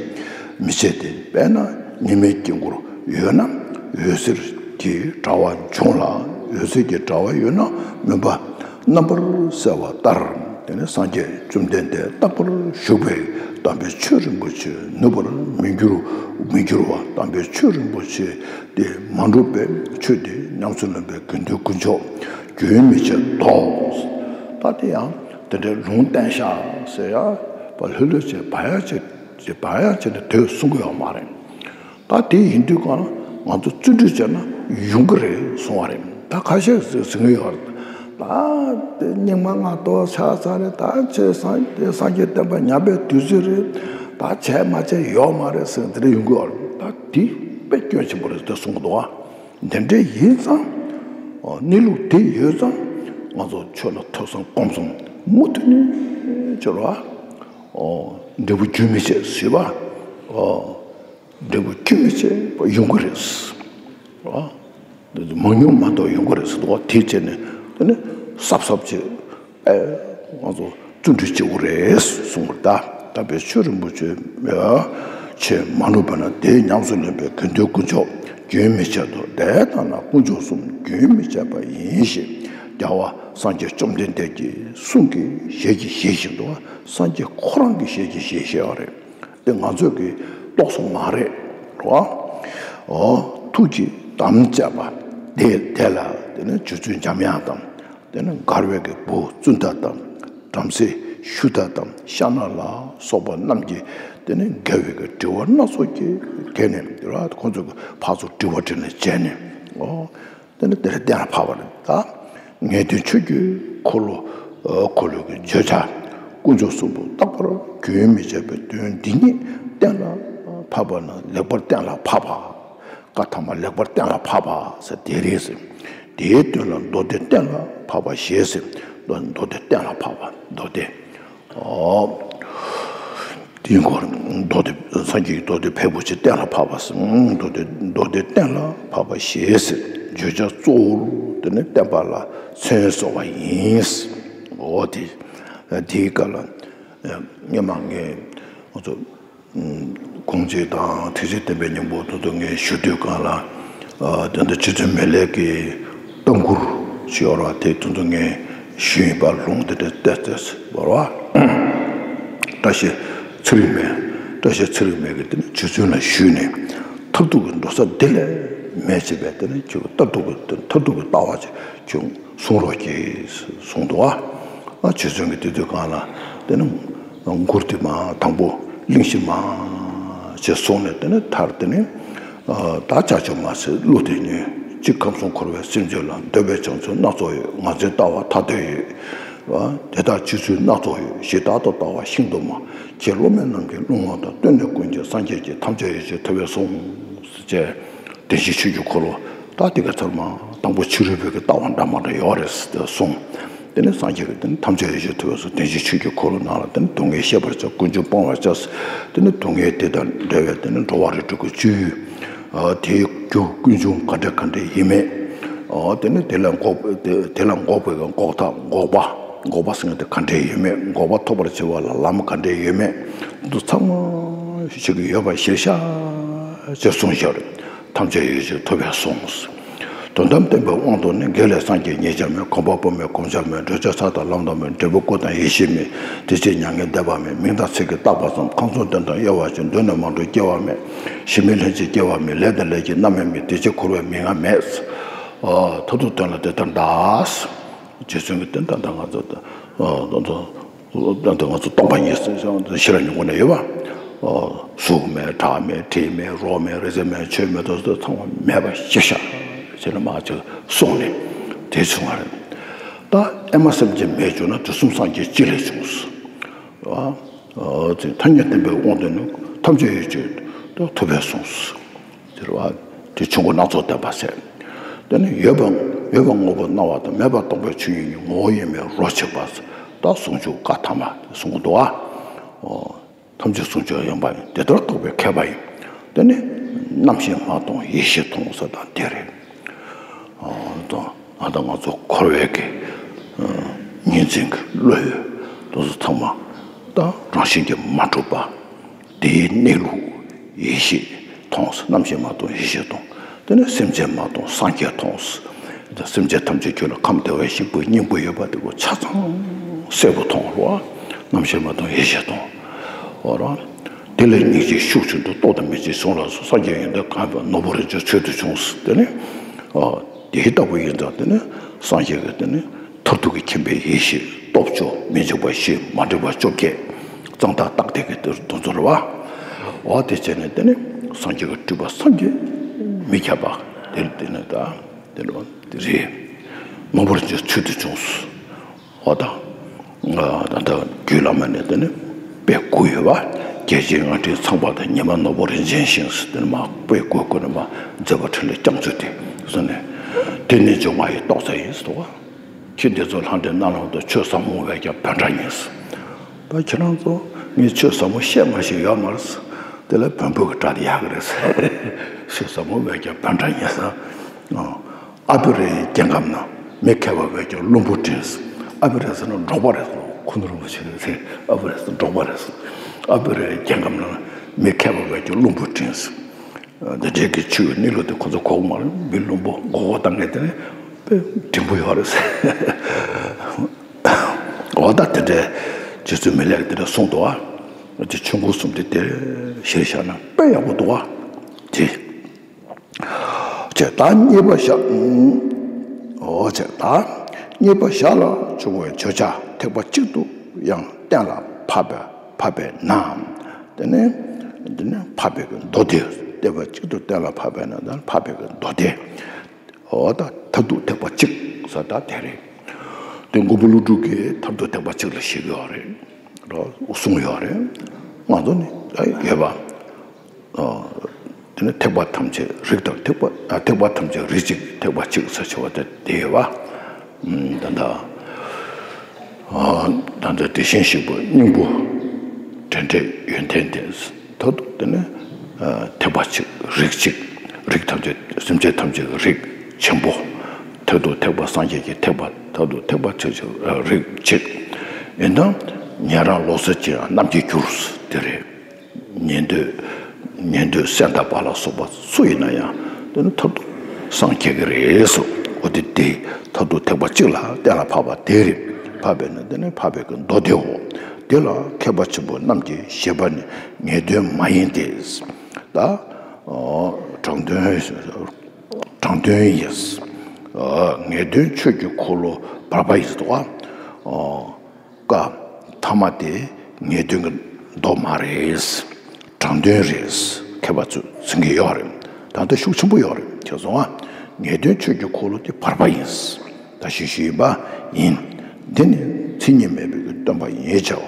མི་འཆད་དེ། དཔེར་ན་ཉི་མའི་དཀྱིལ་འཁོར་ཡོད་ན་འོད་ཟེར་གྱི་དྲ་བ་འབྱུང་ལ། འོད་ཟེར་གྱི་དྲ་བ་ཡོད་ན་མུན་པ་རྣམ་པར་སེལ་བ་ལྟར། དེ་ནི་སངས་རྒྱས་བཅོམ་ལྡན་འདས་རྟག་པར་བཞུགས་པའི་དམ་པའི་ཆོས་རིན་པོ་ཆེ་ནུབ་པར་མི་འགྱུར། མི་འགྱུར་བ་དམ་པའི་ཆོས་རིན་པོ་ཆེ་དེ་མ་འགྲུབ་པའི་ཆོས་དེ་ཉམས་སུ་ལེན་པའི་དགེ་འདུན་དཀོན་མཆོག་རྒྱུན་མི་འཆད་དོ། ད་དེ་ཡང་དེ་འདྲའི་ལུང་བསྟན་ཤག་ཟེར་ཡ་བ་ལྷོད་ལྷོད་བྱས་བག་ཡངས་བྱས་བག་ཡངས་བྱས་ནས་དེ་གསུང་གི་ཡོད་མ་རེད། ད་དེ་ཡིན་དུས་གང་ང་ཚོ་བརྩོན་འགྲུས་བྱས་ན་ཡོང་གི་རེད་གསུང་བ་རེད། ད་ཁ་ཤས་ཟེར་ཟེར་གི་ཡོད་རེད། ད་དེ་སྙིགས་མ་ལྔ་བདོ་ཆགས་ཚར་རེད། ད་ཆོས་སངས་དེ་སངས་རྒྱས་བསྟན་པ་ཉམས་པའི་དུས་ཚོད་རེད། ད་བྱས་མ་བྱས་ཡོད་མ་རེད་ཟེར་དེ་འདྲ་ཡོང་གི་ཡོད་རེད། ད་དེ་དཔེ་སྐྱོན་ཆེན་པོ་རེད་དེ་གསུང་གི་འདུག་བ། དེ་འདྲ་ཡིན་ཙང་། གནས་ལུགས་དེ་ཡོད་ཙང་ང་ཚོ་ཆོས་ལ་ཐོས་བསམ་སྒོམ་གསུམ་མུ་མཐུད་ནས་བྱེད་རོགས། འབྲས་བུ་རྒྱུན་མི་འཆད་ཟེར་བ། འབྲས་བུ་རྒྱུན་མི་འཆད་པ་ཡོང་གི་རེད། མང་ཉུང་མ་གཏོགས་ཡོང་གི་རེད་ཟེར་འདུག་བ། དེ་བྱས་ནས་དེ་ནི་གཟབ་གཟབ་བྱེད། ཨེ། ང་ཚོ་བརྩོན་འགྲུས་བྱེད་དགོས་རེད་གསུངས་པ་རེད། ད་དམ་པའི་ཆོས་རིན་པོ་ཆེ་ཆེས་མ་ནུབ་པ་ན་དེ་ཉམས་སུ་ལེན་པའི་དགེ་འདུན་དཀོན་མཆོག་རྒྱུན་མི་འཆད་དོ། དེ་ལྟ་ན་དཀོན་མཆོག་གསུམ་རྒྱུན་མི་འཆད་པ་ཡིན་ཞེས་རྒྱལ་བ་སངས་རྒྱས་བཅོམ་ལྡན་འདས་ཀྱི་གསུང་གི་ཞལ་གྱིས་བཞེས་བཞིན་དུ། སངས་རྒྱས་ཁོ་རང་གི་ཞལ་གྱིས་བཞེས་བཞེས་པ་རེད། དེ་ང་ཚོས་ཀྱིས་རྟོགས་སོང་མ་རེད་རོ། འོ། ཐུགས་ཀྱི་དམ་བཅས་པ་དེ་དེ་ལ་དེ་ནི་རྗེ་བཙུན་འཇམ་དབྱངས་དང་། དེ་ནི་མགར་བའི་གི་བུ་ཙུན་ད་དང་། བྲམ་ཟེ་ཤུ་དག་དང་ཤ་ན་ལ་སོགས་པ་རྣམས་ཀྱིས་དེ་ནི་དགེ་བའི་གི་དྲི་བ་སྣ་ཚོགས་ཀྱིས་བགྱིས་ནས་ར་ཁོང་ཚོ་གི་ཕར་ཚུར་དྲི་བ་དྲིས་ལན་བྱས་ནས། འོ། དེ་ནི་དེ་ལ་གཏན་ལ་ཕབ་པ་རེད་ད། ངེས་དོན་ཆོས་ཀྱི་འཁོར་ལོ། འཁོར་ལོའི་གི་བརྗོད་བྱ། དཀོན་མཆོག་གསུམ་པོ་རྟག་པར་རྒྱུན་མི་འཆད་པའི་དོན་འདི་ཉིད་གཏན་ལ་ཕབ་པ་ན་ལེགས་པར་གཏན་ལ་ཕབ་པ། བཀའ་ཐ་མ་ལེགས་པར་གཏན་ལ་ཕབ་པ་ཟེར་དེ་རེད་ཟེར། དེའི་དོན་ལ་མདོ་སྡེ་གཏན་ལ་ཕབ་པ་ཞེས་ཟེར། མདོ་མདོ་སྡེ་གཏན་ལ་ཕབ་པ་མདོ་སྡེ། ཨོ། དེའི་སྐོར་མདོ་སྡེ་སངས་རྒྱས་ཀྱི་མདོ་སྡེ་ཕལ་པོ་ཆེ་གཏན་ལ་ཕབ་པ་ཟེར། མདོ་སྡེ་མདོ་སྡེ་གཏན་ལ་ཕབ་པ་ཞེས་ཟེར། བརྗོད་བྱ་གཙོ་བོར་དེ་ནི་བསྟན་པ་ལ་མཚན་གསོལ་བ་ཡིན། ཨོ་དེ། དེའི་སྐབས་ལ་སྔོན་མ་ངས་ང་ཚོ། གུང་ཚིགས་དང་ཐེག་ཆེན་བསྟན་པའི་སྙིང་པོ་དེ་ཚོ་ངས་ཞུ་དུས་སྒང་ལ། ཨ། དེ་འདྲ་རྗེ་བཙུན་མི་ལའི་གི་ལྟ་མགུར་ཞིག་ཡོད་རེད་བ། དེ་དེ་ཚོ་ངས་ཞུས་ཡིན་པ། ལུང་དེ་འདྲ་བལྟས་བལྟས་ཡོད་རེད་བ། བཀྲ་ཤིས་ཚེ་རིང་མས། བཀྲ་ཤིས་ཚེ་རིང་མས་གི་དེ་ནི་རྗེ་བཙུན་ལ་ཞུས་ནས་མཐར་ཐུག་གི་འགྲོ་ས་འདི་ལས་མེད་ཅེས་པས། དེ་ནི་ཁྱོད་ཀྱི་མཐར་ཐུག་གི་མཐར་ཐུག་གི་ལྟ་བ་ཅིག་ཁྱོད། གསུང་རོགས་གྱིས་གསུངས་འདུག་བ། ཨ། རྗེ་བཙུན་གྱིས་དེ་དུས་སྒང་ལ་དེ་ནི་མགུར་དེ་མ་དང་པོ་གླེང་གཞི་མ་ཅིག་གསུངས་ནས། དེ་ནི་མཐར་དེ་ནི། ཨ། བདག་ཅག་ཆོས་མ་ཟད་བློ་དེ་ཉིད། གཅིག་ཁམས་གསུམ་འཁོར་བའི་སེམས་ཅན་ལ། འདོད་པའི་བྱང་ཆུབ་སྣ་ཚོགས་ཡོད། ངར་འཛིན་ལྟ་བ་ཐ་དད་ཡོད། ཨ། དེ་དག་རྗེ་བཙུན་སྣ་ཚོགས་ཡོད། གཞི་བདག་ཏུ་ལྟ་བ་ཤིན་ཏུ་མང་། ཁྱེད་བློ་མེད་རྣམས་ཀྱིས་བསླུ་བ་དང་། སྟོན་ནས་ཀུན་གྱིས་སངས་རྒྱས་ཀྱི། ཐམས་ཅད་ཡོད་ཅེས་ཐུབ་པས་གསུངས། ཅེས། བདེན་བཞིའི་ཆོས་ཀྱི་འཁོར་ལོ། ད་དེ་ག་ཚོད་མ་དང་པོ་ཕྱི་རོལ་པའི་གི་ལྟ་བ་འདྲ་མ་འདྲ་ཡོད་རེད་ཟེར་ཏེ་གསུངས། དེ་ནས་སངས་རྒྱས་ཀྱིས་དེ་ནི་ཐམས་ཅད་ཡེ་ཤེས་ཐུབ་པས་སོ། བདེན་བཞིའི་ཆོས་ཀྱི་འཁོར་ལོ་ནང་ལ་དེ་ནི་སྡུག་བསྔལ་ཤེས་པར་བྱ། ཀུན་འབྱུང་སྤང་བར་བྱ། དེ་ནི་སྡུག་བསྔལ་དེ་དང་བྲལ་བའི་དེ་ནི་འགྲོ་བ་རིགས་དྲུག་གི་སྤྱོད་ཡུལ། དེའི་རྒྱུ་ཀུན་འབྱུང་ག་འདྲ་ག་འདྲ་ཡིན་མིན། དེ་ནི་དེ་ལ་འགོག་དེ་ལ་འགོག་པའི་འགོག་ཐབས་འགོག་པ། འགོག་པ་ཟེར་མཁན་དེ་ག་འདྲ་ཡིན་མིན། འགོག་པ་ཐོབ་པར་བྱེད་པ་ལ་ལམ་ག་འདྲ་ཡིན་མིན། འདི་ཚང་མ་ཞིག་ཡོད་པ་གཞིར་བཞག་ཅེས་གསུངས་ཤར། ཐམས་ཅད་ཡེ་ཤེས་ཐུབ་པས་གསུངས། དོན་དམ་བསྟན་པའི་དབང་དུ་ནི། དགེ་ལས་སངས་རྒྱས་ཉིད་ཀྱང་མེད། གོམས་པ་སྤོ་མེད་གོམས་བྱ་མེད། བགྲོད་བྱ་ཚ་དང་ལམ་དང་མེད། འབྲས་བུ་སྐུ་དང་ཡེ་ཤེས་མེད། དེ་ཕྱིར་མྱ་ངན་འདས་པ་མེད། མིང་དང་ཚིག་གིས་བཏགས་པ་ཙམ། ཁམས་གསུམ་དོན་དང་དབྱེ་བ་ཅན། མདུན་ནས་མ་འགྲོ་སྐྱེ་བ་མེད། གཞི་མེད་ལྷན་ཅིག་སྐྱེ་བ་མེད། ལས་དང་ལས་ཀྱི་རྣམ་སྨིན་མེད། དེ་ཕྱིར་འཁོར་བའི་མིང་ཡང་མེད། མཐར་ཐུག་དོན་ལ་དེ་ལྟར་གདའ། རྗེ་བཙུན་གྱི་དོན་དམ་དང་ང་ཚོ་དང་། ད་ལྟ་ང་ཚོ་སྟོང་པ་ཉིད་ཤེས་རབ་སྙིང་པོ་ནས་ཡོད་པ། གཟུགས་མེད། སྒྲ་མེད། དྲི་མེད། རོ་མེད། རེག་བྱ་མེད། ཆོས་མེད། དོ་ཚང་མ་མེད་པ་ཤེས་བྱ་ཞེས་ནས་མ་ཅིག་གསུངས་ནས་དེ་བྱུང་བ་རེད། ད་ཨེ་མ་སེམས་ཅན་མེད་བྱུང་ན་དུས་གསུམ་སངས་རྒྱས་གཅིག་ལས་བྱུང་། ཐ་སྙད་བསྟན་པའི་དབང་དུ་ནི་ཐམས་ཅད་ཡོད་ཀྱི་ཐུབ་པས་གསུངས། དེ་རེད་བ། དེ་ཆོས་སྐུ་སྣ་ཚོགས་བསྟན་པ་ཟེར། དེ་ནི་ཡོད་པ་ཡོད་པ་དངོས་པོར་སྣང་བ་དང་། མེད་པ་སྟོང་པའི་ཆོས་ཉིད་ཀྱི་ངོ་བོ་ཡིན་པའི་རོ་ཆགས་པ། ད་ཟུང་འཇུག་བཀའ་ཐ་མ་གསུང་གི་འདུག་བ། ཐམས་ཅད་ཟུང་འཇུག་ཡིན་པ་ཡིན། དེ་ལྟར་རྟོགས་པའི་མཁས་པ་ཡིན། དེ་ནི་རྣམ་ཤེས་མ་སྟོང་ཡེ་ཤེས་མཐོང་ཟེར་དང་དེ་རེད། དང་ད་ལྟ་ང་ཚོ་འཁོར་བའི་གི་ཉིན་མཚན་གྱི་བློ་ཡུལ་དེ་ཚོ་ཚང་མ་ད་རང་བཞིན་གྱིས་མ་གྲུབ་པ། དེའི་གནས་ལུགས་ཡེ་ཤེས་མཐོང་། རྣམ་ཤེས་མ་སྟོང་ཡེ་ཤེས་མཐོང་། དེ་ནས་སེམས་ཅན་མ་སྟོང་སངས་རྒྱས་མཐོང་། ད་སེམས་ཅན་ཐམས་ཅད་རྒྱུད་ལ་ཁམས་བདེ་བའི་གཤེགས་པའི་སྙིང་པོ་ཡོད་པ་དེ་ཀོ་ཆ་ཚང་གསལ་པོ་མཐོང་རོ། རྣམ་ཤེས་མ་སྟོང་ཡེ་ཤེས་མཐོང་། འོ་རང་དེ་ལས་སྙིང་རྗེ་ཤུགས་ཆེན་དུ་རྟོགས་དང་མི་འཇིགས་བྱུང་ལ་སོགས། སངས་རྒྱས་ཡོན་ཏན་གང་ཡོད་པ་ནོར་བུ་རིན་ཆེན་ཚུལ་དུ་བྱུང་། དེ་ནི་དེ་ལྟ་བུ་ཡིན་ཙང་དེ་ནི་སངས་རྒྱས་ཀྱི་དེ་ནི། མཐར་ཐུག་གི་མཁྱེན་པའི་ཡེ་ཤེས་སྟོབས་བཅུ། མི་འཇིགས་པ་བཞི། མ་འདྲེས་པ་བཅོ་བརྒྱད། གཙང་དག་རྟག་བརྟན་གྱི་དོན་དུ་རེད་བ། འོ་དེ་བྱས་ནས་དེ་ནི་སངས་རྒྱས་ཀྱི་སྤྲུལ་པ་བསམ་གྱིས་མི་ཁྱབ་པ་དེ་དེ་ནི་ད་དེ་ནི་དེ་རེད། ནོར་བུ་རིན་ཆེན་ཚུལ་དུ་བྱུང་། འོ་ད་ད་ལྟ་རྒྱུད་བླ་མ་ནས་དེ་ནི་དཔེ་དགུ་ཡོད་བ། རྒྱལ་ཆེན་ལྔ་སྤྲིན་ཚངས་པ་དང་། ཉི་མ་ནོར་བུ་རིན་ཆེན་ཞིང་། དེ་ནི་མ་དཔེ་དགུ་དགུ་ནི་མ་མཛད་པ་འཕྲིན་ལས་རྒྱ་མཚོ་དེ་ཟེར་ནས། དེ་ནི་འབྱུང་བ་ཡི་རྟོག་བཟའ་ཡིན་ཟེར་བ། ཁྱེད་འདི་ཚོ་ལྷ་འདྲེ་རྣ་ལམ་དུ། ཆོས་ཟབ་མོ་བས་ཀྱང་བོན་སྒྲ་སྙན་ཟེར། ད་ཁྱེད་རང་ཚོ་ངས་ཆོས་ཟབ་མོ་བཤད་མ་ཤེས་ཡོད་མ་རེད་ཟེར། དེ་ལ་བོན་པོ་གི་སྒྲ་དེ་ཡག་གི་རེད་ཟེར། ཆོས་ཟབ་མོ་བས་ཀྱང་བོན་སྒྲ་སྙན་ཟེར། ཨ་བི་རའི་རྒྱལ་ཁམས་ན། མི་མཁས་པ་བས་ཀྱང་བླུན་པོ་འདྲེན་ཟེར། ཨ་བི་ར་ཟེར་ན་འབྲོག་པ་རེད་ཟེར། ཁུ་ནུ་རིན་པོ་ཆེ་རེད་ཟེར། ཨ་བི་ར་ཟེར་འབྲོག་པ་རེད་ཟེར། ཨ་བི་རའི་རྒྱལ་ཁམས་ན། མི་མཁས་པ་བས་ཀྱང་བླུན་པོ་འདྲེན་ཟེར། འདི་འདྲའི་གི་ཆོས་ཀྱི་གནས་ལུགས་དེ་ཁོ་ཚོ་གོ་གི་མ་རེད། མི་བླུན་པོ་མགོ་སྐོར་བཏང་མཁན་དེ་ནི་དཔེ་འགྲིག་པོ་ཡོད་རེད་ཟེར། འོ་ད་དེ་འདྲའི་རྗེ་བཙུན་མི་ལས་དེ་འདྲ་གསུངས་འདུག་ཨ། དེ་ཆོས་འཁོར་གསུམ་དེ་དེར་གཞིར་བཞག་ན་དཔེ་ཡག་པོ་འདུག་ཨ། དེ་བྱས་ད་གཉིས་པ་བཞག་འོ་བྱས་ད་གཉིས་པ་བཞག་ལ་བྱུང་བའི་བརྗོད་བྱ་ཐེག་པ་གཅིག་ཏུ་ཡང་གཏན་ལ་ཕབ་པ་ཕབ་པས་ན། དེ་ནས་འདི་ནི་ཕབ་པའི་གི་མདོ་སྡེ། ཐེག་པ་གཅིག་ཏུ་གཏན་ལ་ཕབ་པས་ན་ད་ཕབ་པའི་གི་མདོ་སྡེ། འོ་ད་མཐར་ཐུག་ཐེག་པ་གཅིག་ཟེར་ད་དེ་རེད། དེ་མགོན་པོ་ཀླུ་སྒྲུབ་ཀྱིས་མཐར་ཐུག་ཐེག་པ་གཅིག་ལ་བཞེད་ཀྱི་ཡོད་རེད། རོ་གསུངས་ཡོད་རེད། ང་ཚོ་ནི་ཡོད་པ། དེ་ནི་ཐེག་པ་ཐམས་ཅད་རིགས་དང་ཐེག་པ་ཐེག་པ་ཐམས་ཅད་རིགས་གཅིག་ཐེག་པ་གཅིག་ཟེར་བྱ་བ་དེ་དེ་ཡོད་པ། ད་ལྟ། ད་ལྟ་དེ་བཞིན་གཤེགས་པ་སྙིང་པོ། འབྲེལ་འབྲེལ་ཡོན་ཏན་ལྡན། མཐར་ཐུག་དེ་ནི་ཐེག་པ་གཅིག་རིགས་གཅིག་རིགས་ཐམས་ཅད་སེམས་ཅན་ཐམས་ཅད་ཀྱི་རིགས་ཆེན་པོ། མཐར་ཐུག་ཐེག་པ་སངས་རྒྱས་ཀྱི་ཐེག་པ། མཐར་ཐུག་ཐེག་པ་ཆོས་ཀྱི་རིགས་གཅིག་ཡིན་ན་ཉན་རང་ལོག་ལྟ་ཅན་རྣམས་ཀྱིས་བསྒྱུར་དེ་རེད། ཉན་ཐོས། ཉན་ཐོས་སད་མདའ་བ་ལ་སོགས་པ་སུ་ཡིན་ན་ཡང་དེ་ནི་མཐར་ཐུག་སངས་རྒྱས་ཀྱི་རེད་སོ། འོ་དེ་དེ་མཐར་ཐུག་ཐེག་པ་གཅིག་ལ་གཏན་ལ་ཕབ་པ་དེ་རེད། ཕབ་པས་ན་དེ་ནི་ཕབ་པའི་གི་མདོ་སྡེའོ། དེ་ལ་མཁས་པ་ཆེན་པོ་རྣམས་ཀྱིས་བཞེད་པ་ནི་ངེས་དོན་མ་ཡིན་ཏེ། ད་དྲང་དོན་དྲང་དོན་ཡིན། ངེས་དོན་ཆོས་ཀྱི་འཁོར་ལོ་བར་པ་ཡིན་ཏོ། བཀའ་ཐ་མ་དེ་ངེས་དོན་གྱི་མདོ་མ་རེད། དྲང་དོན་རེད། མཁས་པ་ཚོས་ཟེར་གྱི་ཡོད་རེད། ད་ལྟ་ཤུགས་ཆེན་པོ་ཡོད་རེད། ཁྱེད་ཚོ་ཨ། ངེས་དོན་ཆོས་ཀྱི་འཁོར་ལོ་དེ་བར་པ་ཡིན། ད་ཞུ་ཞུ་ཡིན་པ་ཡིན། འདི་ནི་མཚན་ཉིད་མེད་པའི་སྟོན་པ་ཡིན་བྱའོ།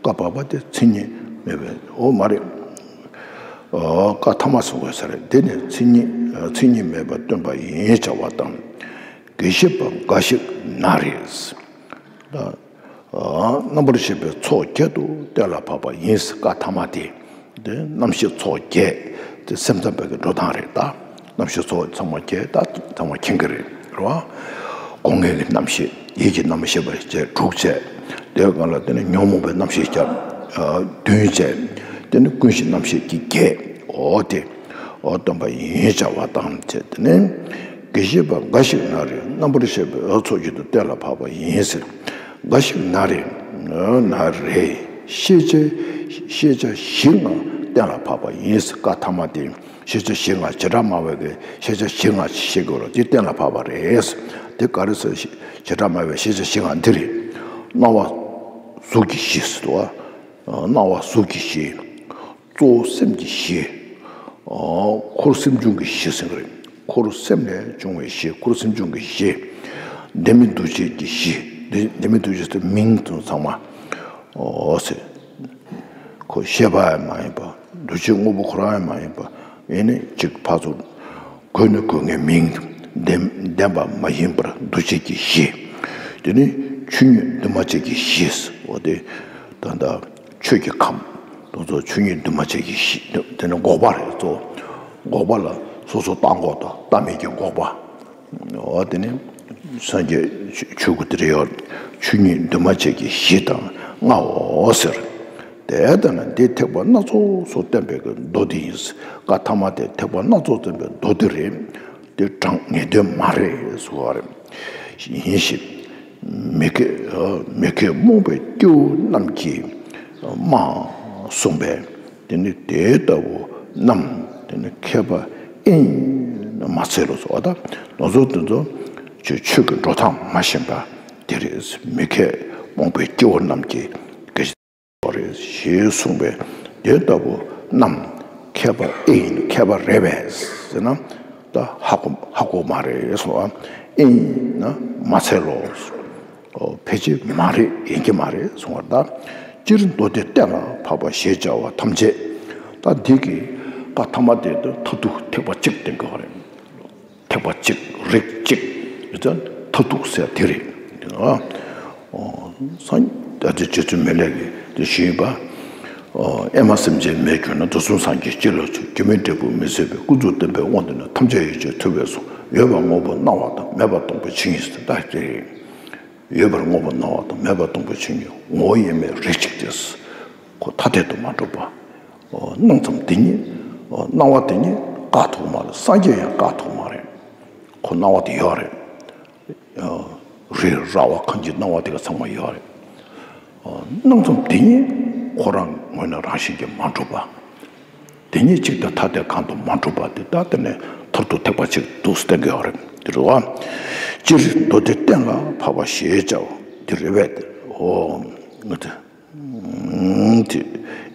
བཀའ་བར་པ་དེ་མཚན་ཉིད་མེད་པའི་འོ་མ་རེད། བཀའ་ཐ་མ་གསུང་དགོས་ས་རེད། འདི་ནི་མཚན་ཉིད་མཚན་ཉིད་མེད་པའི་སྟོན་པ་ཡིན་བྱ་བ་དང་། དགེ་བཤེས་པ་འགའ་ཞིག་ན་རེ། རྣམ་པར་ཤེས་པའི་ཚོགས་བརྒྱད་དུ་གཏན་ལ་ཕབ་པ་ཡིན། བཀའ་ཐ་མ་དེ། དེ་རྣམ་ཤེས་ཚོགས་བརྒྱད་དེ་སེམས་ཙམ་པའི་གི་འགྲོ་སྟངས་རེད་ད། རྣམ་ཤེས་ཚོགས་ཚང་མ་བརྒྱད་ད་ཚང་མ་མཁྱེན་གི་རེད་རོ། སྒོ་ལྔའི་གི་རྣམ་ཤེས་ཡིད་ཀྱི་རྣམ་ཤེས་པ་བཅས་དྲུག་བཅས། དེའི་སྒང་ལ་དེ་ནི་ཉོན་མོངས་པའི་རྣམ་ཤེས་བརྒྱད་བདུན་བཅས། དེ་ནི་ཀུན་གཞི་རྣམ་ཤེས་ཀྱི་བརྒྱད་འོ་དེ། འོ་སྟོན་པ་ཡིན་བྱ་བ་དང་བཅས་དེ་ནི། དགེ་བཤེས་པ་འགའ་ཞིག་ན་རེ་རྣམ་པར་ཤེས་པའི་འོ་ཚོགས་བརྒྱད་དུ་གཏན་ལ་ཕབ་པ་ཡིན་ཟེར། འགའ་ཞིག་ན་རེ། ན་རེ། ཤེས་བྱ་ཤེས་བྱ་བཞི་ལྔ་གཏན་ལ་ཕབ་པ་ཡིན་ཟེར། བཀའ་ཐ་མ་དེ་ཤེས་བྱ་བཞི་ལྔ་བྱེ་བྲག་སྨྲ་བའི་གི་ཤེས་བྱ་བཞི་ལྔ་ཞིག་གོ་རོ་དེ་གཏན་ལ་ཕབ་པ་རེད། དེ་ག་རེ་ཟེར་བྱེ་བྲག་སྨྲ་བའི་ཤེས་བྱ་བཞི་ལྔ་འདི་རེད། སྣང་བ་གཟུགས་ཀྱི་བཞི་ཟེར་དོ། སྣང་བ་གཟུགས་ཀྱི་བཞི། གཙོ་བོ་སེམས་ཀྱི་བཞི། འཁོར་སེམས་བྱུང་གི་བཞི་ཟེར་གི་རེད། འཁོར་སེམས་ལས་བྱུང་བའི་བཞི། འཁོར་སེམས་བྱུང་གི་བཞི། ལྡན་མིན་འདུ་བྱེད་ཀྱི་བཞི། ལྡན་ལྡན་མིན་འདུ་བྱེད་དེ་མིང་དུ་ཚང་མ། འོ་ཟེར། ཁོ་ཤེས་པ་ཡང་མ་ཡིན་པ། འདུ་བྱེད་དངོས་པོ་ཁོ་རང་ཡང་མ་ཡིན་པ། ཡིན་ནི་གཅིག་ཕར་ཚུར། གོས་ནི་གོས་ངའི་མིང་། ལྡན་ལྡན་པ་མ་ཡིན་པར་འདུ་བྱེད་ཀྱི་བཞི། དེ་ནི་ཆོས་ཉིད་འདུས་མ་བྱས་ཀྱི་བཞི། འོ་དེ། ད་ལྟ་ཆོས་ཀྱི་ཁམས་དེ་ཚོ་ཆོས་ཉིད་འདུས་མ་བྱས་ཀྱི་བཞི། དེ་ནི་འགོག་པ་རེད་གཙོ་བོ། འགོག་པ་ལ་སོ་སོ་ལྟ་འགོག་དང་ལྟ་མེད་ཀྱི་འགོག་པ། འོ་དེ་ནི་སངས་རྒྱས་ཆོས་སྐུ་དེ་རེད་ཡོད། ཆོས་ཉིད་འདུས་མ་བྱས་ཀྱི་བཞི་དང་ལྔའོ་ཟེར། དེ་ལྟ་ན་འདི་ཐེག་པ་སྣ་ཚོགས་སུ་བསྟན་པའི་གི་མདོ་འདི་ཡིན། བཀའ་ཐ་མ་དེ་ཐེག་པ་སྣ་ཚོགས་བསྟན་པའི་མདོ་འདི་རེད། དེ་དྲང་ངེས་དོན་མ་རེད་ཟེར་བ་རེད། ཡིན་ཞིང་། མི་མཁས་མི་མཁས་རྨོངས་པའི་སྐྱེ་བོ་རྣམས་ཀྱིས་སྨྲ་གསུངས་པས། དེ་ནི་དེ་ལྟ་བུ་རྣམས་དེ་ནི་མཁས་པ་ཨེ་ཡིན་མ་འཚལ་ལོ་ཟེར་བ་དང་། ང་ཚོ་དེ་ཚོ་ཆོས་ཆོས་ཀྱི་འགྲོ་སྟངས་མ་ཤེས་པ་དེ་རེད། མི་མཁས་རྨོངས་པའི་སྐྱེ་བོ་རྣམས་ཀྱིས་དགེ་བ་རེད་ཞེས་གསུངས་པས། དེ་ལྟ་བུ་རྣམས་མཁས་པ་ཨེ་ཡིན། མཁས་པ་རེད་པས་ཟེར་ན། ད་ཧ་གོ་ཧ་གོ་མ་རེད་གསུངས་པ། ཨེ་ཡིན་ན་མ་འཚལ་ལོ། ཨོ་ཕལ་ཆེར་མ་རེད། ཡིན་གྱི་མ་རེད་གསུངས་པ་ད། སྤྱིར་མདོ་སྡེ་གཏན་ལ་ཕབ་པ་ཞེས་བྱ་བ་ཐམས་ཅད། ད་འདི་གི་བཀའ་ཐ་མ་དེ་དུ་མཐར་ཐུག་ཐེག་པ་གཅིག་བསྟན་དགོས་པ་རེད། ཐེག་པ་གཅིག་རིགས་གཅིག་ཡོད་ཙང་མཐར་ཐུག་ཟེར་དེ་རེད། ཨ། ཨོ། སངས་རྒྱས་རྗེ་བཙུན་མི་ལས་ཀྱིས་དེ་ཞུས་པ། ཨོ། ཨེ་མ་སེམས་ཅན་མེད་གྱུར་ན། དུས་གསུམ་སངས་རྒྱས་སྤྱི་ལ་མཆོད། སྐྱེ་མེད་འབྲས་བུ་མི་ཟད་པའི། ཀུན་རྫོབ་བདེན་པའི་དབང་དུ་ནི། ཐམས་ཅད་ཡོ་བྱད་ཐུབ་པས་གསུངས། ཡོད་པར་དངོས་པོ་སྣང་བ་དང་། མེད་པར་སྟོང་པའི་ཆོས་ཉིད་ཟེར་ད་དེ་རེད། ཡོད་པར་དངོས་པོ་སྣང་བ་དང་། མེད་པར་སྟོང་པའི་ཆོས་ཉིད་ངོ་བོ་དབྱེར་མེད་རིགས་གཅིག་སྟེ། ཁོ་ཐ་དད་དུ་མ་གྲུབ་པ། ཨོ། སྣང་ཙམ་དེ་ཉིད། ཨོ། སྣང་བ་དེ་ཉིད་བཀག་ཐུབ་མ་རེད། སངས་རྒྱས་ཡང་བཀག་ཐུབ་མ་རེད། ཁོ་སྣང་བ་དེ་ཡོད་རེད། ཨོ། རི་ར་བ་གངས་ཀྱི་སྣང་བ་དེ་ག་ཚང་མ་ཡོད་རེད། ཨོ། སྣང་ཙམ་དེ་ཉིད་ཁོ་རང་ངོས་ནས་རང་བཞིན་གྱིས་མ་གྲུབ་པ། དེ་ཉིད་གཅིག་དང་ཐ་དད་གང་དུ་མ་གྲུབ་པ་དེ་ད་དེ་ནས་མཐར་ཐུག་ཐེག་པ་གཅིག་ཏུ་བསྟན་དགོས་པ་རེད། དེ་རེད་བ། སྤྱིར་མདོ་སྡེ་གཏན་ལ་ཕབ་པ་ཞེས་བྱ་བ་འདི་རེད་པས། ཨོ། ང་ཚོ། དེ་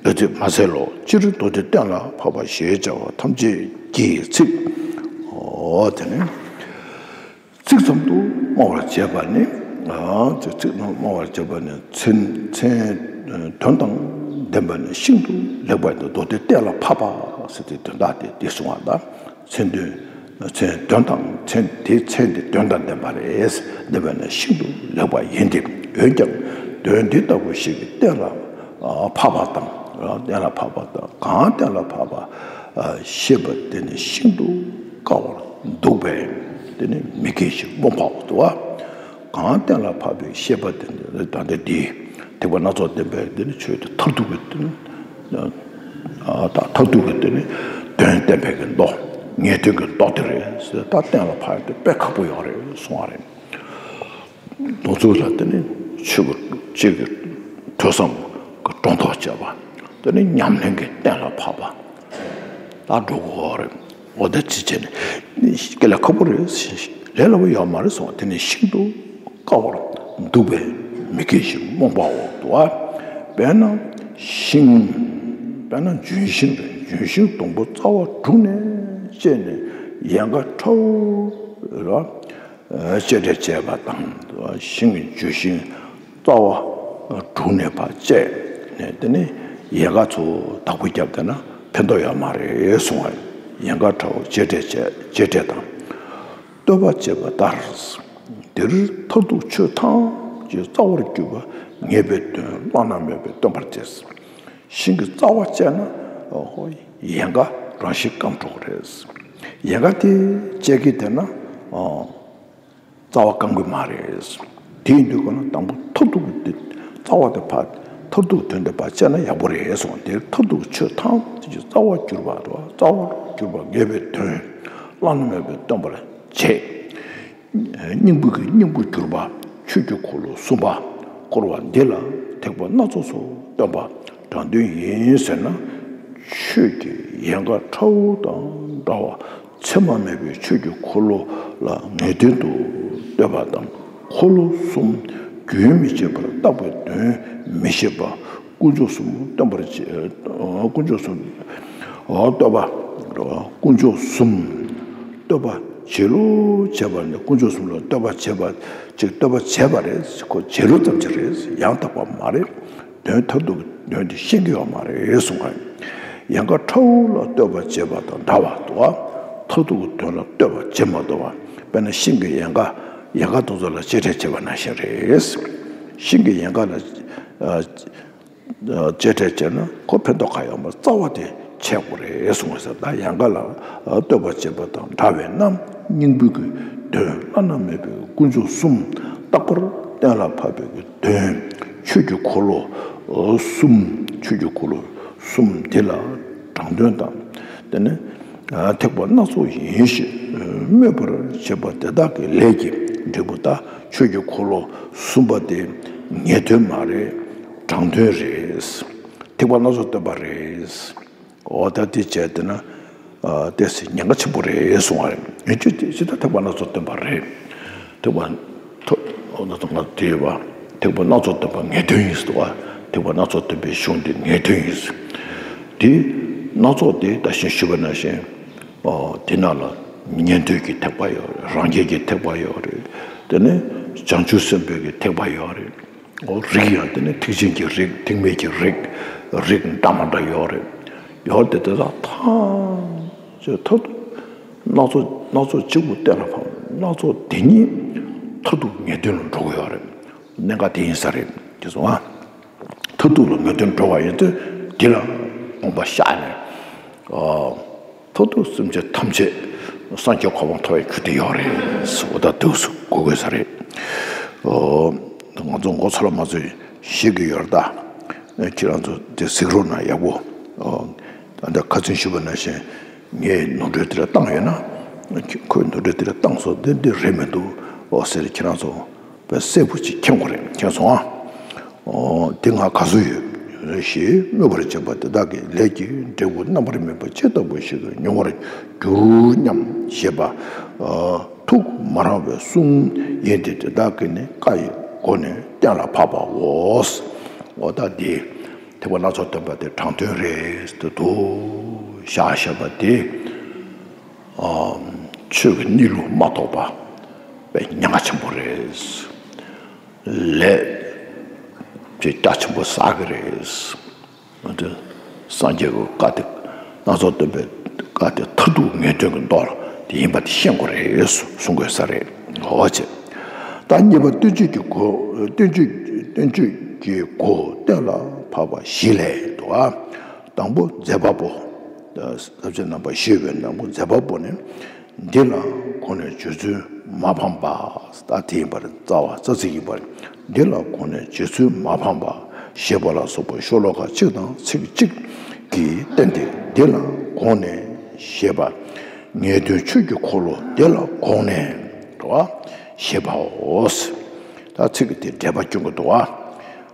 ཨེ་ཙི་མ་ཟེར་ལོ། སྤྱིར་མདོ་སྡེ་གཏན་ལ་ཕབ་པ་ཞེས་བྱ་བ་ཐམས་ཅད་ཀྱི་ཚིག་ཨོ་དེ་ནི། ཚིག་ཙམ་དུ་སྨྲ་བར་བྱེད་པ་ནི། ཨ་ཚིག་ཙམ་དུ་སྨྲ་བར་བྱེད་པ་ནི་མཚན་མཚན་དོན་དང་ལྡན་པ་ནི་ཤིན་ཏུ་ལེགས་པ་སྟེ། མདོ་སྡེ་གཏན་ལ་ཕབ་པ་ཟེར་ཏེ་དོན་དག་དེ་དེ་གསུང་བ་དང་། མཚན་དོན། མཚན་དོན་དང་མཚན་དེ་མཚན་དེ་དོན་དང་ལྡན་པ་རེད། ལྡན་པ་ནི་ཤིན་ཏུ་ལེགས་པ་ཡིན་ཏེ། འོན་ཀྱང་དོན་འདི་ལྟ་བུ་ཞིག་གི་གཏན་ལ་ཕབ་པ་དང་། གཏན་ལ་ཕབ་པ་དང་། གང་གཏན་ལ་ཕབ་པ་ཤེས་པ་དེ་ནི་ཤིན་ཏུ་དཀའ་བར་འདུག་པས། དེ་ནི་མི་མཁས་ཤིང་རྨོངས་པའོ་དུ་བ། གང་གཏན་ལ་ཕབ་པའི་ཤེས་པ་དེ་ནི་ད་ལྟ་འདི་ཐེག་པ་སྣ་ཚོགས་བསྟན་པའི་དེ་ནི་ཆོས་དེ་མཐར་ཐུག་གི་དེ་ནི། ཨ་ད་མཐར་ཐུག་གི་དེ་ནི་དོན་བསྟན་པའི་གི་མདོ། ངེས་དོན་གྱི་མདོ་དེ་རེད་ཟེར། ད་གཏན་ལ་ཕབ་ཡ་དེ་དཔེ་ཁག་པོ་ཡོད་རེད་གསུང་བ་རེད། དེ་ཚོ་ལ་དེ་ནི་ཆོས་ཀྱི་གཅིག་གི་ཐོས་བསམ་གྱི་སྒྲོ་འདོགས་བཅད་པ། དེ་ནི་ཉམས་ལེན་གྱི་གཏན་ལ་ཕབ་པ། ད་འགྲོ་དགོས་རེད། འོ་ད་ཅི་བྱས་ནས་སྐད་ལ་ཁག་པོ་རེད། ལས་སླ་པོ་ཡོད་མ་རེད་གསུང་བ་དེ་ནི་ཤིན་ཏུ་དཀའ་བར་འདུག་པས་མི་མཁས་ཤིང་རྨོངས་པའོ་དུ་བ། དཔེར་ན་ཤིང་། དཔེར་ན་ལྗོན་ཤིང་རེད། ལྗོན་ཤིང་སྡོང་པོ་རྩ་བ་དྲུངས་ནས་བཅད་ནས་ཡལ་ག་ཁྲ་བོ་ར་གཅེས་སྤྲས་བྱས་པ་དང་། ཤིང་གི་ལྗོན་ཤིང་རྩ་བ་དྲུངས་ནས་ཕར་བཅད་ནས་དེ་ནས་ཡལ་ག་ཚོ་བདག་པོ་བརྒྱབ་བསྡད་ན་ཕན་ཐོགས་ཡོད་མ་རེད་གསུང་བ། ཡལ་ག་ཁྲ་བོ་གཅེས་སྤྲས་བྱས། གཅེས་སྤྲས་དང་བསྟོད་པ་བྱས་པ་ལྟར། འདིར་མཐར་ཐུག་ཆོས་ཐམས་ ཀྱི་རྩ་བར་གྱུར་པ་ངེས་པའི་དོན་བླ་ན་མེད་པའི་སྟོན་པར་བྱེད། ཤིང་གི་རྩ་བ་བཅད་ན་ཨོ་ཡལ་ག་རང་བཞིན་སྐམ་འགྲོ་གི་རེད། ཡལ་ག་དེ་བཅད་ཀྱི་བསྡད་ན་ཨོ་རྩ་བ་སྐམ་གི་མ་རེད། དེ་ཡིན་དུས་ག་ན་དང་པོ་མཐར་ཐུག་གི་དེ་རྩ་བ་དེ་ཕར་མཐར་ཐུག་དོན་དེ་ཕར་བཅད་ན་ཡག་པོ་རེད་གསུངས། དེ་མཐར་ཐུག་ཆོས་ཐམས་ཅད་ཀྱི་རྩ་བར་གྱུར་པ་རེད། རྩ་བར་གྱུར་པ་ངེས་པའི་དོན་བླ་ན་མེད་པའི་སྟོན་པར་བྱེད། སྙིང་པོ་གི་སྙིང་པོར་གྱུར་པ་ཆོས་ཀྱི་འཁོར་ལོ་གསུམ་པ་བསྐོར་བ་འདི་ལ་ཐེག་པ་སྣ་ཚོགས་སུ་སྟོན་པ་དྲང་དོན་ཡིན་ཟེར་ན། ཆོས་ཀྱི་ཡལ་ག་ཁྲ་བོ་དང་འདྲ་བ་མཚན་མ་མེད་པའི་ཆོས་ཀྱི་འཁོར་ལོ་ལ་ངེས་དོན་དུ་ལྟོས་པ་དང་། འཁོར་ལོ་གསུམ་རྒྱུན་མི་འཆད་པར་བརྟག་པའི་དོན་མི་ཤེས་པ། དཀོན་མཆོག་གསུམ་སྟོན་པར་བྱེད། དཀོན་མཆོག་གསུམ། ལྟོས་པ། དཀོན་མཆོག་གསུམ་ལྟོས་པ་བྱེད་ལོ་བྱེད་པ་ནི་དཀོན་མཆོག་གསུམ་ལ་ལྟོས་པ་བྱེད་པ་ཅིག་ལྟོས་པ་བྱེད་པ་རེད། ཁོ་བྱེད་ལོ་ཙམ་ཅིག་རེད། ཡང་དག་པ་མ་རེད། དོན་མཐར་ཐུག་གི་དོན་དེ་ཤེས་ཀྱི་ཡོད་མ་རེད་གསུངས་པ་ཡིན། ཡལ་ག་ཁྲ་བོ་ལ་ལྟོས་པ་བྱེད་པ་དང་འདྲ་བ་འདུག་པ། མཐར་ཐུག་གི་དོན་ལ་ལྟོས་པ་བྱེད་མ་ཐུབ་པ། དཔེར་ན་ཤིང་གི་ཡལ་ག་ཡལ་ག་དེ་ཚོ་ལ་གཅེས་སྤྲས་བྱེད་པ་ནང་བཞིན་རེད། ཤིང་གི་ཡལ་ག་ལ་ཨ། གཅེས་སྤྲས་བྱས་ན་ཁོ་ཕན་ཐོགས་གང་ཡང་མེད། རྩ་བ་དེ་ཆད་དགོས་རེད་གསུངས་པ་ཟེར། ད་ཡལ་ག་ལ་ལྟོས་པ་བྱེད་པ་དང་འདྲ་བས་ན། སྙིང་པོ་གི་དོན་བླ་ན་མེད་པའི་དཀོན་མཆོག་གསུམ་རྟག་པར་གཏན་ལ་ཕབ་པའི་དོན་ཆོས་ཀྱི་འཁོར་ལོ་གསུམ། ཆོས་ཀྱི་འཁོར་ལོ་གསུམ་འདི་ལ་དྲང་དོན་དང་། དེ་ནས་ཐེག་པ་སྣ་ཚོགས་ཡིན་ཞེས་སྨོད་པར་བྱེད་པ་དེ་དག་གི་ལས་ཀྱི་འབྲས་བུ། ད་ཆོས་ཀྱི་འཁོར་ལོ་གསུམ་པ་དེ་ངེས་དོན་མ་རེད། དྲང་དོན་རེད། ཐེག་པ་སྣ་ཚོགས་སྟོན་པ་རེད། འོ་ད་དེ་བྱས་བསྡད་ན་ཨ་ཏོག་ཙམ་ཉེན་ཁ་ཆེན་པོ་རེད་གསུང་བ་རེད། ཡིན་གཅིག་དེ་ཇི་ལྟར་ཐེག་པ་སྣ་ཚོགས་སྟོན་པ་རེད། ཐེག་པ་ཐོ་འོ་ད་ང་དེ་བ་ཐེག་པ་སྣ་ཚོགས་སྟོན་པ་ངེས་དོན་ཡིན་ཟེར་བ། ཐེག་པ་སྣ་ཚོགས་སྟོན་པའི་གཞུང་དེ་ངེས་དོན་ཡིན་ཟེར། དེ་སྣ་ཚོགས་དེ་ད་གིན་ཞུས་པ་ནང་བཞིན་ཨ་དེ་ནང་ལ་ཉན་ཐོས་ཀྱི་ཐེག་པ་ཡོད་རེད། རང་རྒྱལ་གྱི་ཐེག་པ་ཡོད་རེད། དེ་ནས་བྱང་ཆུབ་སེམས་དཔའི་གི་ཐེག་པ་ཡོད་རེད། འོ་རིགས་ཡང་དེ་ནས་ཐེག་ཆེན་གྱི་རིགས། ཐེག་དམན་གྱི་རིགས། རིགས་འདྲ་མ་འདྲ་ཡོད་རེད། ཡོད་དེ་དེ་དག་ཐམས་ཅད་མཐར་ཐུག་སྣ་ཚོགས་སྣ་ཚོགས་གཅིག་པུ་གཏན་ལ་ཕབ། སྣ་ཚོགས་དེ་ཉིད་མཐར་ཐུག་ངེས་དོན་ལ་འགྲོ་གི་ཡོད་རེད། གནད་འགག་དེ་ཡིན་ས་རེད། དེ་སོང་ཨ། མཐར་ཐུག་ལ་ངེས་དོན་འགྲོ་བ་ཡིན་དུས་དེ་ལ་དགོངས་པ་བཞག་ནས། ཨ། མཐར་ཐུག་སེམས་ཅན་ཐམས་ཅད་སངས་རྒྱས་གོ་འཕང་ཐོབ་པའི་རྒྱུ་དེ་ཡོད་རེད་ཟེར་བ་དང་འདུག་སེ་གོ་དགོས་ས་རེད། ཨོ། ང་ཚོ་མགོ་ཚོད་ལ་མ་ཚོད་ཤེས་ཀྱི་ཡོད་རེད་ད། ཁྱེད་རང་ཚོ་དེ་གཟིགས་རོགས་གནང་ཡག་པོ། ཨོ། ད་ལྟ་ཁ་ཚོན་ཞུས་པ་ནང་བཞིན་ངས་ནོར་འཁྲུལ་དེ་འདྲ་བཏང་ཡོད་ན། ཁོས་ནོར་འཁྲུལ་དེ་འདྲ་བཏང་སོང་། འདི་འདི་རེད་མི་འདུག་ཨོ་ཟེར་ཁྱེད་རང་ཚོ། པའི་གསལ་པོ་ཅིག་མཁྱེན་དགོས་རེད། མཁྱེན་སོང་ཨ། ཨོ། དེ་ང་ག་ཚོད་ཡོད་ཞེས་སྨོད་པར་བྱེད་པ་དེ་དག་གི་ལས་ཀྱི་འབྲས་བུ་རྣམ་པར་སྨིན་པ་ཇི་ལྟ་བུ་ཞིག་མྱོང་བར་འགྱུར་སྙམ་ཞེས་པ། ཨ། ཐུགས་མ་རངས་པའི་གསུང་ཡིན་ཏེ། དེ་དག་གི་ནི་བཀའ་ཡི་སྒོ་ནས་གཏན་ལ་ཕབ་པའོ། འོ་ད་འདི་ཐེག་པ་སྣ་ཚོགས་སྟོན་པ་དེ་དྲང་དོན་རེད་དུ་དུ་བཞག་བཞག་པ་དེ། ཨ། ཆོས་ཀྱི་གནས་ལུགས་མ་རྟོགས་པ་དཔེ་ཉེན་ཁ་ཆེན་པོ་རེད། ལས་དེ་རྒྱ་ཆེན་པོ་བསགས་ཀྱི་རེད། འོ་དེ་སངས་རྒྱས་ཀྱི་བཀའ་དེ་སྣ་ཚོགས་སྟོན་པའི་བཀའ་དེ་མཐར་ཐུག་ངེས་དོན་གྱི་མདོ་དེ་ཡིན་པ་དེ་ཤེས་དགོས་རེད་གསུང་དགོས་ས་རེད། འོ་བྱས། ད་གཉིས་པ་བསྟན་བཅོས་ཀྱི་སྒོ། བསྟན་བཅོས་བསྟན་བཅོས་ཀྱི་སྒོ་གཏན་ལ་ཕབ་པ་བཞི་ལས་འདུག་ཨ། དང་པོ་མཛད་པ་པོ། ས་བཅད་རྣམ་པ་བཞི་པའི་དང་པོ་མཛད་པ་པོ་ནི། འདི་ལ་གོང་ནས་བརྗོད་ཚུལ་མ་ཕངས་པ། ད་དེ་ཡིན་པར་རྩ་བ་རྩ་ཚིག་ཡིན་པར། འདི་ལ་གོང་ནས་བརྗོད་ཚུལ་མ་ཕངས་པ་ཞེས་པ་ལ་སོགས་པ་ཤོ་ལོ་ཀ་གཅིག་དང་ཚིག་གཅིག་གིས་བསྟན་ཏེ། འདི་ལ་གོང་ནས་ཞེས་པ། ངེས་དོན་ཆོས་ཀྱི་འཁོར་ལོ་འདི་ལ་གོང་ནས་འགྲོ་བ་ཞེས་པའོ། ད་ཚིག་གི་དེ་འགྲེལ་པ་སྐྱོན་གྱི་འདུག་བ།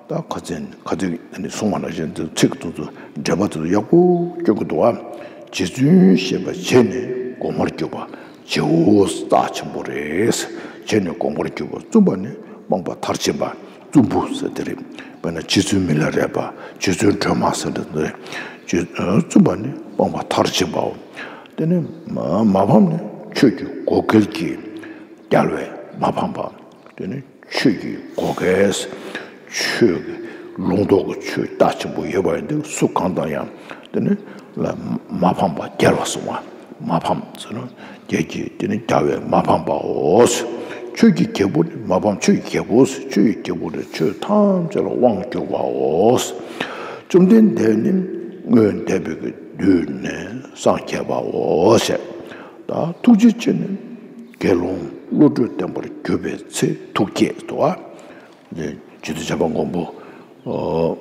ད་ཁ་ཚན་ཁ་ཚིག་ནི་གསུངས་པ་ནང་བཞིན་དུ་ཚིག་དེ་ཚོ་འགྲེལ་པ་དེ་ཚོ་ཡག་པོ་སྐྱོན་གྱི་འདུག་བ། རྗེ་བཙུན་ཞེས་པ་བྱས་ནས་དགོངས་པར་གྱུར་པ་བྱེའུ་རྩ་ཆེན་པོ་རེད། བྱས་ནས་དགོངས་པར་གྱུར་པ་བཙུན་པ་ནི་སྤངས་པ་མཐར་ཕྱིན་པ་བཙུན་པོ་ཟེར་དེ་རེད། དཔེར་ན་རྗེ་བཙུན་མི་ལ་རས་པ། རྗེ་བཙུན་སྒྲོལ་མ་ཟེར་དེ་རེད། རྗེ་བཙུན་པ་ནི་སྤངས་པ་མཐར་ཕྱིན་པའོ། དེ་ནས་མ་མ་ཕམ་ནི་ཆོས་ཀྱི་བགོ་སྐལ་གྱིས་རྒྱལ་བས་མ་ཕམ་པ། དེ་ནས་ཆོས་ཀྱི་བགོ་སྐལ། ཆོས་ཀྱི་ལུང་རྟོགས་ཀྱི་ཆོས་རྟགས་ཆེན་པོ་ཡོད་པ་ཡིན་དུས་སུ་གང་དང་ཡང་དེ་ནི་ལ་མ་ཕམ་པ་རྒྱལ་བ་གསུང་བ། མ་ཕམ་ཟེར་ན་རྒྱལ་གྱི་དེ་ནི་རྒྱལ་བས་མ་ཕམ་པའོ། ཆོས་ཀྱི་རྒྱལ་པོ་ནི་མ་ཕམ་ཆོས་ཀྱི་རྒྱལ་པོ། ཆོས་ཀྱི་རྒྱལ་པོ་ནི་ཆོས་ཐམས་ཅད་ལ་དབང་བསྒྱུར་བའོ། བཅོམ་ལྡན་འདས་ནི་སྔོན་འདས་པའི་གི་དུས་ནས་སངས་རྒྱས་པའོ་ཞེས། ད་ཐུགས་རྗེ་ཅན་ནི་དགེ་སློང་བློ་གྲོས་བརྟན་པར་གྱུར་པའི་ཚེ་ཐུགས་བསྐྱེད་དོ། རྗེ་བཙུན་བྱམས་པ་མགོན་པོ། ཨོ།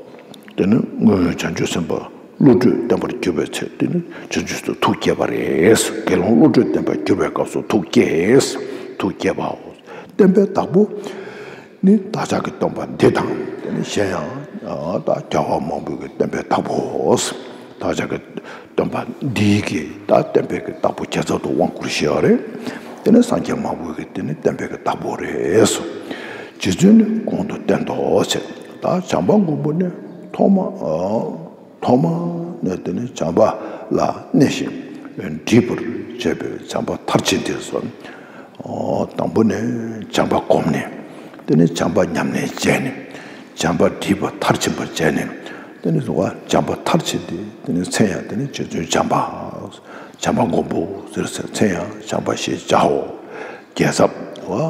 དེ་ནི་སྔོན་བྱང་ཆུབ་སེམས་དཔའ་བློ་གྲོས་བརྟན་པར་གྱུར་པའི་ཚེ་དེ་ནི་བྱང་ཆུབ་ཏུ་ཐུགས་བསྐྱེད་པ་རེད། དགེ་སློང་བློ་གྲོས་བརྟན་པར་གྱུར་པའི་སྐབས་སུ་ཐུགས་བསྐྱེད། ཐུགས་བསྐྱེད་པའོ། བསྟན་པའི་བདག་པོ་ནི་བདག་ཅག་གི་སྟོན་པ་འདི་དང་དེ་ནི་གཞན་ཡང་ད་རྒྱལ་བ་མང་པོའི་གི་བསྟན་པའི་བདག་པོ། བདག་ཅག་གི་སྟོན་པ་འདིའི་གི་ད་བསྟན་པའི་གི་བདག་པོ་རྒྱལ་ཚབ་ཏུ་དབང་བསྐུར་ཞེས་པ་རེད། དེ་ནི་སངས་རྒྱས་མང་པོའི་གི་དེ་ནི་བསྟན་པའི་གི་བདག་པོ་རེད། རྗེ་བཙུན་ནི་གོང་དུ་བསྟན་ཏོ་ཞེས། ད་བྱམས་པ་མགོན་པོ་ནི་ཐོག་མ་ཐོག་མ་ནས་དེ་ནི་བྱམས་པ་ལ་གནས་ཤིང་འདྲིས་པར་བྱེད་པའི་བྱམས་པ་མཐར་ཕྱིན་དེ་སོ། དང་པོ་ནས་བྱམས་པ་བསྒོམས་ནས་དེ་ནི་བྱམས་པ་ཉམས་ལེན་བྱས་ནས་བྱམས་པ་འདྲིས་པ་མཐར་ཕྱིན་པར་བྱས་ནས་དེ་ནི་བྱམས་པ་མཐར་ཕྱིན་ཏེ་དེ་ནི་མཚན་ཡང་དེ་ནི་རྗེ་བཙུན་བྱམས་པ། བྱམས་པ་མགོན་པོ་ཟེར་ཟེར་མཚན་ཡང་བྱམས་པ་ཞེས་བྱའོ། རྒྱལ་ཚབ་བ།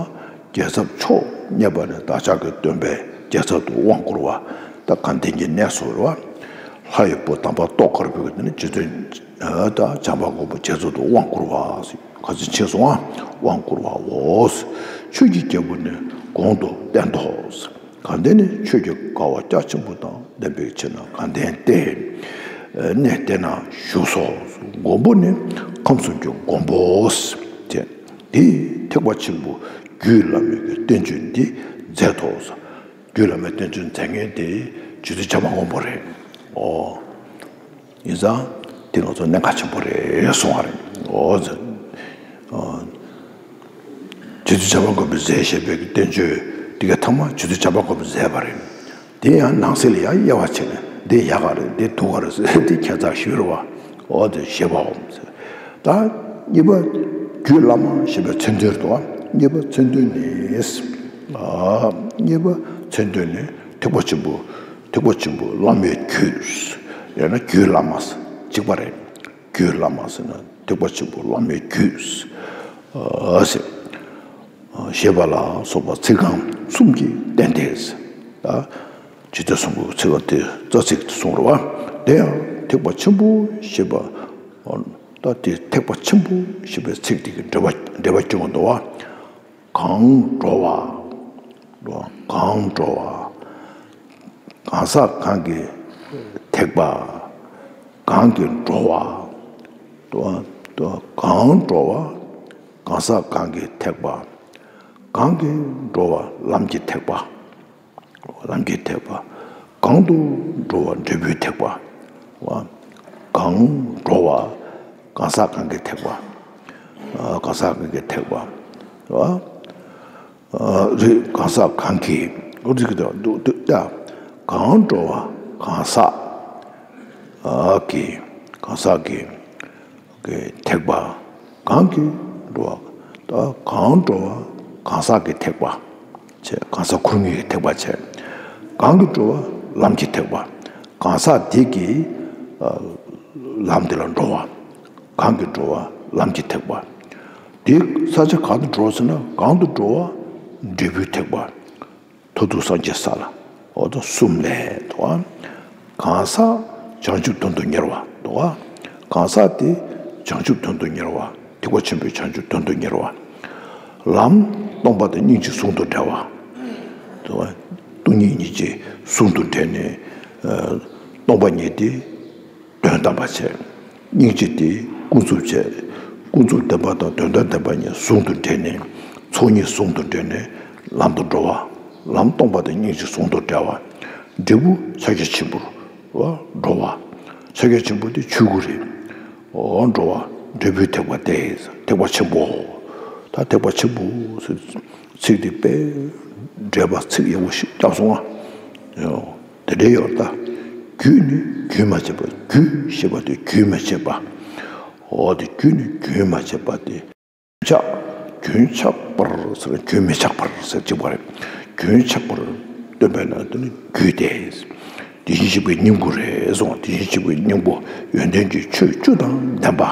རྒྱལ་ཚབ་མཆོག་བསྙེན་པ་ནི་བདག་ཅག་གི་སྟོན་པའི་རྒྱལ་ཚབ་ཏུ་དབང་བསྐུར་བ། ད་དགའ་ལྡན་གྱི་གནས་སུ་རེད་བ། ལྷ་ཡི་བུ་དམ་པ་ཏོག་དཀར་པོའི་གི་དེ་ནི་རྗེ་བཙུན་ད་བྱམས་པ་མགོན་པོ་རྒྱལ་ཚབ་ཏུ་དབང་བསྐུར་བ། ཁ་ཚིག་ཕྱེས་སོང་ང་། དབང་བསྐུར་བའོ། ཆོས་ཀྱི་རྒྱལ་པོ་ནི་གོང་དུ་བསྟན་ཏོ། དགའ་ལྡན་ནི་ཆོས་ཀྱི་དགའ་བ་རྒྱ་ཆེན་པོ་དང་ལྡན་པའི་ཕྱིར་ན་དགའ་ལྡན་ཏེ། གནས་དེ་ན་བཞུགས་སོ། མགོན་པོ་ནི་ཁམས་གསུམ་གྱི་མགོན་པོ། དེ་འདིས་ཐེག་པ་ཆེན་པོ་རྒྱུད་བླ་མའི་གི་བསྟན་བཅོས་འདི་མཛད་དོ། རྒྱུད་བླ་མའི་བསྟན་བཅོས་མཛད་མཁན་དེ་རྗེ་བཙུན་བྱམས་པ་མགོན་པོ་རེད། ཨོ། ཡིན་ཙང་དེ་ང་ཚོ་གནད་འགག་ཆེན་པོ་རེད་གསུང་བ་རེད། ཨོ་ཙི། ཨོ། རྗེ་བཙུན་བྱམས་པ་མགོན་པོས་མཛད་བཞག་པའི་གི་བསྟན་བཅོས་དེ་ག་ཐ་མ་རྗེ་བཙུན་བྱམས་པ་མགོན་པོས་མཛད་པ་རེད། དེ་ཡང་ནང་གསེས་ལ་ཡང་དབྱེ་བ་ཕྱེ་ནས་འདི་ཡག་ག་རེད། འདི་སྡུག་ག་རེད་ཟེར་དེ་ཁྱད་མཚར་ཞིག་རེད་བ། ཨོ་དེ་ཞེས་པའོ། ད་གཉིས་པ་རྒྱུད་བླ་མ་ཞེས་པའི་མཚན་དོན་རེད་དོ། གཉིས་པ་མཚན་དོན་ནི། ཨ་གཉིས་པ་མཚན་དོན་ནི་ཐེག་པ་ཆེན་པོ། ཐེག་པ་ཆེན་པོ་བླ་མའི་རྒྱུད། ཡང་ན་རྒྱུད་བླ་མ་གཅིག་པ་རེད། རྒྱུད་བླ་མ་ཟེར་ན་ཐེག་པ་ཆེན་པོ་བླ་མའི་རྒྱུད། ཨ་ཟེར། ཞེས་པ་ལ་སོགས་པ་ཚིག་རྐང་གསུམ་གྱིས་བསྟན་ཏེ། ད་ཇི་ལྟར་གསུངས་པའི་ཚིག་རྐང་དེ་རྩ་ཚིག་ཏུ་གསུངས་རེད་བ། དེ་ཡང་ཐེག་པ་ཆེན་པོ་ཞེས་པ། ད་དེ་ཐེག་པ་ཆེན་པོ་ཞེས་པའི་ཚིག་དེ་གི་འགྲེལ་པ་འགྲེལ་པ་སྐྱོན་འདུག་བ། གང་འགྲོ་བ། གང་འགྲོ་བ། གང་ཟག་གང་གི་ཐེག་པ། གང་གི་འགྲོ་བ། གང་འགྲོ་བ། གང་ཟག་གང་གི་ཐེག་པ། གང་གི་འགྲོ་བ་ལམ་གྱི་ཐེག་པ། ལམ་གྱི་ཐེག་པ། གང་དུ་འགྲོ་བ་འབྲས་བུའི་ཐེག་པ། གང་འགྲོ་བ། གང་ཟག་གང་གི་ཐེག་པ། གང་ཟག་གང་གི་ཐེག་པ། རེད། གང་ཟག་གང་གི། རེད་ཀྱི་འདུག་འདུག་ད། གང་འགྲོ་བ་གང་ཟག་གི། གང་ཟག་གི་གི་ཐེག་པ། གང་གི་འགྲོ་བ། ད་གང་འགྲོ་བ་གང་ཟག་གི་ཐེག་པ། བྱས། གང་ཟག་ཁོ་རང་གི་ཐེག་པ་བྱས། གང་གི་འགྲོ་བ་ལམ་གྱི་ཐེག་པ། གང་ཟག་དེ་གི་ལམ་དེ་ལ་འགྲོ་བ། གང་གི་འགྲོ་བ་ལམ་གྱི་ཐེག་པ། དེ་ས་ཆ་གང་དུ་འགྲོ་ཟེར་ན་གང་དུ་འགྲོ་བ་འབྲས་བུའི་ཐེག་པ། མཐར་ཐུག་སངས་རྒྱས་ས་ལ། འོ་ད་གསུམ་ལས་དོ། གང་ཟག་བྱང་ཆུབ་དོན་དུ་གཉེར་བ་དོ། གང་ཟག་དེ་བྱང་ཆུབ་དོན་དུ་གཉེར་བ། ཐེག་པ་ཆེན་པོའི་བྱང་ཆུབ་དོན་དུ་གཉེར་བ། ལམ་སྟོང་པ་དང་སྙིང་རྗེ་ཟུང་དུ་འབྲེལ་བ་དོ། སྟོང་ཉིད་གཉིས་ཀྱི་ཟུང་དུ་འབྲེལ་ནས། སྟོང་པ་ཉིད་དེ། དོན་དམ་པ་བྱས། སྙིང་རྗེ་དེ་ཀུན་རྫོབ་བྱས། ཀུན་རྫོབ་བདེན་པ་དང་དོན་དམ་བདེན་པ་གཉིས་ཟུང་དུ་འབྲེལ་ནས། ཚོགས་གཉིས་ཟུང་དུ་འབྲེལ་ནས་ལམ་དུ་འགྲོ་བ། ལམ་སྟོང་པ་དང་སྙིང་རྗེ་ཟུང་དུ་འབྲེལ་བ། འབྲས་བུ་ཕྱག་རྒྱ་ཆེན་པོར་འགྲོ་བ། ཕྱག་རྒྱ་ཆེན་པོ་དེ་ཆོས་སྐུ་རེད། འོ་འགྲོ་བ་འབྲས་བུའི་ཐེག་པ་སྟེ། ཐེག་པ་ཆེན་པོ། ད་ཐེག་པ་ཆེན་པོ་ཟེར་ཚིག་དེ་དཔེ་འགྲེལ་པ་ཚིག་ཡག་པོ་ཞིག་བརྒྱབ་སོང་ང་། དེ་འདྲའི་ཡོད་ད། རྒྱུད་ནི་རྒྱུན་མ་ཆད་པ། རྒྱུད་ཞེས་པ་དེ་རྒྱུན་མ་ཆད་པ། འོ་དེ་རྒྱུད་ནི་རྒྱུན་མ་ཆད་པ་དེ། ཆགས། རྒྱུན་ཆགས་པར་ཟེར་རྒྱུན་མི་ཆགས་པར་ཟེར་གཅིག་པ་རེད། རྒྱུན་ཆགས་པར་སྟོན་པས་ན་དེ་ནི་རྒྱུད་དེ། དེ་བཞིན་གཤེགས་པའི་སྙིང་པོ་རེད་གསུངས། དེ་བཞིན་གཤེགས་པའི་སྙིང་པོ་ཡོན་ཏན་གྱི་ཆོས་བཅུ་དང་ལྡན་པ།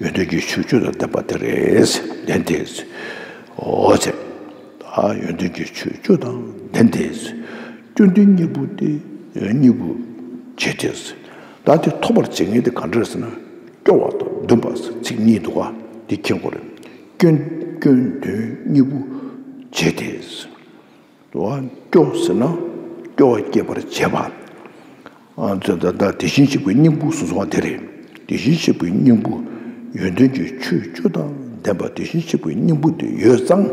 ཡོན་ཏན་གྱི་ཆོས་བཅུ་དང་ལྡན་པ་དེ་རེད། ལྡན་ཏེ། འོ་ཟེར། ཨ་ཡོན་ཏན་གྱི་ཆོས་བཅུ་དང་ལྡན་ཏེ། སྐྱོན་ལྡན་གཉེན་པོ་སྟེ། གཉེན་པོ་བྱེད་དེ། ད་དེ་ཐོབ་པར་བྱེད་མཁན་དེ་ག་འདྲ་ཟེར་ན། སྐྱོ་བ་དང་འདུན་པ་ཟེར་ཚིག་གཉིས་འདུག་ག་དེ་མཁྱེན་དགོས་རེད། སྐྱོན་སྐྱོན་འདོན་གཉེན་པོ་བྱེད་དེ། དུ་བ་སྐྱོ་ཟེར་ན་སྐྱོ་བ་སྐྱེད་པར་བྱེད་པ། ཨ་ད་ད་དེ་བཞིན་གཤེགས་པའི་སྙིང་པོ་གསུངས་སོང་བ་དེ་རེད། དེ་བཞིན་གཤེགས་པའི་སྙིང་པོ། ཡོན་ཏན་གྱི་ཆོས་བཅུ་དང་ལྡན་པ་དེ་བཞིན་གཤེགས་པའི་སྙིང་པོ་དེ་ཡོད་ཙང་།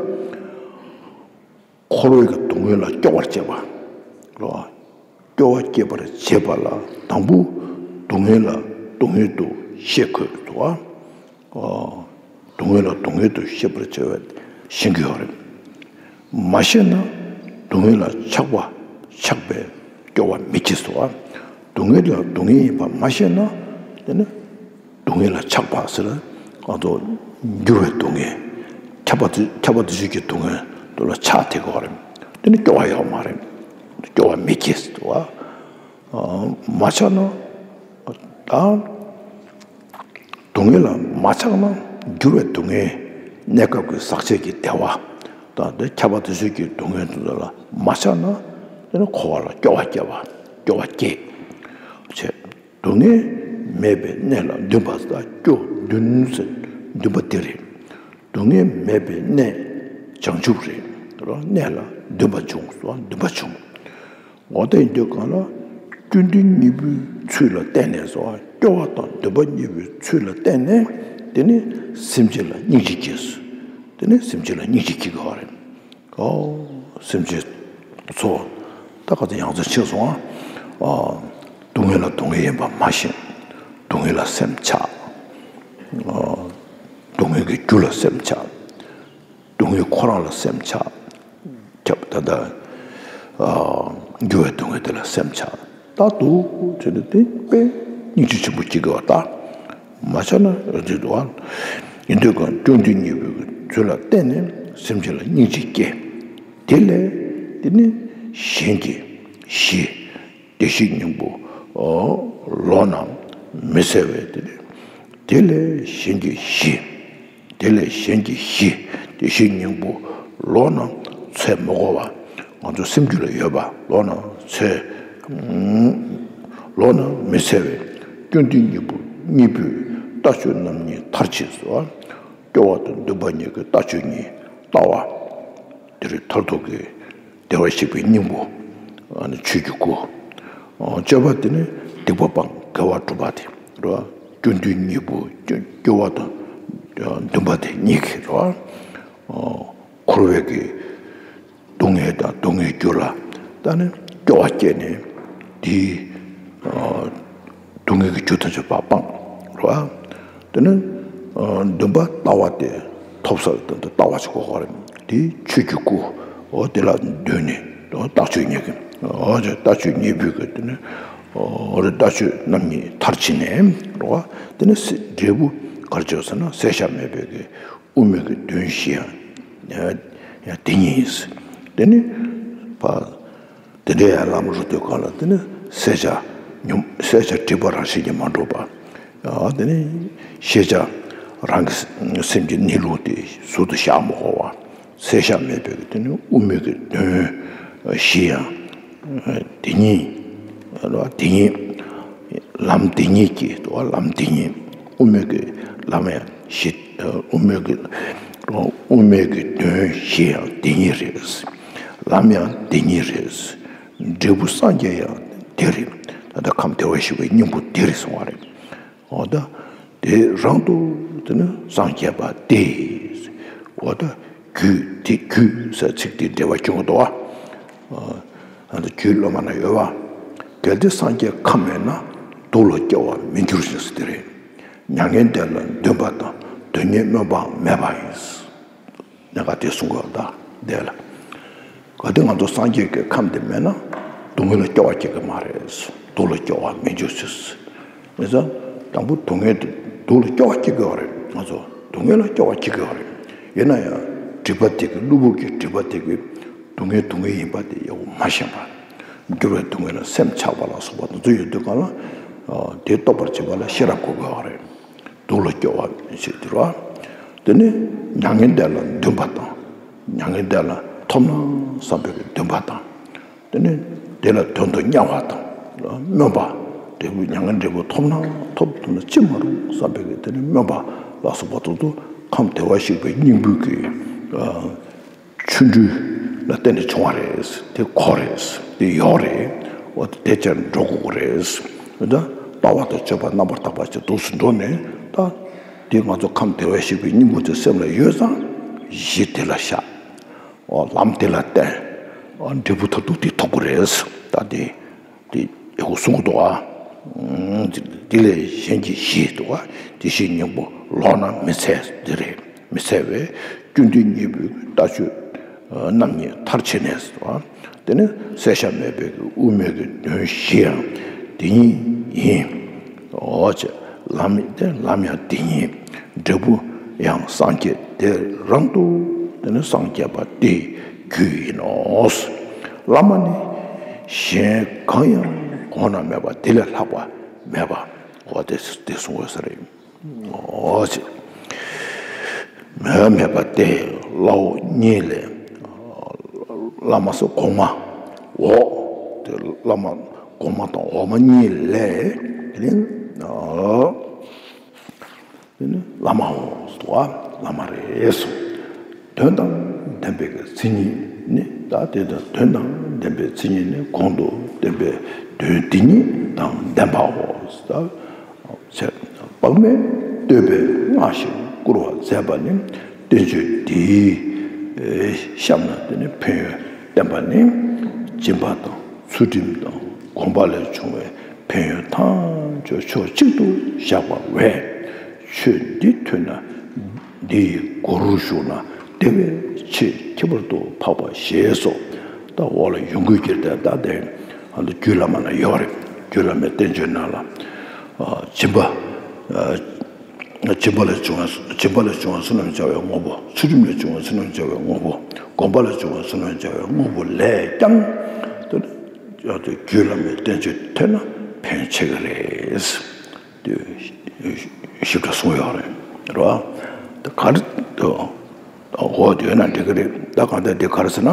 འཁོར་བའི་གི་སྡུག་བསྔལ་ལ་སྐྱོ་བར་བྱེད་པ་ལ། སྐྱོ་བ་སྐྱེད་པར་བྱེད་པ་ལ་དང་པོ་སྡུག་བསྔལ་ལ་སྡུག་བསྔལ་དུ་ཤེས་དགོས་འདུག་ཨ། སྡུག་བསྔལ་ལ་སྡུག་བསྔལ་དུ་ཤེས་པར་བྱ་བའི་ཤེས་ཀྱི་ཡོད་རེད། མ་ཤེས་ན་སྡུག་བསྔལ་ལ་ཆགས་པ་ཆགས་པས་སྐྱོ་བ་མི་སྐྱེ་སོ། སྡུག་བསྔལ་ལ་སྡུག་བསྔལ་ཡིན་པ་མ་ཤེས་ན་དེ་ནི་སྡུག་བསྔལ་ལ་ཆགས་པ་ཟེར། ང་ཚོ་འགྱུར་བའི་སྡུག་བསྔལ། ཁྱབ་པ་དེ་ཁྱབ་པ་དེ་ཚོ་གི་སྡུག་བསྔལ་དེ་ལ་ཆགས་བསྡད་ཀྱི་ཡོད་རེད། དེ་ནི་སྐྱོ་བ་ཡོད་མ་རེད། སྐྱོ་བ་མི་སྐྱེ་སོ། མ་ཆགས་ན། ད་སྡུག་བསྔལ་ལ་མ་ཆགས་ན་འགྱུར་བའི་སྡུག་བསྔལ། གནས་སྐབས་ཀྱི་ཟག་བཅས་ཀྱི་བདེ་བ་དང་དེ་ཁྱབ་པ་དེ་ཚོའི་གི་སྡུག་བསྔལ་དེ་ཚོ་ལ་མ་ཆགས་ན་དེ་ནི་འཁོར་བ་ལ་སྐྱོ་བ་སྐྱེ་བ་སྐྱོ་བ་སྐྱེ་བྱས། སྡུག་བསྔལ་མེད་པའི་གནས་ལ་འདུན་པ་ཟེར། སྐྱོ་འདུན་ཟེར་འདུན་པ་དེ་རེད། སྡུག་བསྔལ་མེད་པའི་གནས་བྱང་ཆུབ་རེད། གནས་ལ་འདུན་པ་བྱུང་སོ། འདུན་པ་བྱུང་། འོ་དེ་ཡིན་དུས་གང་ལ་སྐྱོན་འདུན་གཉིས་པོའི་ཚུལ་ལ་བརྟེན་ནས་སོ། སྐྱོ་བ་དང་འདུན་པ་གཉིས་པོའི་ཚུལ་ལ་བརྟེན་ནས་དེ་ནི་སེམས་ཅན་ལ་སྙིང་རྗེ་སྐྱེས། དེ་ནི་སེམས་ཅན་ལ་སྙིང་རྗེ་སྐྱེ་དགོས་པ་རེད། ཨོ། སེམས་ཅན་ཚོ། ད་ག་ཚོད་ཡང་རྩེ་ཆེ་སོང་ཨ། སྡུག་བསྔལ་ལ་སྡུག་བསྔལ་ཡིན་པ་མ་ཤེས། སྡུག་བསྔལ་ལ་སེམས་ཆགས། ཨ། སྡུག་བསྔལ་གྱི་རྒྱུ་ལ་སེམས་ཆགས། སྡུག་བསྔལ་ཁོ་རང་ལ་སེམས་ཆགས། ཁྱབ་ད་ལྟ། ཨ། འགྱུར་བའི་སྡུག་བསྔལ་དེ་ལ་སེམས་ཆགས། ད་འདུག་ཟེར་ནས་དེ་དཔེ་སྙིང་རྗེ་ཆེན་པོ་སྐྱེ་དགོས་པ་ད། མ་ཆགས་ན་རེ་ཅིག་འདུག་ཨ། ཡིན་དུས་ཀྱང་སྐྱོན་འདུན་གཉིས་པོའི་ཚུལ་ལ་བརྟེན་ནས་སེམས་ཅན་ལ་སྙིང་རྗེ་སྐྱེ། དེ་ལས་དེ་ནི་གཞན་གྱི་གཞི། བདེ་གཤེགས་སྙིང་པོ་ལོག་ན་མི་གསལ་བས་དེ། དེ་ལས་གཞན་གྱི་གཞི། དེ་ལས་གཞན་གྱི་གཞི། བདེ་གཤེགས་སྙིང་པོ་ལོག་ན་འཚོལ་མི་དགོས་པ། ང་ཚོ་སེམས་རྒྱུད་ལ་ཡོད་པ་ལོག་ན་འཚོལ། ལོག་ན་མི་གསལ་བས་སྐྱོན་འདུན་གཉིས་པོ་གཉིས་པོས་ལྟ་སྤྱོད་རྣམ་གཉིས་མཐར་ཕྱིན་སོ། སྐྱོ་བ་དང་འདུན་པ་གཉིས་ཀྱི་ལྟ་སྤྱོད་གཉིས་ལྟ་བ། དེ་རུ་མཐར་ཐུག་གི་བདེ་བར་གཤེགས་པའི་སྙིང་པོ། ཨ་ནི་ཆོས་ཀྱི་སྐུ། ཨ་སྤྱོད་པ་དེ་ནི་སྡིག་པ་སྤང་དགེ་བ་སྒྲུབ་པ་དེ་རེད་བ། སྐྱོན་འདུན་གཉིས་པོ་སྐྱོ་སྐྱོ་བ་དང་འདུན་པ་དེ་གཉིས་ཀྱིས་རེད་བ། ཨ་འཁོར་བའི་གི་སྡུག་བསྔལ་དང་སྡུག་བསྔལ་རྒྱུ་ལ་ད་ནི་སྐྱོ་བ་སྐྱེས་ནས་དེའི་ཨ་སྡུག་བསྔལ་གྱི་རྒྱུ་དང་བཅས་པ་སྤང་། རེད་བ། དེ་ནི་ཨ་འདུན་པ་ལྟ་བ་དེ་ཐོབ་ས་དེ་འདྲ་ལྟ་བ་ཞིག་གོ་དགོས་རེད། དེ་ཆོས་ཀྱི་སྐུ། འོ་དེ་ལ་འདུན་ནས་འོ་ལྟ་སྤྱོད་གཉིས་ཀྱི་འོ་ལྟ་སྤྱོད་གཉིས་པོའི་གི་དེ་ནི་འོ་རེད། ལྟ་སྤྱོད་རྣམ་གཉིས་མཐར་ཕྱིན་ནས་རེད་བ། དེ་ནི་སེ་འབྲས་བུ་ག་རེ་བྱུང་ཟེར་ན་བསལ་བྱ་མེད་པའི་གི་དབུ་མའི་གི་དོན་བཞི་ཡང་ཡང་དེ་ཉིད་ཡིན། དེ་ནི་ཕ། དེ་འདྲའི་ཡང་ལམ་རུ་དེ་གང་ལ་དེ་ནི་བསལ་བྱ་ཉོན་བསལ་བྱ་སྒྲིབ་པ་རང་བཞིན་གྱིས་མ་གྲུབ་པ། ཡང་དེ་ནི་ཤེས་བྱ་རང་གི་སེམས་ཀྱི་གནས་ལུགས་དེ་ཟུར་དུ་བཞག་མ་དགོས་པ། བསལ་བྱ་མེད་པའི་དེ་ནི་དབུ་མའི་གི་དོན་བཞི་ཡང་དེ་ཉིད། དེ་ཉིད། ལམ་དེ་ཉིད་ཀྱི་ལམ་དེ་ཉིད། དབུ་མའི་གི་ལམ་ཡང་བཞི། དབུ་མའི་གི་དབུ་མའི་གི་དོན་བཞི་ཡང་དེ་ཉིད་རེད། ལམ་ཡང་དེ་ཉིད་རེད། འབྲས་བུ་སངས་རྒྱས་ཡང་དེ་རེད། ད་ལྟ་ཁམས་བདེ་བར་གཤེགས་པའི་སྙིང་པོ་དེ་རེད་གསུང་བ་རེད། འོ་ད་དེ་རང་དུ་དེ་ནི་སངས་རྒྱས་པ་སྟེ། འོ་ད་རྒྱུད་དེ་རྒྱུད་ཟེར་ཚིག་དེ་འགྲེལ་པ་བྱུང་འདུག་བ། ཨ་ད་རྒྱུད་སློབ་མ་ན་ཡོད་བ། གལ་ཏེ་སངས་རྒྱས་ཁམས་མེད་ན། སྡུག་ལ་སྐྱོ་བ་མི་འགྱུར་ཞེས་སོ། དེ་རེད། མྱ་ངན་འདས་ལ་འདུན་པ་དང་། དོན་གཉིས་སྨོན་པའང་མེད་པ་ཡིན། གནད་འགག་དེ་གསུང་དགོས་པ་ད་དེ་ལ། གལ་ཏེ་ང་ཚོ་སངས་རྒྱས་ཀྱི་ཁམས་དེ་མེད་ན་སྡུག་བསྔལ་ལ་སྐྱོ་བ་སྐྱེ་གི་མ་རེད། སྡུག་ལ་སྐྱོ་བ་མི་འགྱུར་ཞེས། ཡིན་ཙང་དང་པོ་སྡུག་བསྔལ་དེ་སྡུག་ལ་སྐྱོ་བ་སྐྱེ་གི་ཡོད་རེད། ང་ཚོ་སྡུག་བསྔལ་ལ་སྐྱོ་བ་སྐྱེ་གི་ཡོད་རེད། ཡིན་ན་ཡང་སྒྲིབ་པ་དེ་གི་གློ་བུར་གྱི་སྒྲིབ་པ་དེ་གི་སྡུག་བསྔལ་སྡུག་བསྔལ་ཡིན་པ་དེ་ཡག་པོ་མ་ཤེས་པ། འགྱུར་བའི་སྡུག་བསྔལ་ལ་སེམས་ཆགས་པ་ལ་སོགས་པ་དེ་ཚོ་ཡོད་དུས་གང་ལ། དེ་རྟོགས་པར་བྱེད་པ་ལ་ཤེས་རབ་དགོས་ཀྱི་ཡོད་རེད། སྡུག་ལ་སྐྱོ་བ་ཞིག་འགྱུར་བ། དེ་ནི་མྱ་ངན་འདས་ལ་འདུན་པ་དང་། མྱ་ངན་འདས་ལ་ ཐོབ་ན་བསམ་པའི་གི་འདུན་པ་དང་། དེ་ནས་དེ་ལ་དོན་དུ་གཉེར་བ་དང་། སྨོན་པ། འབྲས་བུ་མྱ་ངན་འབྲས་བུ་ཐོབ་ན་ཐོབ། ཐོབ་ན་ཅི་མ་རུང་བསམ་པའི་གི་དེ་ནས་སྨོན་པ་ལ་སོགས་པ་དེ་ཚོ་ཁམས་བདེ་བར་གཤེགས་པའི་སྙིང་པོའི་གི་ཆོ་འཕྲུལ་ལ་བརྟེན་ནས་བྱུང་བ་རེད། དེ་གོ་རེད། དེ་ཡོག་རེད། འོ་དེ་ཅར་འགྲོ་དགོས་རེད། ད་ལྟ་བ་དང་སྤྱོད་པ་རྣམ་པར་དག་པ་ཅིག་འདུག་སེ་འགྲོ་ནས། ད་དེ་ང་ཚོ་ཁམས་བདེ་བར་གཤེགས་པའི་སྙིང་པོ་དེ་སེམས་ལ་ཡོད་ཙང་གཞི་དེ་ལ་བཞག་འོ་ལམ་དེ་ལ་བརྟེན། འོ་འབྲས་བུ་མཐར་ཐུག་དེ་ཐོབ་དགོས་རེད། ད་དེ་དེ་ཡག་པོ་གསུང་གི་འདུག་ཨ། དེ་ལས་གཞན་གྱི་གཞི་འདུག་ཨ། དེ་བཞིན་སྙིང་པོ་ལོག་ན་མི་འཚལ། དེ་རེད། མི་འཚལ་བས། བཅུད་ལྡན་སྙིང་པོའི་ལྟ་སྤྱོད་རྣམ་གཉིས་མཐར་ཕྱིན་ནས་སོ། དེ་ནི་བསལ་བྱ་མེད་པའི་དབུ་མའི་གི་དོན་བཞི་ཡང་དེ་ཉིད་ཡིན། འོ་ཅེ། ལམ་དེ་ལམ་ཡང་དེ་ཉིད། འབྲས་བུ་ཡང་སངས་རྒྱས་དེ་རང་དུ། དེ་ནི་སངས་རྒྱས་པ་དེ་རྒྱུ་ཡིན་ནོ། བླ་མ་ནི་གཞན་གང་ཡང་གོང་ན་མེད་པ། དེ་ལས་ལྷག་པ་མེད་པ། འོ་དེ་དེ་གསུང་དགོས་ས་རེད། འོ་ཅེ། མེད་མེད་པ་སྟེ་བླ་འོག་གཉིས་ལས། བླ་མ་སོགས་གོང་མ་འོག་དེ་བླ་མ་གོང་མ་དང་འོག་མ་གཉིས་ལས། དེ་ནི་དེ་ནི་བླ་མའོ་སོ། བླ་མ་རེད་སོ། དོན་དང་ལྡན་པའི་མཚན་ཉིད་ནི། ད་དེ་དང་དོན་དང་ལྡན་པའི་མཚན་ཉིད་ནི་གོང་དུ་བསྟན་པའི་དོན་དེ་ཉིད་དང་ལྡན་པའོ། ད་ཕྱིར་དཔག་མེད་བསྟོད་པའི་སྔགས་ཤིག་བསྐུར་བར་མཛད་པ་ནི། བསྟན་བཅོས་འདིའི་ཞབས་ན་དེ་ནི་ཕན་ཡོན་བསྟན་པ་ནི། སྦྱིན་པ་དང་ཚུལ་ཁྲིམས་དང་གོམས་པ་ལས་བྱུང་བའི་ཕན་ཡོན་ཐམས་ཅད་ཕྱོགས་གཅིག་ཏུ་བཞག་པ་བས། ཆོས་འདི་ཐོས་ན་འདི་ཡི་མགོར་ཞུགས་ན་དེ་བས་ཆེས་ཁྱད་པར་དུ་འཕགས་པ་ཞེས་སོ། ད་འོག་ལ་ཡོང་དགོས་ཀྱི་རེད། ད་དེ་ཨ་ནི་རྒྱུད་བླ་མ་ན་ཡོད་རེད། རྒྱུད་བླ་མའི་བསྟན་བཅོས་ནང་ལ། ཨ། སྦྱིན་པ། ཨ། སྦྱིན་པ་ལས་བྱུང་བ། སྦྱིན་པ་ལས་བྱུང་བ་བསོད་ནམས་བྱ་བའི་དངོས་པོ། ཚུལ་ཁྲིམས་ལས་བྱུང་བ་བསོད་ནམས་བྱ་བའི་དངོས་པོ། གོམས་པ་ལས་བྱུང་བ་བསོད་ནམས་བྱ་བའི་དངོས་པོ་ལས་ཀྱང་། དེ་ནི་རྒྱུད་བླ་མའི་བསྟན་བཅོས་ཐོས་ན་ཕན་ཆེ་གི་རེད། དེ་ཞིབ་ཕྲ་གསུངས་ཡོད་རེད། རེད་བ། དེ་ག་རེ་དེ། འོ་དེ་ཡོད་ན་འགྲིག་གི་རེད། ད་གང་ལྟར་འདི་ག་རེ་ཟེར་ན།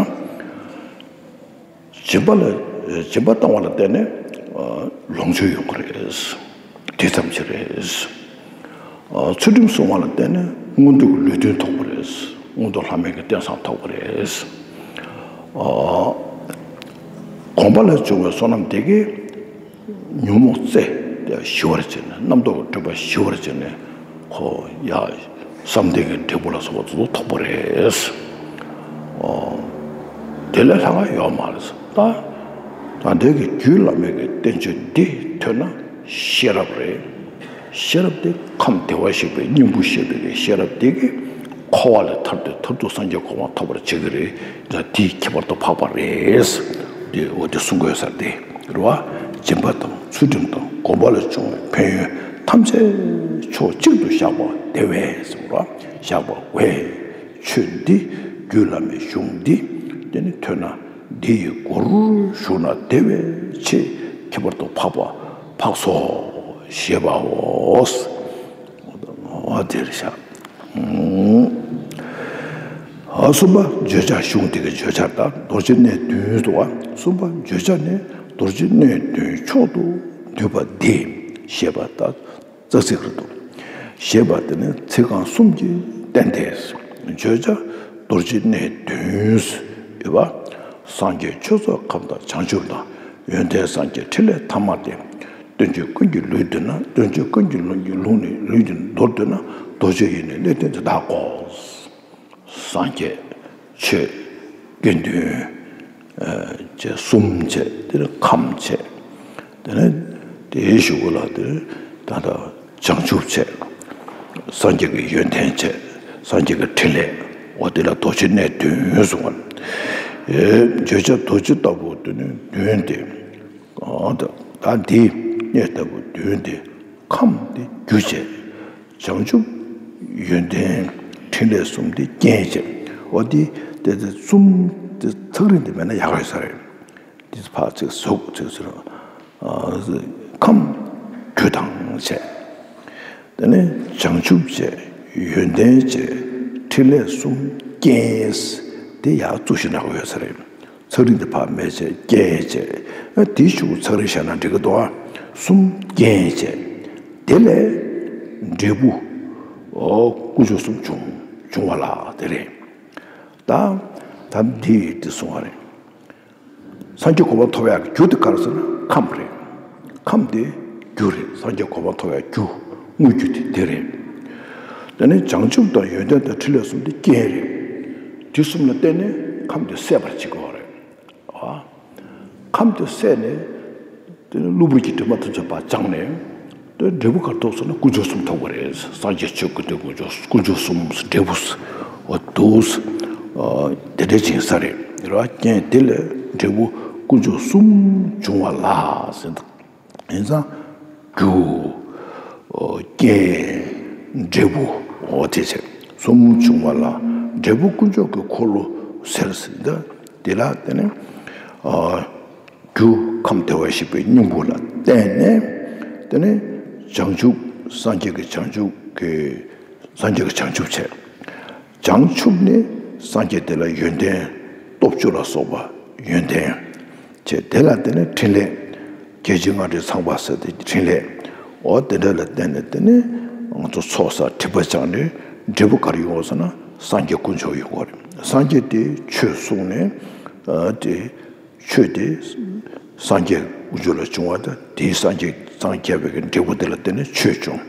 སྦྱིན་པ་ལ། སྦྱིན་པ་བཏང་བ་ལ་བརྟེན་ནས་ལོངས་སྤྱོད་ཡོང་གི་རེད། དེ་ཙམ་ཞིག་རེད། ཚུལ་ཁྲིམས་སྲུང་བ་ལ་བརྟེན་ནས་མངོན་མཐོའི་ལུས་རྟེན་ཐོབ་པ་རེད། མངོན་མཐོ་ལྷ་མིའི་གི་རྟེན་བཟང་ཐོབ་པ་རེད། གོམས་པ་ལས་བྱུང་བའི་བསོད་ནམས་དེ་གིས་ཉོན་མོངས་རྩད་དེ་ཞི་བར་བྱས་ནས། རྣམ་རྟོག་གི་སྒྲིབ་པ་ཞི་བར་བྱས་ནས། ཁོ་ཡ་བསམ་གཏན་གྱི་འབྲས་བུ་ལ་སོགས་པ་ཚོ་ཐོབ་པ་རེད། ཨོ། དེ་ལས་ལྷག་པ་ཡོད་མ་རེད། ད་ད་འདི་གི་རྒྱུད་བླ་མའི་གི་བསྟན་བཅོས་འདི་ཐོས་ན་ཤེས་རབ་རེད། ཤེས་རབ་དེ་ཁམས་བདེ་བར་གཤེགས་པའི་སྙིང་པོ་བཤད་པའི་གི་ཤེས་རབ་དེ་གིས་འཁོར་བ་ལས་ཐར་ཏེ་མཐར་ཐུག་སངས་རྒྱས་གོ་འཕང་ཐོབ་པར་བྱེད་ཀྱི་རེད། ད་དེའི་ཁྱད་པར་དུ་འཕགས་པ་རེད། དེ་འོ་དེ་གསུང་དགོས་ས་དེ་རེད་བ། སྦྱིན་པ་དང་ཚུལ་ཁྲིམས་དང་གོམས་པ་ལས་བྱུང་བའི་ཕན་ཡོན་ཐམས་ཅད་ཕྱོགས་གཅིག་ཏུ་བཞག་པ་དེ་བས་ཟེར་བ། བཞག་པ་བས། ཆོས་འདི་རྒྱུད་བླ་མའི་གཞུང་འདི་དེ་ནི་ཐོས་ན། འདི་ཡི་མགོར་ཞུགས་ན་དེ་བས་ཆེས་ཁྱད་པར་དུ་འཕགས་པ་འཕགས་སོ་ཞེས་པའོ། འོ་དེར་བཞག་ཨ། གསུམ་པ་བརྗོད་བྱ། གཞུང་དེ་གི་བརྗོད་བྱ་ལྟར་རྡོ་རྗེ་གནས་བདུན་དུ་བ། གསུམ་པ་བརྗོད་བྱ་ནི་རྡོ་རྗེ་གནས་བདུན་མཆོག་ཏུ་བསྡུས་པ་འདི་ཞེས་པ་ལྟར་རྩ་ཚིག་རེད་འདུག་ཞེས་པ་དེ་ནི་ཚིག་རྐང་གསུམ་གྱིས་བསྟན་ཏེ། བརྗོད་བྱ་རྡོ་རྗེ་གནས་བདུན་ཡོད་པ། སངས་རྒྱས་ཆོས་ཚོགས་ཁམས་དང་བྱང་ཆུབ་དང་། ཡོན་ཏན་སངས་རྒྱས་ཕྲིན་ལས་ཐ་མ་སྟེ། སྟོན་བྱེད་ཀུན་གྱི་ལུས་བསྡུ་ན། སྟོན་བྱེད་ཀུན་གྱི་ལུས་ཀྱི་ལུང་ནི་ལུས་ཀྱི་མདོར་བསྡུ་ན། རྡོ་རྗེ་ཡི་ནི་གནས་བདུན་དེ་དག་གོ། སངས་རྒྱས་ཆོས་དགེ་འདུན་ཨ་བཅས་གསུམ་བྱས། དེ་ནས་ཁམས་བྱས། དེ་ནས་དེའི་གཞུག་གུ་ལ་དེ་ད་ལྟ་བྱང་ཆུབ་བྱས། སངས་རྒྱས་ཀྱི་ཡོན་ཏན་བྱས། སངས་རྒྱས་ཀྱི་ཕྲིན་ལས། འོ་དེ་ལ་རྡོ་རྗེ་གནས་བདུན་གསུངས་པ། ཨེ་བརྗོད་བྱ་རྡོ་རྗེ་ལྟ་བུ་དེ་ནི་བདུན་ཏེ། ཨ་ད་ད་འདི་གནས་ལྟ་བུ་བདུན་ཏེ། ཁམས་དེ་རྒྱུ་བྱས། བྱང་ཆུབ་ཡོན་ཏན་ཕྲིན་ལས་གསུམ་དེ་རྐྱེན་བྱས། འོ་དེ་དེ་དེ་གསུམ་དེ་ཐག་རིང་དུ་མེད་ན་ཡག་ཡོད་ས་རེད། དེ་ཕར་ཚིག་ཟུག་ཚིག་ཟེར། ཨ་ཁམས་རྒྱུ་དང་བྱས། དེ་ནས་བྱང་ཆུབ་བྱས། ཡོན་ཏན་བྱས། ཕྲིན་ལས་གསུམ་རྐྱེན། དེ་ཡར་བཙུགས་ཤིག་གནང་གི་ཡོད་ས་རེད། ཚེག་རིང་དེ་ཕར་མེད་བྱས་རྐྱེན་བྱས། ཨ་དེའི་གཞུག་གུ་ཚེག་རིང་བཞག་ན་འགྲིག་གི་འདུག་ཨ། གསུམ་རྐྱེན་བྱས། དེ་ལས་འབྲས་བུ་ཨོ་དཀོན་མཆོག་གསུམ་འབྱུང་འབྱུང་བ་ལ་དེ་རེད། ད་ད་འདི་འདི་གསུང་བ་རེད། སངས་རྒྱས་གོ་འཕང་ཐོབ་ཡག་གི་རྒྱུ་དེ་ག་རེ་ཟེར་ན་ཁམས་རེད། ཁམས་དེ་རྒྱུ་རེད། སངས་རྒྱས་གོ་འཕང་ཐོབ་ཡག་རྒྱུ་དངོས་རྒྱུ་དེ་དེ་རེད། དེ་ནས་བྱང་ཆུབ་དང་ཡོན་ཏན་དང་ཕྲིན་ལས་གསུམ་དེ་རྐྱེན་རེད། དེ་གསུམ་ལ་བརྟེན་ནས་ཁམས་དེ་སད་པར་བྱེད་དགོས་པ་རེད། ཨ། ཁམས་དེ་སད་ནས། དེ་ནས་གློ་བུར་གྱི་དྲི་མ་ཐམས་ཅད་ཕར་སྦྱངས་ནས། དེ་འབྲས་བུ་ག་རེ་ཐོབ་ཟེར་ན་དཀོན་མཆོག་གསུམ་ཐོབ་པ་རེད། སངས་རྒྱས་ཆོས་ཀུན་ལྡན་དཀོན་མཆོག་དཀོན་མཆོག་གསུམ་འབྲས་བུ་འོ་དུ། དེ་འདྲ་ཅིག་ཡིན་ས་རེད། རེད་བ། རྐྱེན་དེ་ལས་འབྲས་བུ་དཀོན་མཆོག་གསུམ་འབྱུང་བ་ལ་ཟེར། ཡིན་ཙང་རྒྱུ། རྐྱེན། འབྲས་བུ། འོ་དེ་ཚེ་གསུམ་འབྱུང་བ་ལ་འབྲས་བུ་དཀོན་མཆོག་གི་འཁོར་ལོ་ཟེར་ཟིན་ད། དེ་ལ་དེ་ནས་རྒྱུ་ཁམས་བདེ་བར་གཤེགས་པའི་སྙིང་པོ་ལ་བརྟེན་ནས། དེ་ནས་བྱང་ཆུབ་སངས་རྒྱས་ཀྱི་བྱང་ཆུབ་ཀྱི་སངས་རྒྱས་ཀྱི་བྱང་ཆུབ་བྱས། བྱང་ཆུབ་ནས་སངས་རྒྱས་དེ་ལ་ཡོན་ཏན་སྟོབས་བཅུ་ལ་སོགས་པ་ཡོན་ཏན་བྱས། དེ་ལ་དེ་ནས་ཕྲིན་ལས་བརྒྱད་ཁྲི་ལྔ་བཅུ་ཚང་བ་ཟེར་ཏེ་ཕྲིན་ལས་འོ་དེ་འདྲ་ལ་བརྟེན་ནས་དེ་ནས་ང་ཚོ་ཚོགས་བསགས་སྒྲིབ་པ་སྦྱངས་ནས་འབྲས་བུ་ག་རེ་ཡོང་བ་ཟེར་ན་སངས་རྒྱས་དཀོན་མཆོག་ཡོང་བ་རེད། སངས་རྒྱས་དེ་ཆོས་གསུངས་ནས་དེ། ཆོས་དེ་སངས་རྒྱས་དཀོན་མཆོག་ལ་བྱུང་བ་དང་དེའི་སངས་རྒྱས་སངས་རྒྱས་པའི་འབྲས་བུ་དེ་ལ་བརྟེན་ནས་ཆོས་བྱུང་།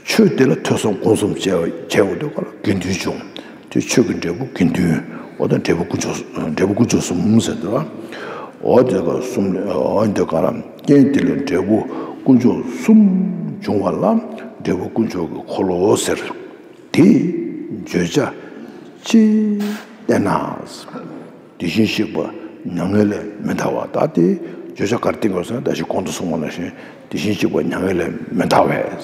ཆོས་དེ་ལ་ཐོས་བསམ་སྒོམ་གསུམ་བྱས་བྱས་པ་དེ་ག་ལ་དགེ་འདུན་བྱུང་། དེ་ཆོས་ཀྱི་འབྲས་བུ་དགེ་འདུན། འོ་ད་འབྲས་བུ་དཀོན་མཆོག་འབྲས་བུ་དཀོན་མཆོག་གསུམ་ཟེར་དུས། འོ་དེ་ག་གསུམ་ལས་འོ་དེ་ག་ལ་རྐྱེན་དེ་ལས་འབྲས་བུ་དཀོན་མཆོག་གསུམ་འབྱུང་བ་ལ་འབྲས་བུ་དཀོན་མཆོག་གི་འཁོར་ལོ་ཟེར། དེ་བརྗོད་བྱ་ཅི་སྟེ་ན། དེ་བཞིན་གཤེགས་པ་མྱ་ངན་ལས་མི་འདའ་བ། ད་དེ་བརྗོད་བྱ་ག་རེ་བསྟན་དགོས་ཟེར་ན་ད་ཅི་གོང་དུ་གསུངས་པ་ནང་བཞིན་དེ་བཞིན་གཤེགས་པ་མྱ་ངན་ལས་མི་འདའ་བས།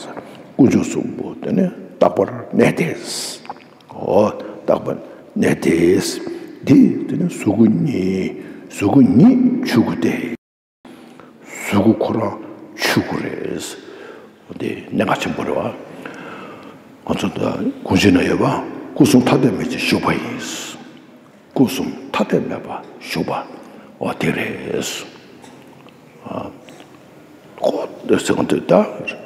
དཀོན་མཆོག་གསུམ་པོ་དེ་ནི་རྟག་པར་གནས་ཏེ། འོ་རྟག་པར་གནས་ཏེ། འདི་དེ་ནི་གཟུགས་སྐུ་ཉིད་གཟུགས་སྐུ་ཉིད་ཆོས་སྐུ་སྟེ། གཟུགས་སྐུ་ཁོ་རང་ཆོས་སྐུ་རེད། འདི་གནད་འགག་ཆེན་པོ་རེད་བ། ང་ཚོ་ད་གུང་ཆེན་ན་ཡོད་པ་སྐུ་གསུམ་ཐ་དད་མེད་ཅིང་བཞུགས་པ་ཡིན། སྐུ་གསུམ་ཐ་དད་མེད་པར་བཞུགས་པ་འོ་དེ་རེད། ཨ་ཁོ་དེ་ཟེར་གོ་དེ་ད་བརྟག་ཞིབ་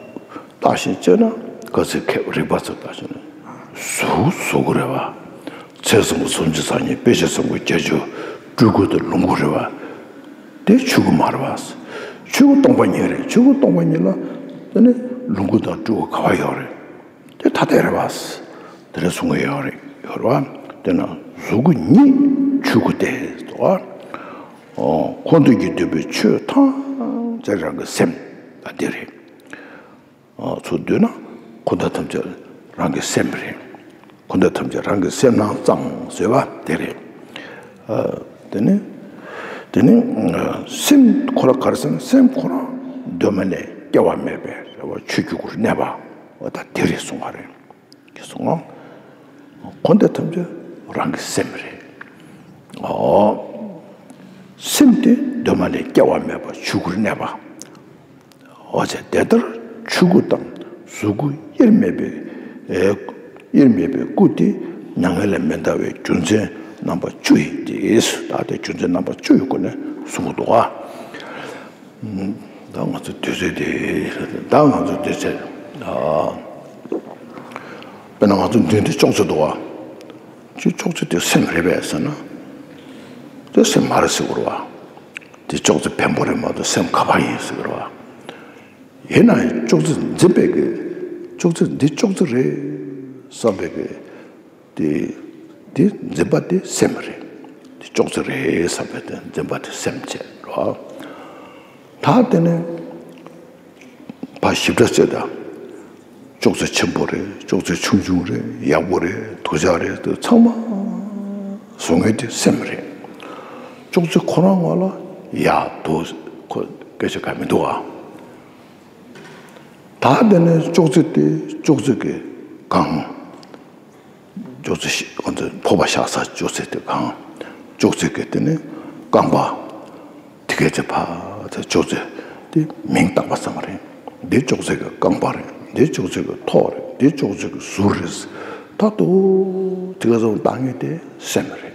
བྱས་ན་ག་ཚོད་མཁས་རིག་པ་ཚོ་བརྟག་ཞིབ་ན་གཟུགས་གཟུགས་སྐུ་རེད་བ། ཚད་གསུམ་པོ་སུམ་ཅུ་རྩ་གཉིས་དཔེ་བྱད་གསུམ་པོ་བརྒྱད་ཅུ་སྤྲུལ་སྐུ་དང་ལོངས་སྐུ་རེད་བ། དེ་ཆོས་སྐུ་མ་རེད་བ། ཆོས་སྐུ་སྟོང་པ་ཉིད་རེད། ཆོས་སྐུ་སྟོང་པ་ཉིད་ལ་དེ་ནི་ལོངས་སྐུ་དང་སྤྲུལ་སྐུ་ག་བ་ཡོད་རེད། དེ་ཐ་དད་རེད་བ། དེ་རེད་གསུང་གི་ཡོད་རེད་ཡོད་རེད་བ། དེ་ན་གཟུགས་སྐུ་ཉིད་ཆོས་སྐུ་སྟེ་དོ། ཁོ་ཐུགས་ཀྱིས་འདོད་པའི་ཆོས་ཐམས་ཅད་རང་གི་སེམས་ད་དེ་རེད། ཚུར་བསྡུས་ན་འཁོར་འདས་ཐམས་ཅད་རང་གི་སེམས་རེད། འཁོར་འདས་ཐམས་ཅད་རང་གི་སེམས་ནང་ཙམ་ཟེར་བ་དེ་རེད། དེ་ནི་དེ་ནི་སེམས་ཁོ་རང་ག་རེ་ཟེར་ན་སེམས་ཁོ་རང་གདོད་མ་ནས་སྐྱེ་བ་མེད་པའི་རེ་བ་ཆོས་སྐུ་གུ་རུ་གནས་པ་འོ་ད་དེ་རེད་གསུང་བ་རེད། གསུང་ངོ་། འཁོར་འདས་ཐམས་ཅད་རང་གི་སེམས་རེད། ཨོ། སེམས་དེ་གདོད་མ་ནས་སྐྱེ་བ་མེད་པ་ཆོས་སྐུར་གནས་པ། འོ་ཙེ་དེ་ལྟར་ཆོས་སྐུ་དང་གཟུགས་སྐུ་དབྱེར་མེད་པའི་ཨེ་དབྱེར་མེད་པའི་སྐུ་དེ་མྱ་ངན་ལས་མི་འདའ་བའི་རྒྱུ་མཚན་རྣམ་པ་བཅུ་ཡིན་ཏེ། ད་དེ་རྒྱུ་མཚན་རྣམ་པ་བཅུ་ཡི་སྒོ་ནས་གསུང་གི་འདུག་ཨ། ད་ང་ཚོ་དུས་ཚོད་དེ་ད་ང་ཚོ་དུས་ཚོད་ཨ། དཔེར་ན་ང་ཚོ་མདུན་དེ་ཅོག་ཙེ་འདུག་ཨ། ཅི་ཅོག་ཙེ་དེ་སེམས་རེད་པས་ཟེར་ན། དེ་སེམས་མ་རེད་ཟེར་དགོས་རེད་བ། དེ་ཅོག་ཙེ་བེམ་པོ་རེད་མ་གཏོགས་སེམས་ག་པར་ཡིན་ཟེར་དགོས་རེད་བ། ཡིན་ན་ཡང་ཅོག་ཙེ་འཛིན་པའི་གི་ཅོག་ཙེ་འདི་ཅོག་ཙེ་རེད་བསམ་པའི་གི་དེ་དེ་འཛིན་པ་དེ་སེམས་རེད། དེ་ཅོག་ཙེ་རེད་བསམ་པའི་དེ་འཛིན་པ་དེ་སེམས་བྱས་རེད་བ། ད་དེ་ནས་ཕར་ཞིབ་ཕྲ་བྱས་ད། ཅོག་ཙེ་ཆེན་པོ་རེད། ཅོག་ཙེ་ཆུང་ཆུང་རེད། ཡག་པོ་རེད། སྡུག་ཅག་རེད། དེ་ཚང་མ་བཟོ་མཁན་དེ་སེམས་རེད། ཅོག་ཙེ་ཁོ་རང་ངོ་ལ་ཡག་སྡུག་ཁོ་སྐད་ཆ་ག་མི་འདུག་ཨ། ད་དེ་ནས་ཅོག་ཙེ་དེ་ཅོག་ཙེ་གི་སྒང་། ཅོག་ཙེ་ཤི་ཁོ་ཚོས་ཕོར་པ་བཞག་ས་ཅོག་ཙེ་དེ་སྒང་། ཅོག་ཙེ་གི་དེ་ནས་རྐང་པ། དེ་གས་ཚེ་ཕ་ཚེ་ཅོག་ཙེ་དེ་མིང་བཏགས་པ་ཙམ་རེད། འདི་ཅོག་ཙེ་གི་རྐང་པ་རེད། འདི་ཅོག་ཙེ་གི་ཐོག་རེད། འདི་ཅོག་ཙེ་གི་ཟུར་རེད། ད་དུ་དེ་གས་ཚོ་བཏགས་མཁན་དེ་སེམས་རེད།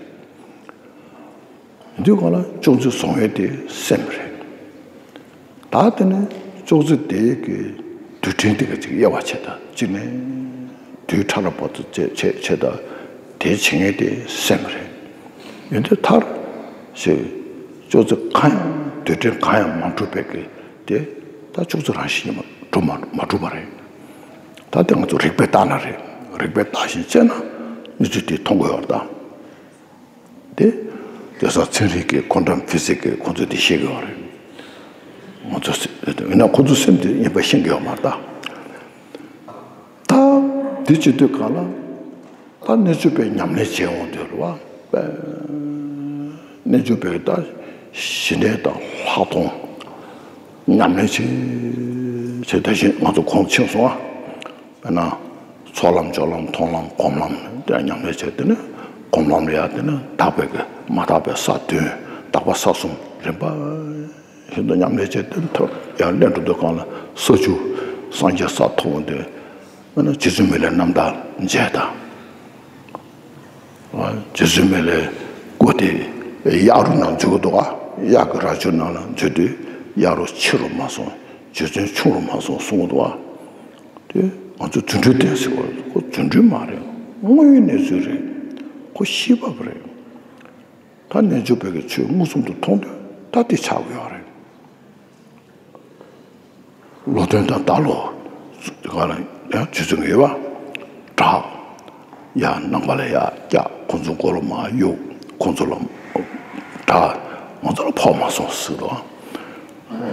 དུས་གང་ལ་ཅོག་ཙེ་བཟུང་ཡས་དེ་སེམས་རེད། ད་དེ་ནས་ཅོག་ཙེ་དེ་གི་རྡུལ་ཕྲན་དེ་ག་ཅིག་དབྱེ་བ་ཕྱེ། ད་གཅིག་ནས་རྡུལ་ཕྲ་རབ་པོ་ཏི་ཕྱེ་ཕྱེ་ཕྱེ། ད་དེ་བྱེད་མཁན་དེ་སེམས་རེད། ཡིན་དུས་མཐར་ཞེས་ཅོག་ཙེ་གང་ཡང་རྡུལ་ཕྲན་གང་ཡང་མ་གྲུབ་པའི་གི་དེ་ད་ཅོག་ཙེ་རང་བཞིན་གྱིས་མ་གྲུབ་མ་མ་གྲུབ་པ་རེད། ད་དེ་ང་ཚོ་རིགས་པས་བརྟག་ན་རེད། རིགས་པས་བརྟག་ཞིང་དཔྱད་ན་གནས་ཚུལ་དེ་མཐོང་དགོས་པ་རེད་ད། དེ། དེང་སང་ཚན་རིག་གི་ཁོ་འགྲམ་ཕི་སིག་གི་ཁོ་ཚོས་དེ་ཤེས་དགོས་པ་རེད། ང་ཚོ་སེ་ཡིན་ན་ཁོ་ཚོ་སེམས་དེ་ཡིན་པ་ཤེས་དགོས་པ་མ་རེད་ད། ད། དེ་བྱེད་དུས་གང་ལ། ད་རྣལ་འབྱོར་པའི་ཉམས་ལེན་བྱེད་འོང་དུས་རེད་བ། རྣལ་འབྱོར་པའི་ད་ཞི་གནས་དང་ལྷག་མཐོང་ཉམས་ལེན་བྱེད་བྱེད། ད་བཞིན་ང་ཚོ་གོང་ཕྱིན་སོང་ཨ། དཔེར་ན། ཚོགས་ལམ་སྦྱོར་ལམ་མཐོང་ལམ་སྒོམ་ལམ་དེ་ཉམས་ལེན་བྱས། དེ་ནས་སྒོམ་ལམ་ལ་ཡང་དེ་ནས་དག་པའི་གི་མ་དག་པའི་ས་བདུན། དག་པ་ས་གསུམ་རིམ་པ་བཞིན་དུ་ཉམས་ལེན་བྱས། དེ་ནས་ཐོབ་ཡར་ལེན་འགྲོ་དུས་གང་ལ་ས་བཅུ་སངས་རྒྱས་ས་ཐོབ་འོང་དུས། དཔེར་ན་རྗེ་བཙུན་མི་ལའི་རྣམ་ཐར་མཇལ་དང་། རྗེ་བཙུན་མི་ལའི་སྐུ་དེ་གཡག་རུ་ནང་འཛུལ་གྱི་འདུག་ག། གཡག་གི་རྭ་ཅོ་ནང་ལ་འཛུལ་དུས་གཡག་རུ་ཆེ་རུ་མ་སོང་། རྗེ་བཙུན་ཆུང་རུ་མ་སོང་གསུང་གི་འདུག་ག། དེ་ང་ཚོ་རྫུ་འཕྲུལ་བསྟན་ཟེར་བ་ཁོ་རྫུ་འཕྲུལ་མ་རེད། དངོས་ཡོད་གནས་ཚུལ་རེད། ཁོ་ཤེས་པ་རེད། ད་རྣལ་འབྱོར་པའི་གི་ཆོས་མངོན་སུམ་དུ་མཐོང་དུས་ད་དེ་ཆགས་ཀྱི་ཡོད་རེད། བློ་དོན་དང་བརྡ་ལོ། ག་ལ་ཡང་ཆུ་ཚོད་ངེས་པ། བྲག་ཡ་ནང་པ་ལ་ཡ་སྐྱག་ཁོང་ཚོ་མགོ་ལ་མ་གཡུག་ཁོང་ཚོ་ལ་བྲག་ང་ཚོ་ལ་ཕོག་མ་སོང་ཟེར་དོ།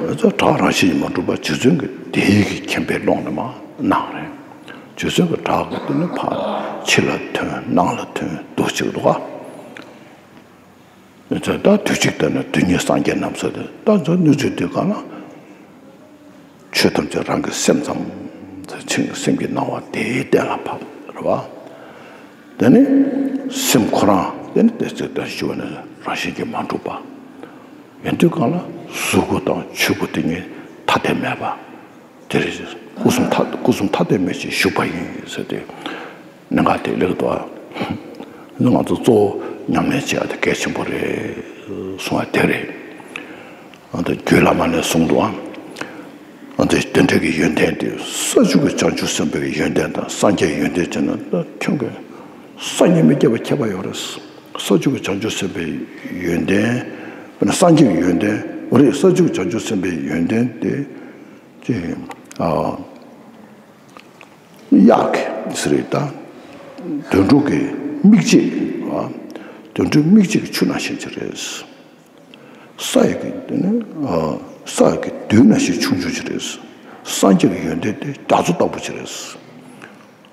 ཨེ་ཚོ་བྲག་རང་བཞིན་གྱིས་མ་གྲུབ་པ་རྗེ་བཙུན་གྱི་དེའི་གི་མཁྱེན་པའི་ཀློང་ནས་མ་གནང་རེད། རྗེ་བཙུན་གྱི་བྲག་གི་དེ་ནི་ཕར་ཕྱི་ལ་ཐོན་ནང་ལ་ཐོན་འདུག་ཅིག་འདུག་ག། ད་དུས་གཅིག་ལྟར་ན་དུས་གཉིས་སངས་རྒྱས་རྣམས་སོ། དེ་ད་ཚོ་གནས་ཚུལ་དེ་ག་ན། ཆོས་ཐམས་ཅད་རང་གི་སེམས་ཙམ། ཆིང་སེམས་ཀྱི་སྣང་བ་དེའི་གཏན་ལ་ཕབ་རེད་བ། དེ་ནི་སེམས་ཁོ་རང་དེ་ནི་དེ་ཚོ་ལྟར་ཞུ་བ་ནི་རང་བཞིན་གྱིས་མ་གྲུབ་པ། ཡིན་དུས་གང་ལ་གཟུགས་སྐུ་དང་ཆོས་སྐུ་དེ་གཉིས་ཐ་དད་མེད་པ། དེར་སྐུ་གསུམ་ཐ་སྐུ་གསུམ་ཐ་དད་མེད་ཅིང་བཞུགས་པ་ཡིན་ཟེར་ཏེ། གནད་འགག་དེ་ལེགས་འདུག་ཨ། ང་ཚོ་གཙོ་བོ་ཉམས་ལེན་བྱེད་ཡ་དེ་གལ་ཆེན་པོ་རེད་གསུང་བ་དེ་རེད། ཨ་ད་རྒྱུད་བླ་མ་ནས་གསུངས་འདུག་ཨ། ཨ་ད་དེ་འདྲ་གི་ཡོན་ཏན་དེ་ས་བཅུ་གི་བྱང་ཆུབ་སེམས་དཔའི་ཡོན་ཏན་དང་སངས་རྒྱས་ཡོན་ཏན་བྱས་ན་ད་ཁྱོད་ཀྱི་སངས་རྒྱས་མི་སྐྱེ་བ་ཁྱད་པར་ཡོད་རེད། ས་བཅུ་གི་བྱང་ཆུབ་སེམས་དཔའི་ཡོན་ཏན། དཔེར་ན་སངས་རྒྱས་ཀྱི་ཡོན་ཏན་རེད། ས་བཅུ་གི་བྱང་ཆུབ་སེམས་དཔའི་ཡོན་ཏན་དེ། ཅེས་ཨ། གཡག་གི་ཟེར་རེད་ད། དུད་འགྲོ་གི་མིག་འབྱེད་ཨ། དུད་འགྲོའི་མིག་འབྱེད་ཀྱི་ཆུ་ནང་བཞིན་གྱི་རེད། ས་ཡི་གི་དེ་ནི་ཨ། ས་ཡི་གི་རྡུལ་ནང་བཞིན་ཆུང་ཆུང་ཅིག་རེད། སངས་རྒྱས་ཀྱི་ཡོན་ཏན་དེ་རྒྱ་མཚོ་ལྟ་བུ་ཅིག་རེད།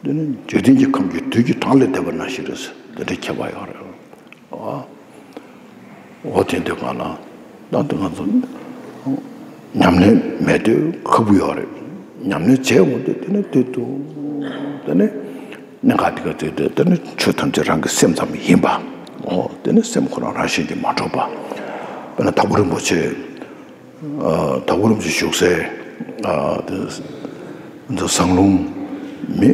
དེ་ནི་འཇིག་རྟེན་གྱི་ཁམས་ཀྱི་རྡུལ་གྱི་གྲངས་ལས་འདས་པ་ནང་བཞིན་རེད། དེ་འདྲའི་ཁྱད་པར་ཡོད་རེད། ཨ། འོ་དེ་འདོད་ག་ལ། ད་དུང་ང་ཚོ་ཉམས་ལེན་མེད་དུས་ཁག་པོ་ཡོད་རེད། ཉམས་ལེན་བྱས་འོང་དུས་དེ་ནི་དེ་དུ། དེ་ནི་གནད་འགག་དེ་ག་དེ་དེ་དེ་ནི་ཆོས་ཐམས་ཅད་རང་གི་སེམས་ཙམ་ཡིན་པ། འོ་དེ་ནི་སེམས་ཁོ་རང་རང་བཞིན་གྱིས་མ་གྲུབ་པ། དཔེར་ན་དྭགས་པོ་རིན་པོ་ཆེ། ཨ་དྭགས་པོ་རིན་པོ་ཆེ་བཞུགས་སའི་ཨ་དེ་འདི་ཟངས་ལུང་མི་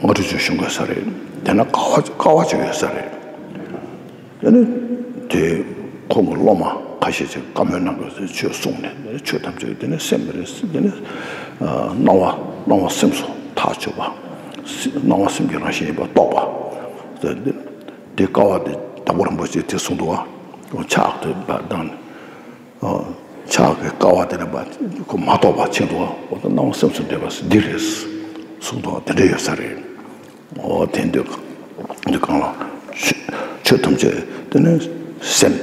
ལྔ་དྲུག་ཅུ་བཞུགས་དགོས་ས་རེད། དེ་ན་ཀ་བ་ཀ་བ་ཅིག་ཡོད་ས་རེད། དེ་ནི་དེ་ཁོང་གི་སློབ་མ་ཁ་ཤས་ཅིག་བཀའ་མོལ་གནང་དགོས་ཟེར་ཆོས་གསུངས་ནས། དེ་ནི་ཆོས་ཐམས་ཅད་དེ་ནི་སེམས་རེད། དེ་ནི་ཨ་སྣང་བ་སྣང་བ་སེམས་སུ་ཐག་ཆོད་པ། སྣང་བ་སེམས་ཀྱི་རང་བཞིན་ཡིན་པ་རྟོགས་པ། དེ་དེ་ཀ་བ་དེ་དྭགས་པོ་རིན་པོ་ཆེས་དེ་གསུངས་འདུག་བ། ཕྱག་དེ་བརྡབས་ནས། ཨ་ཕྱག་གི་ཀ་བ་དེ་ནས་པ་ཁོ་མ་རྟོགས་པ་ཕྱིན་འདུག་བ། འོ་ད་སྣང་བ་སེམས་སུ་འདྲེས་པ་འདི་རེད་གསུངས་འདུག་བ། དེ་འདྲ་ཡོད་ས་རེད། འོ་དེ་འདོད་འདོད་གང་ལ་ཆོས་ཆོས་ཐམས་ཅད་དེ་ནི་སེམས།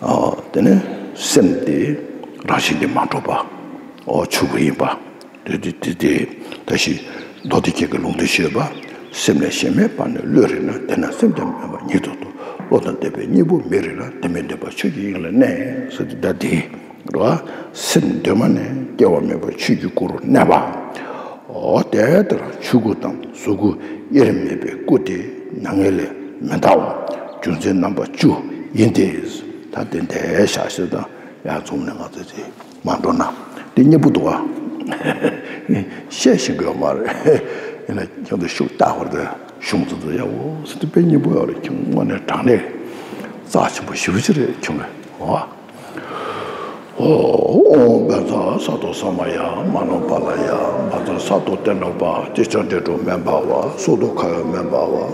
ཨ་དེ་ནི་སེམས་དེ་རང་བཞིན་གྱིས་མ་གྲུབ་པ། འོ་ཆོས་སྐུ་ཡིན་པ། དེ་དེ་དེ་དེ་ད་ཞིག་མདོ་སྡེ་རྒྱན་གྱི་ལུང་དུ་བཤད་པ། སེམས་ལས་གཞན་མེད་པ་ནི་བློ་རིག་ན། དེ་ན་སེམས་ཀྱང་མེད་པ་ཉིད་རྟོགས་སོ། བློ་དང་ལྡན་པའི་གཉེན་པོ་མི་རིག་ལ། དེ་མི་འདོད་པ་ཆོས་ཀྱི་དབྱིངས་ལ་གནས་ཟེར་དུས་ད་དེ་རེད་བ། སེམས་གདོད་མ་ནས་སྐྱེ་བ་མེད་པ་ཆོས་ཀྱི་སྐུ་རུ་གནས་པ། འོ་དེ་ལྟར་ཆོས་སྐུ་དང་གཟུགས་སྐུ་དབྱེར་མེད་པའི་སྐུ་དེ་མྱ་ངན་ལས་མི་འདའ་བ་རྒྱུ་མཚན་རྣམ་པ་བཅུ་ཡིན་ཏེ། ད་དེ་འདྲའི་བཞག་ཤེས་དང་ཡར་འཛོམས་ནས་ང་ཚོ་དེ། མ་འགྲོ་ན། དེ་སྙན་པོ་འདུག་བ། བཤད་ཤེས་ཀྱི་ཡོད་མ་རེད། ཡིན་ན་ཁྱོད་ཚོ་ཤུགས་རྟག་པར་དུ་གཞུང་ཚོ་ཚོ་ཡག་པོ་ཟེར་དུས་དཔེ་སྙན་པོ་ཡོད་རེད། ཁྱོད་དངོས་གནས་དྲང་གནས། རྩ་ཆེན་པོ་ཞེ་པོ་ཅིག་རེད་ཁྱོད་ངས་ཨོ། ཨོ་ཨོ་བཛྲ་སཏྭ་ས་མ་ཡ་མ་ནོ་པཱ་ལ་ཡ། བཛྲ་སཏྭ་ཏེ་ནོ་པ་ཏི་ཙ་དྲི་ཏྲོ་མེ་བྷ་ཝ། སུ་དུ་ཁ་ཡོ་མེ་བྷ་ཝ།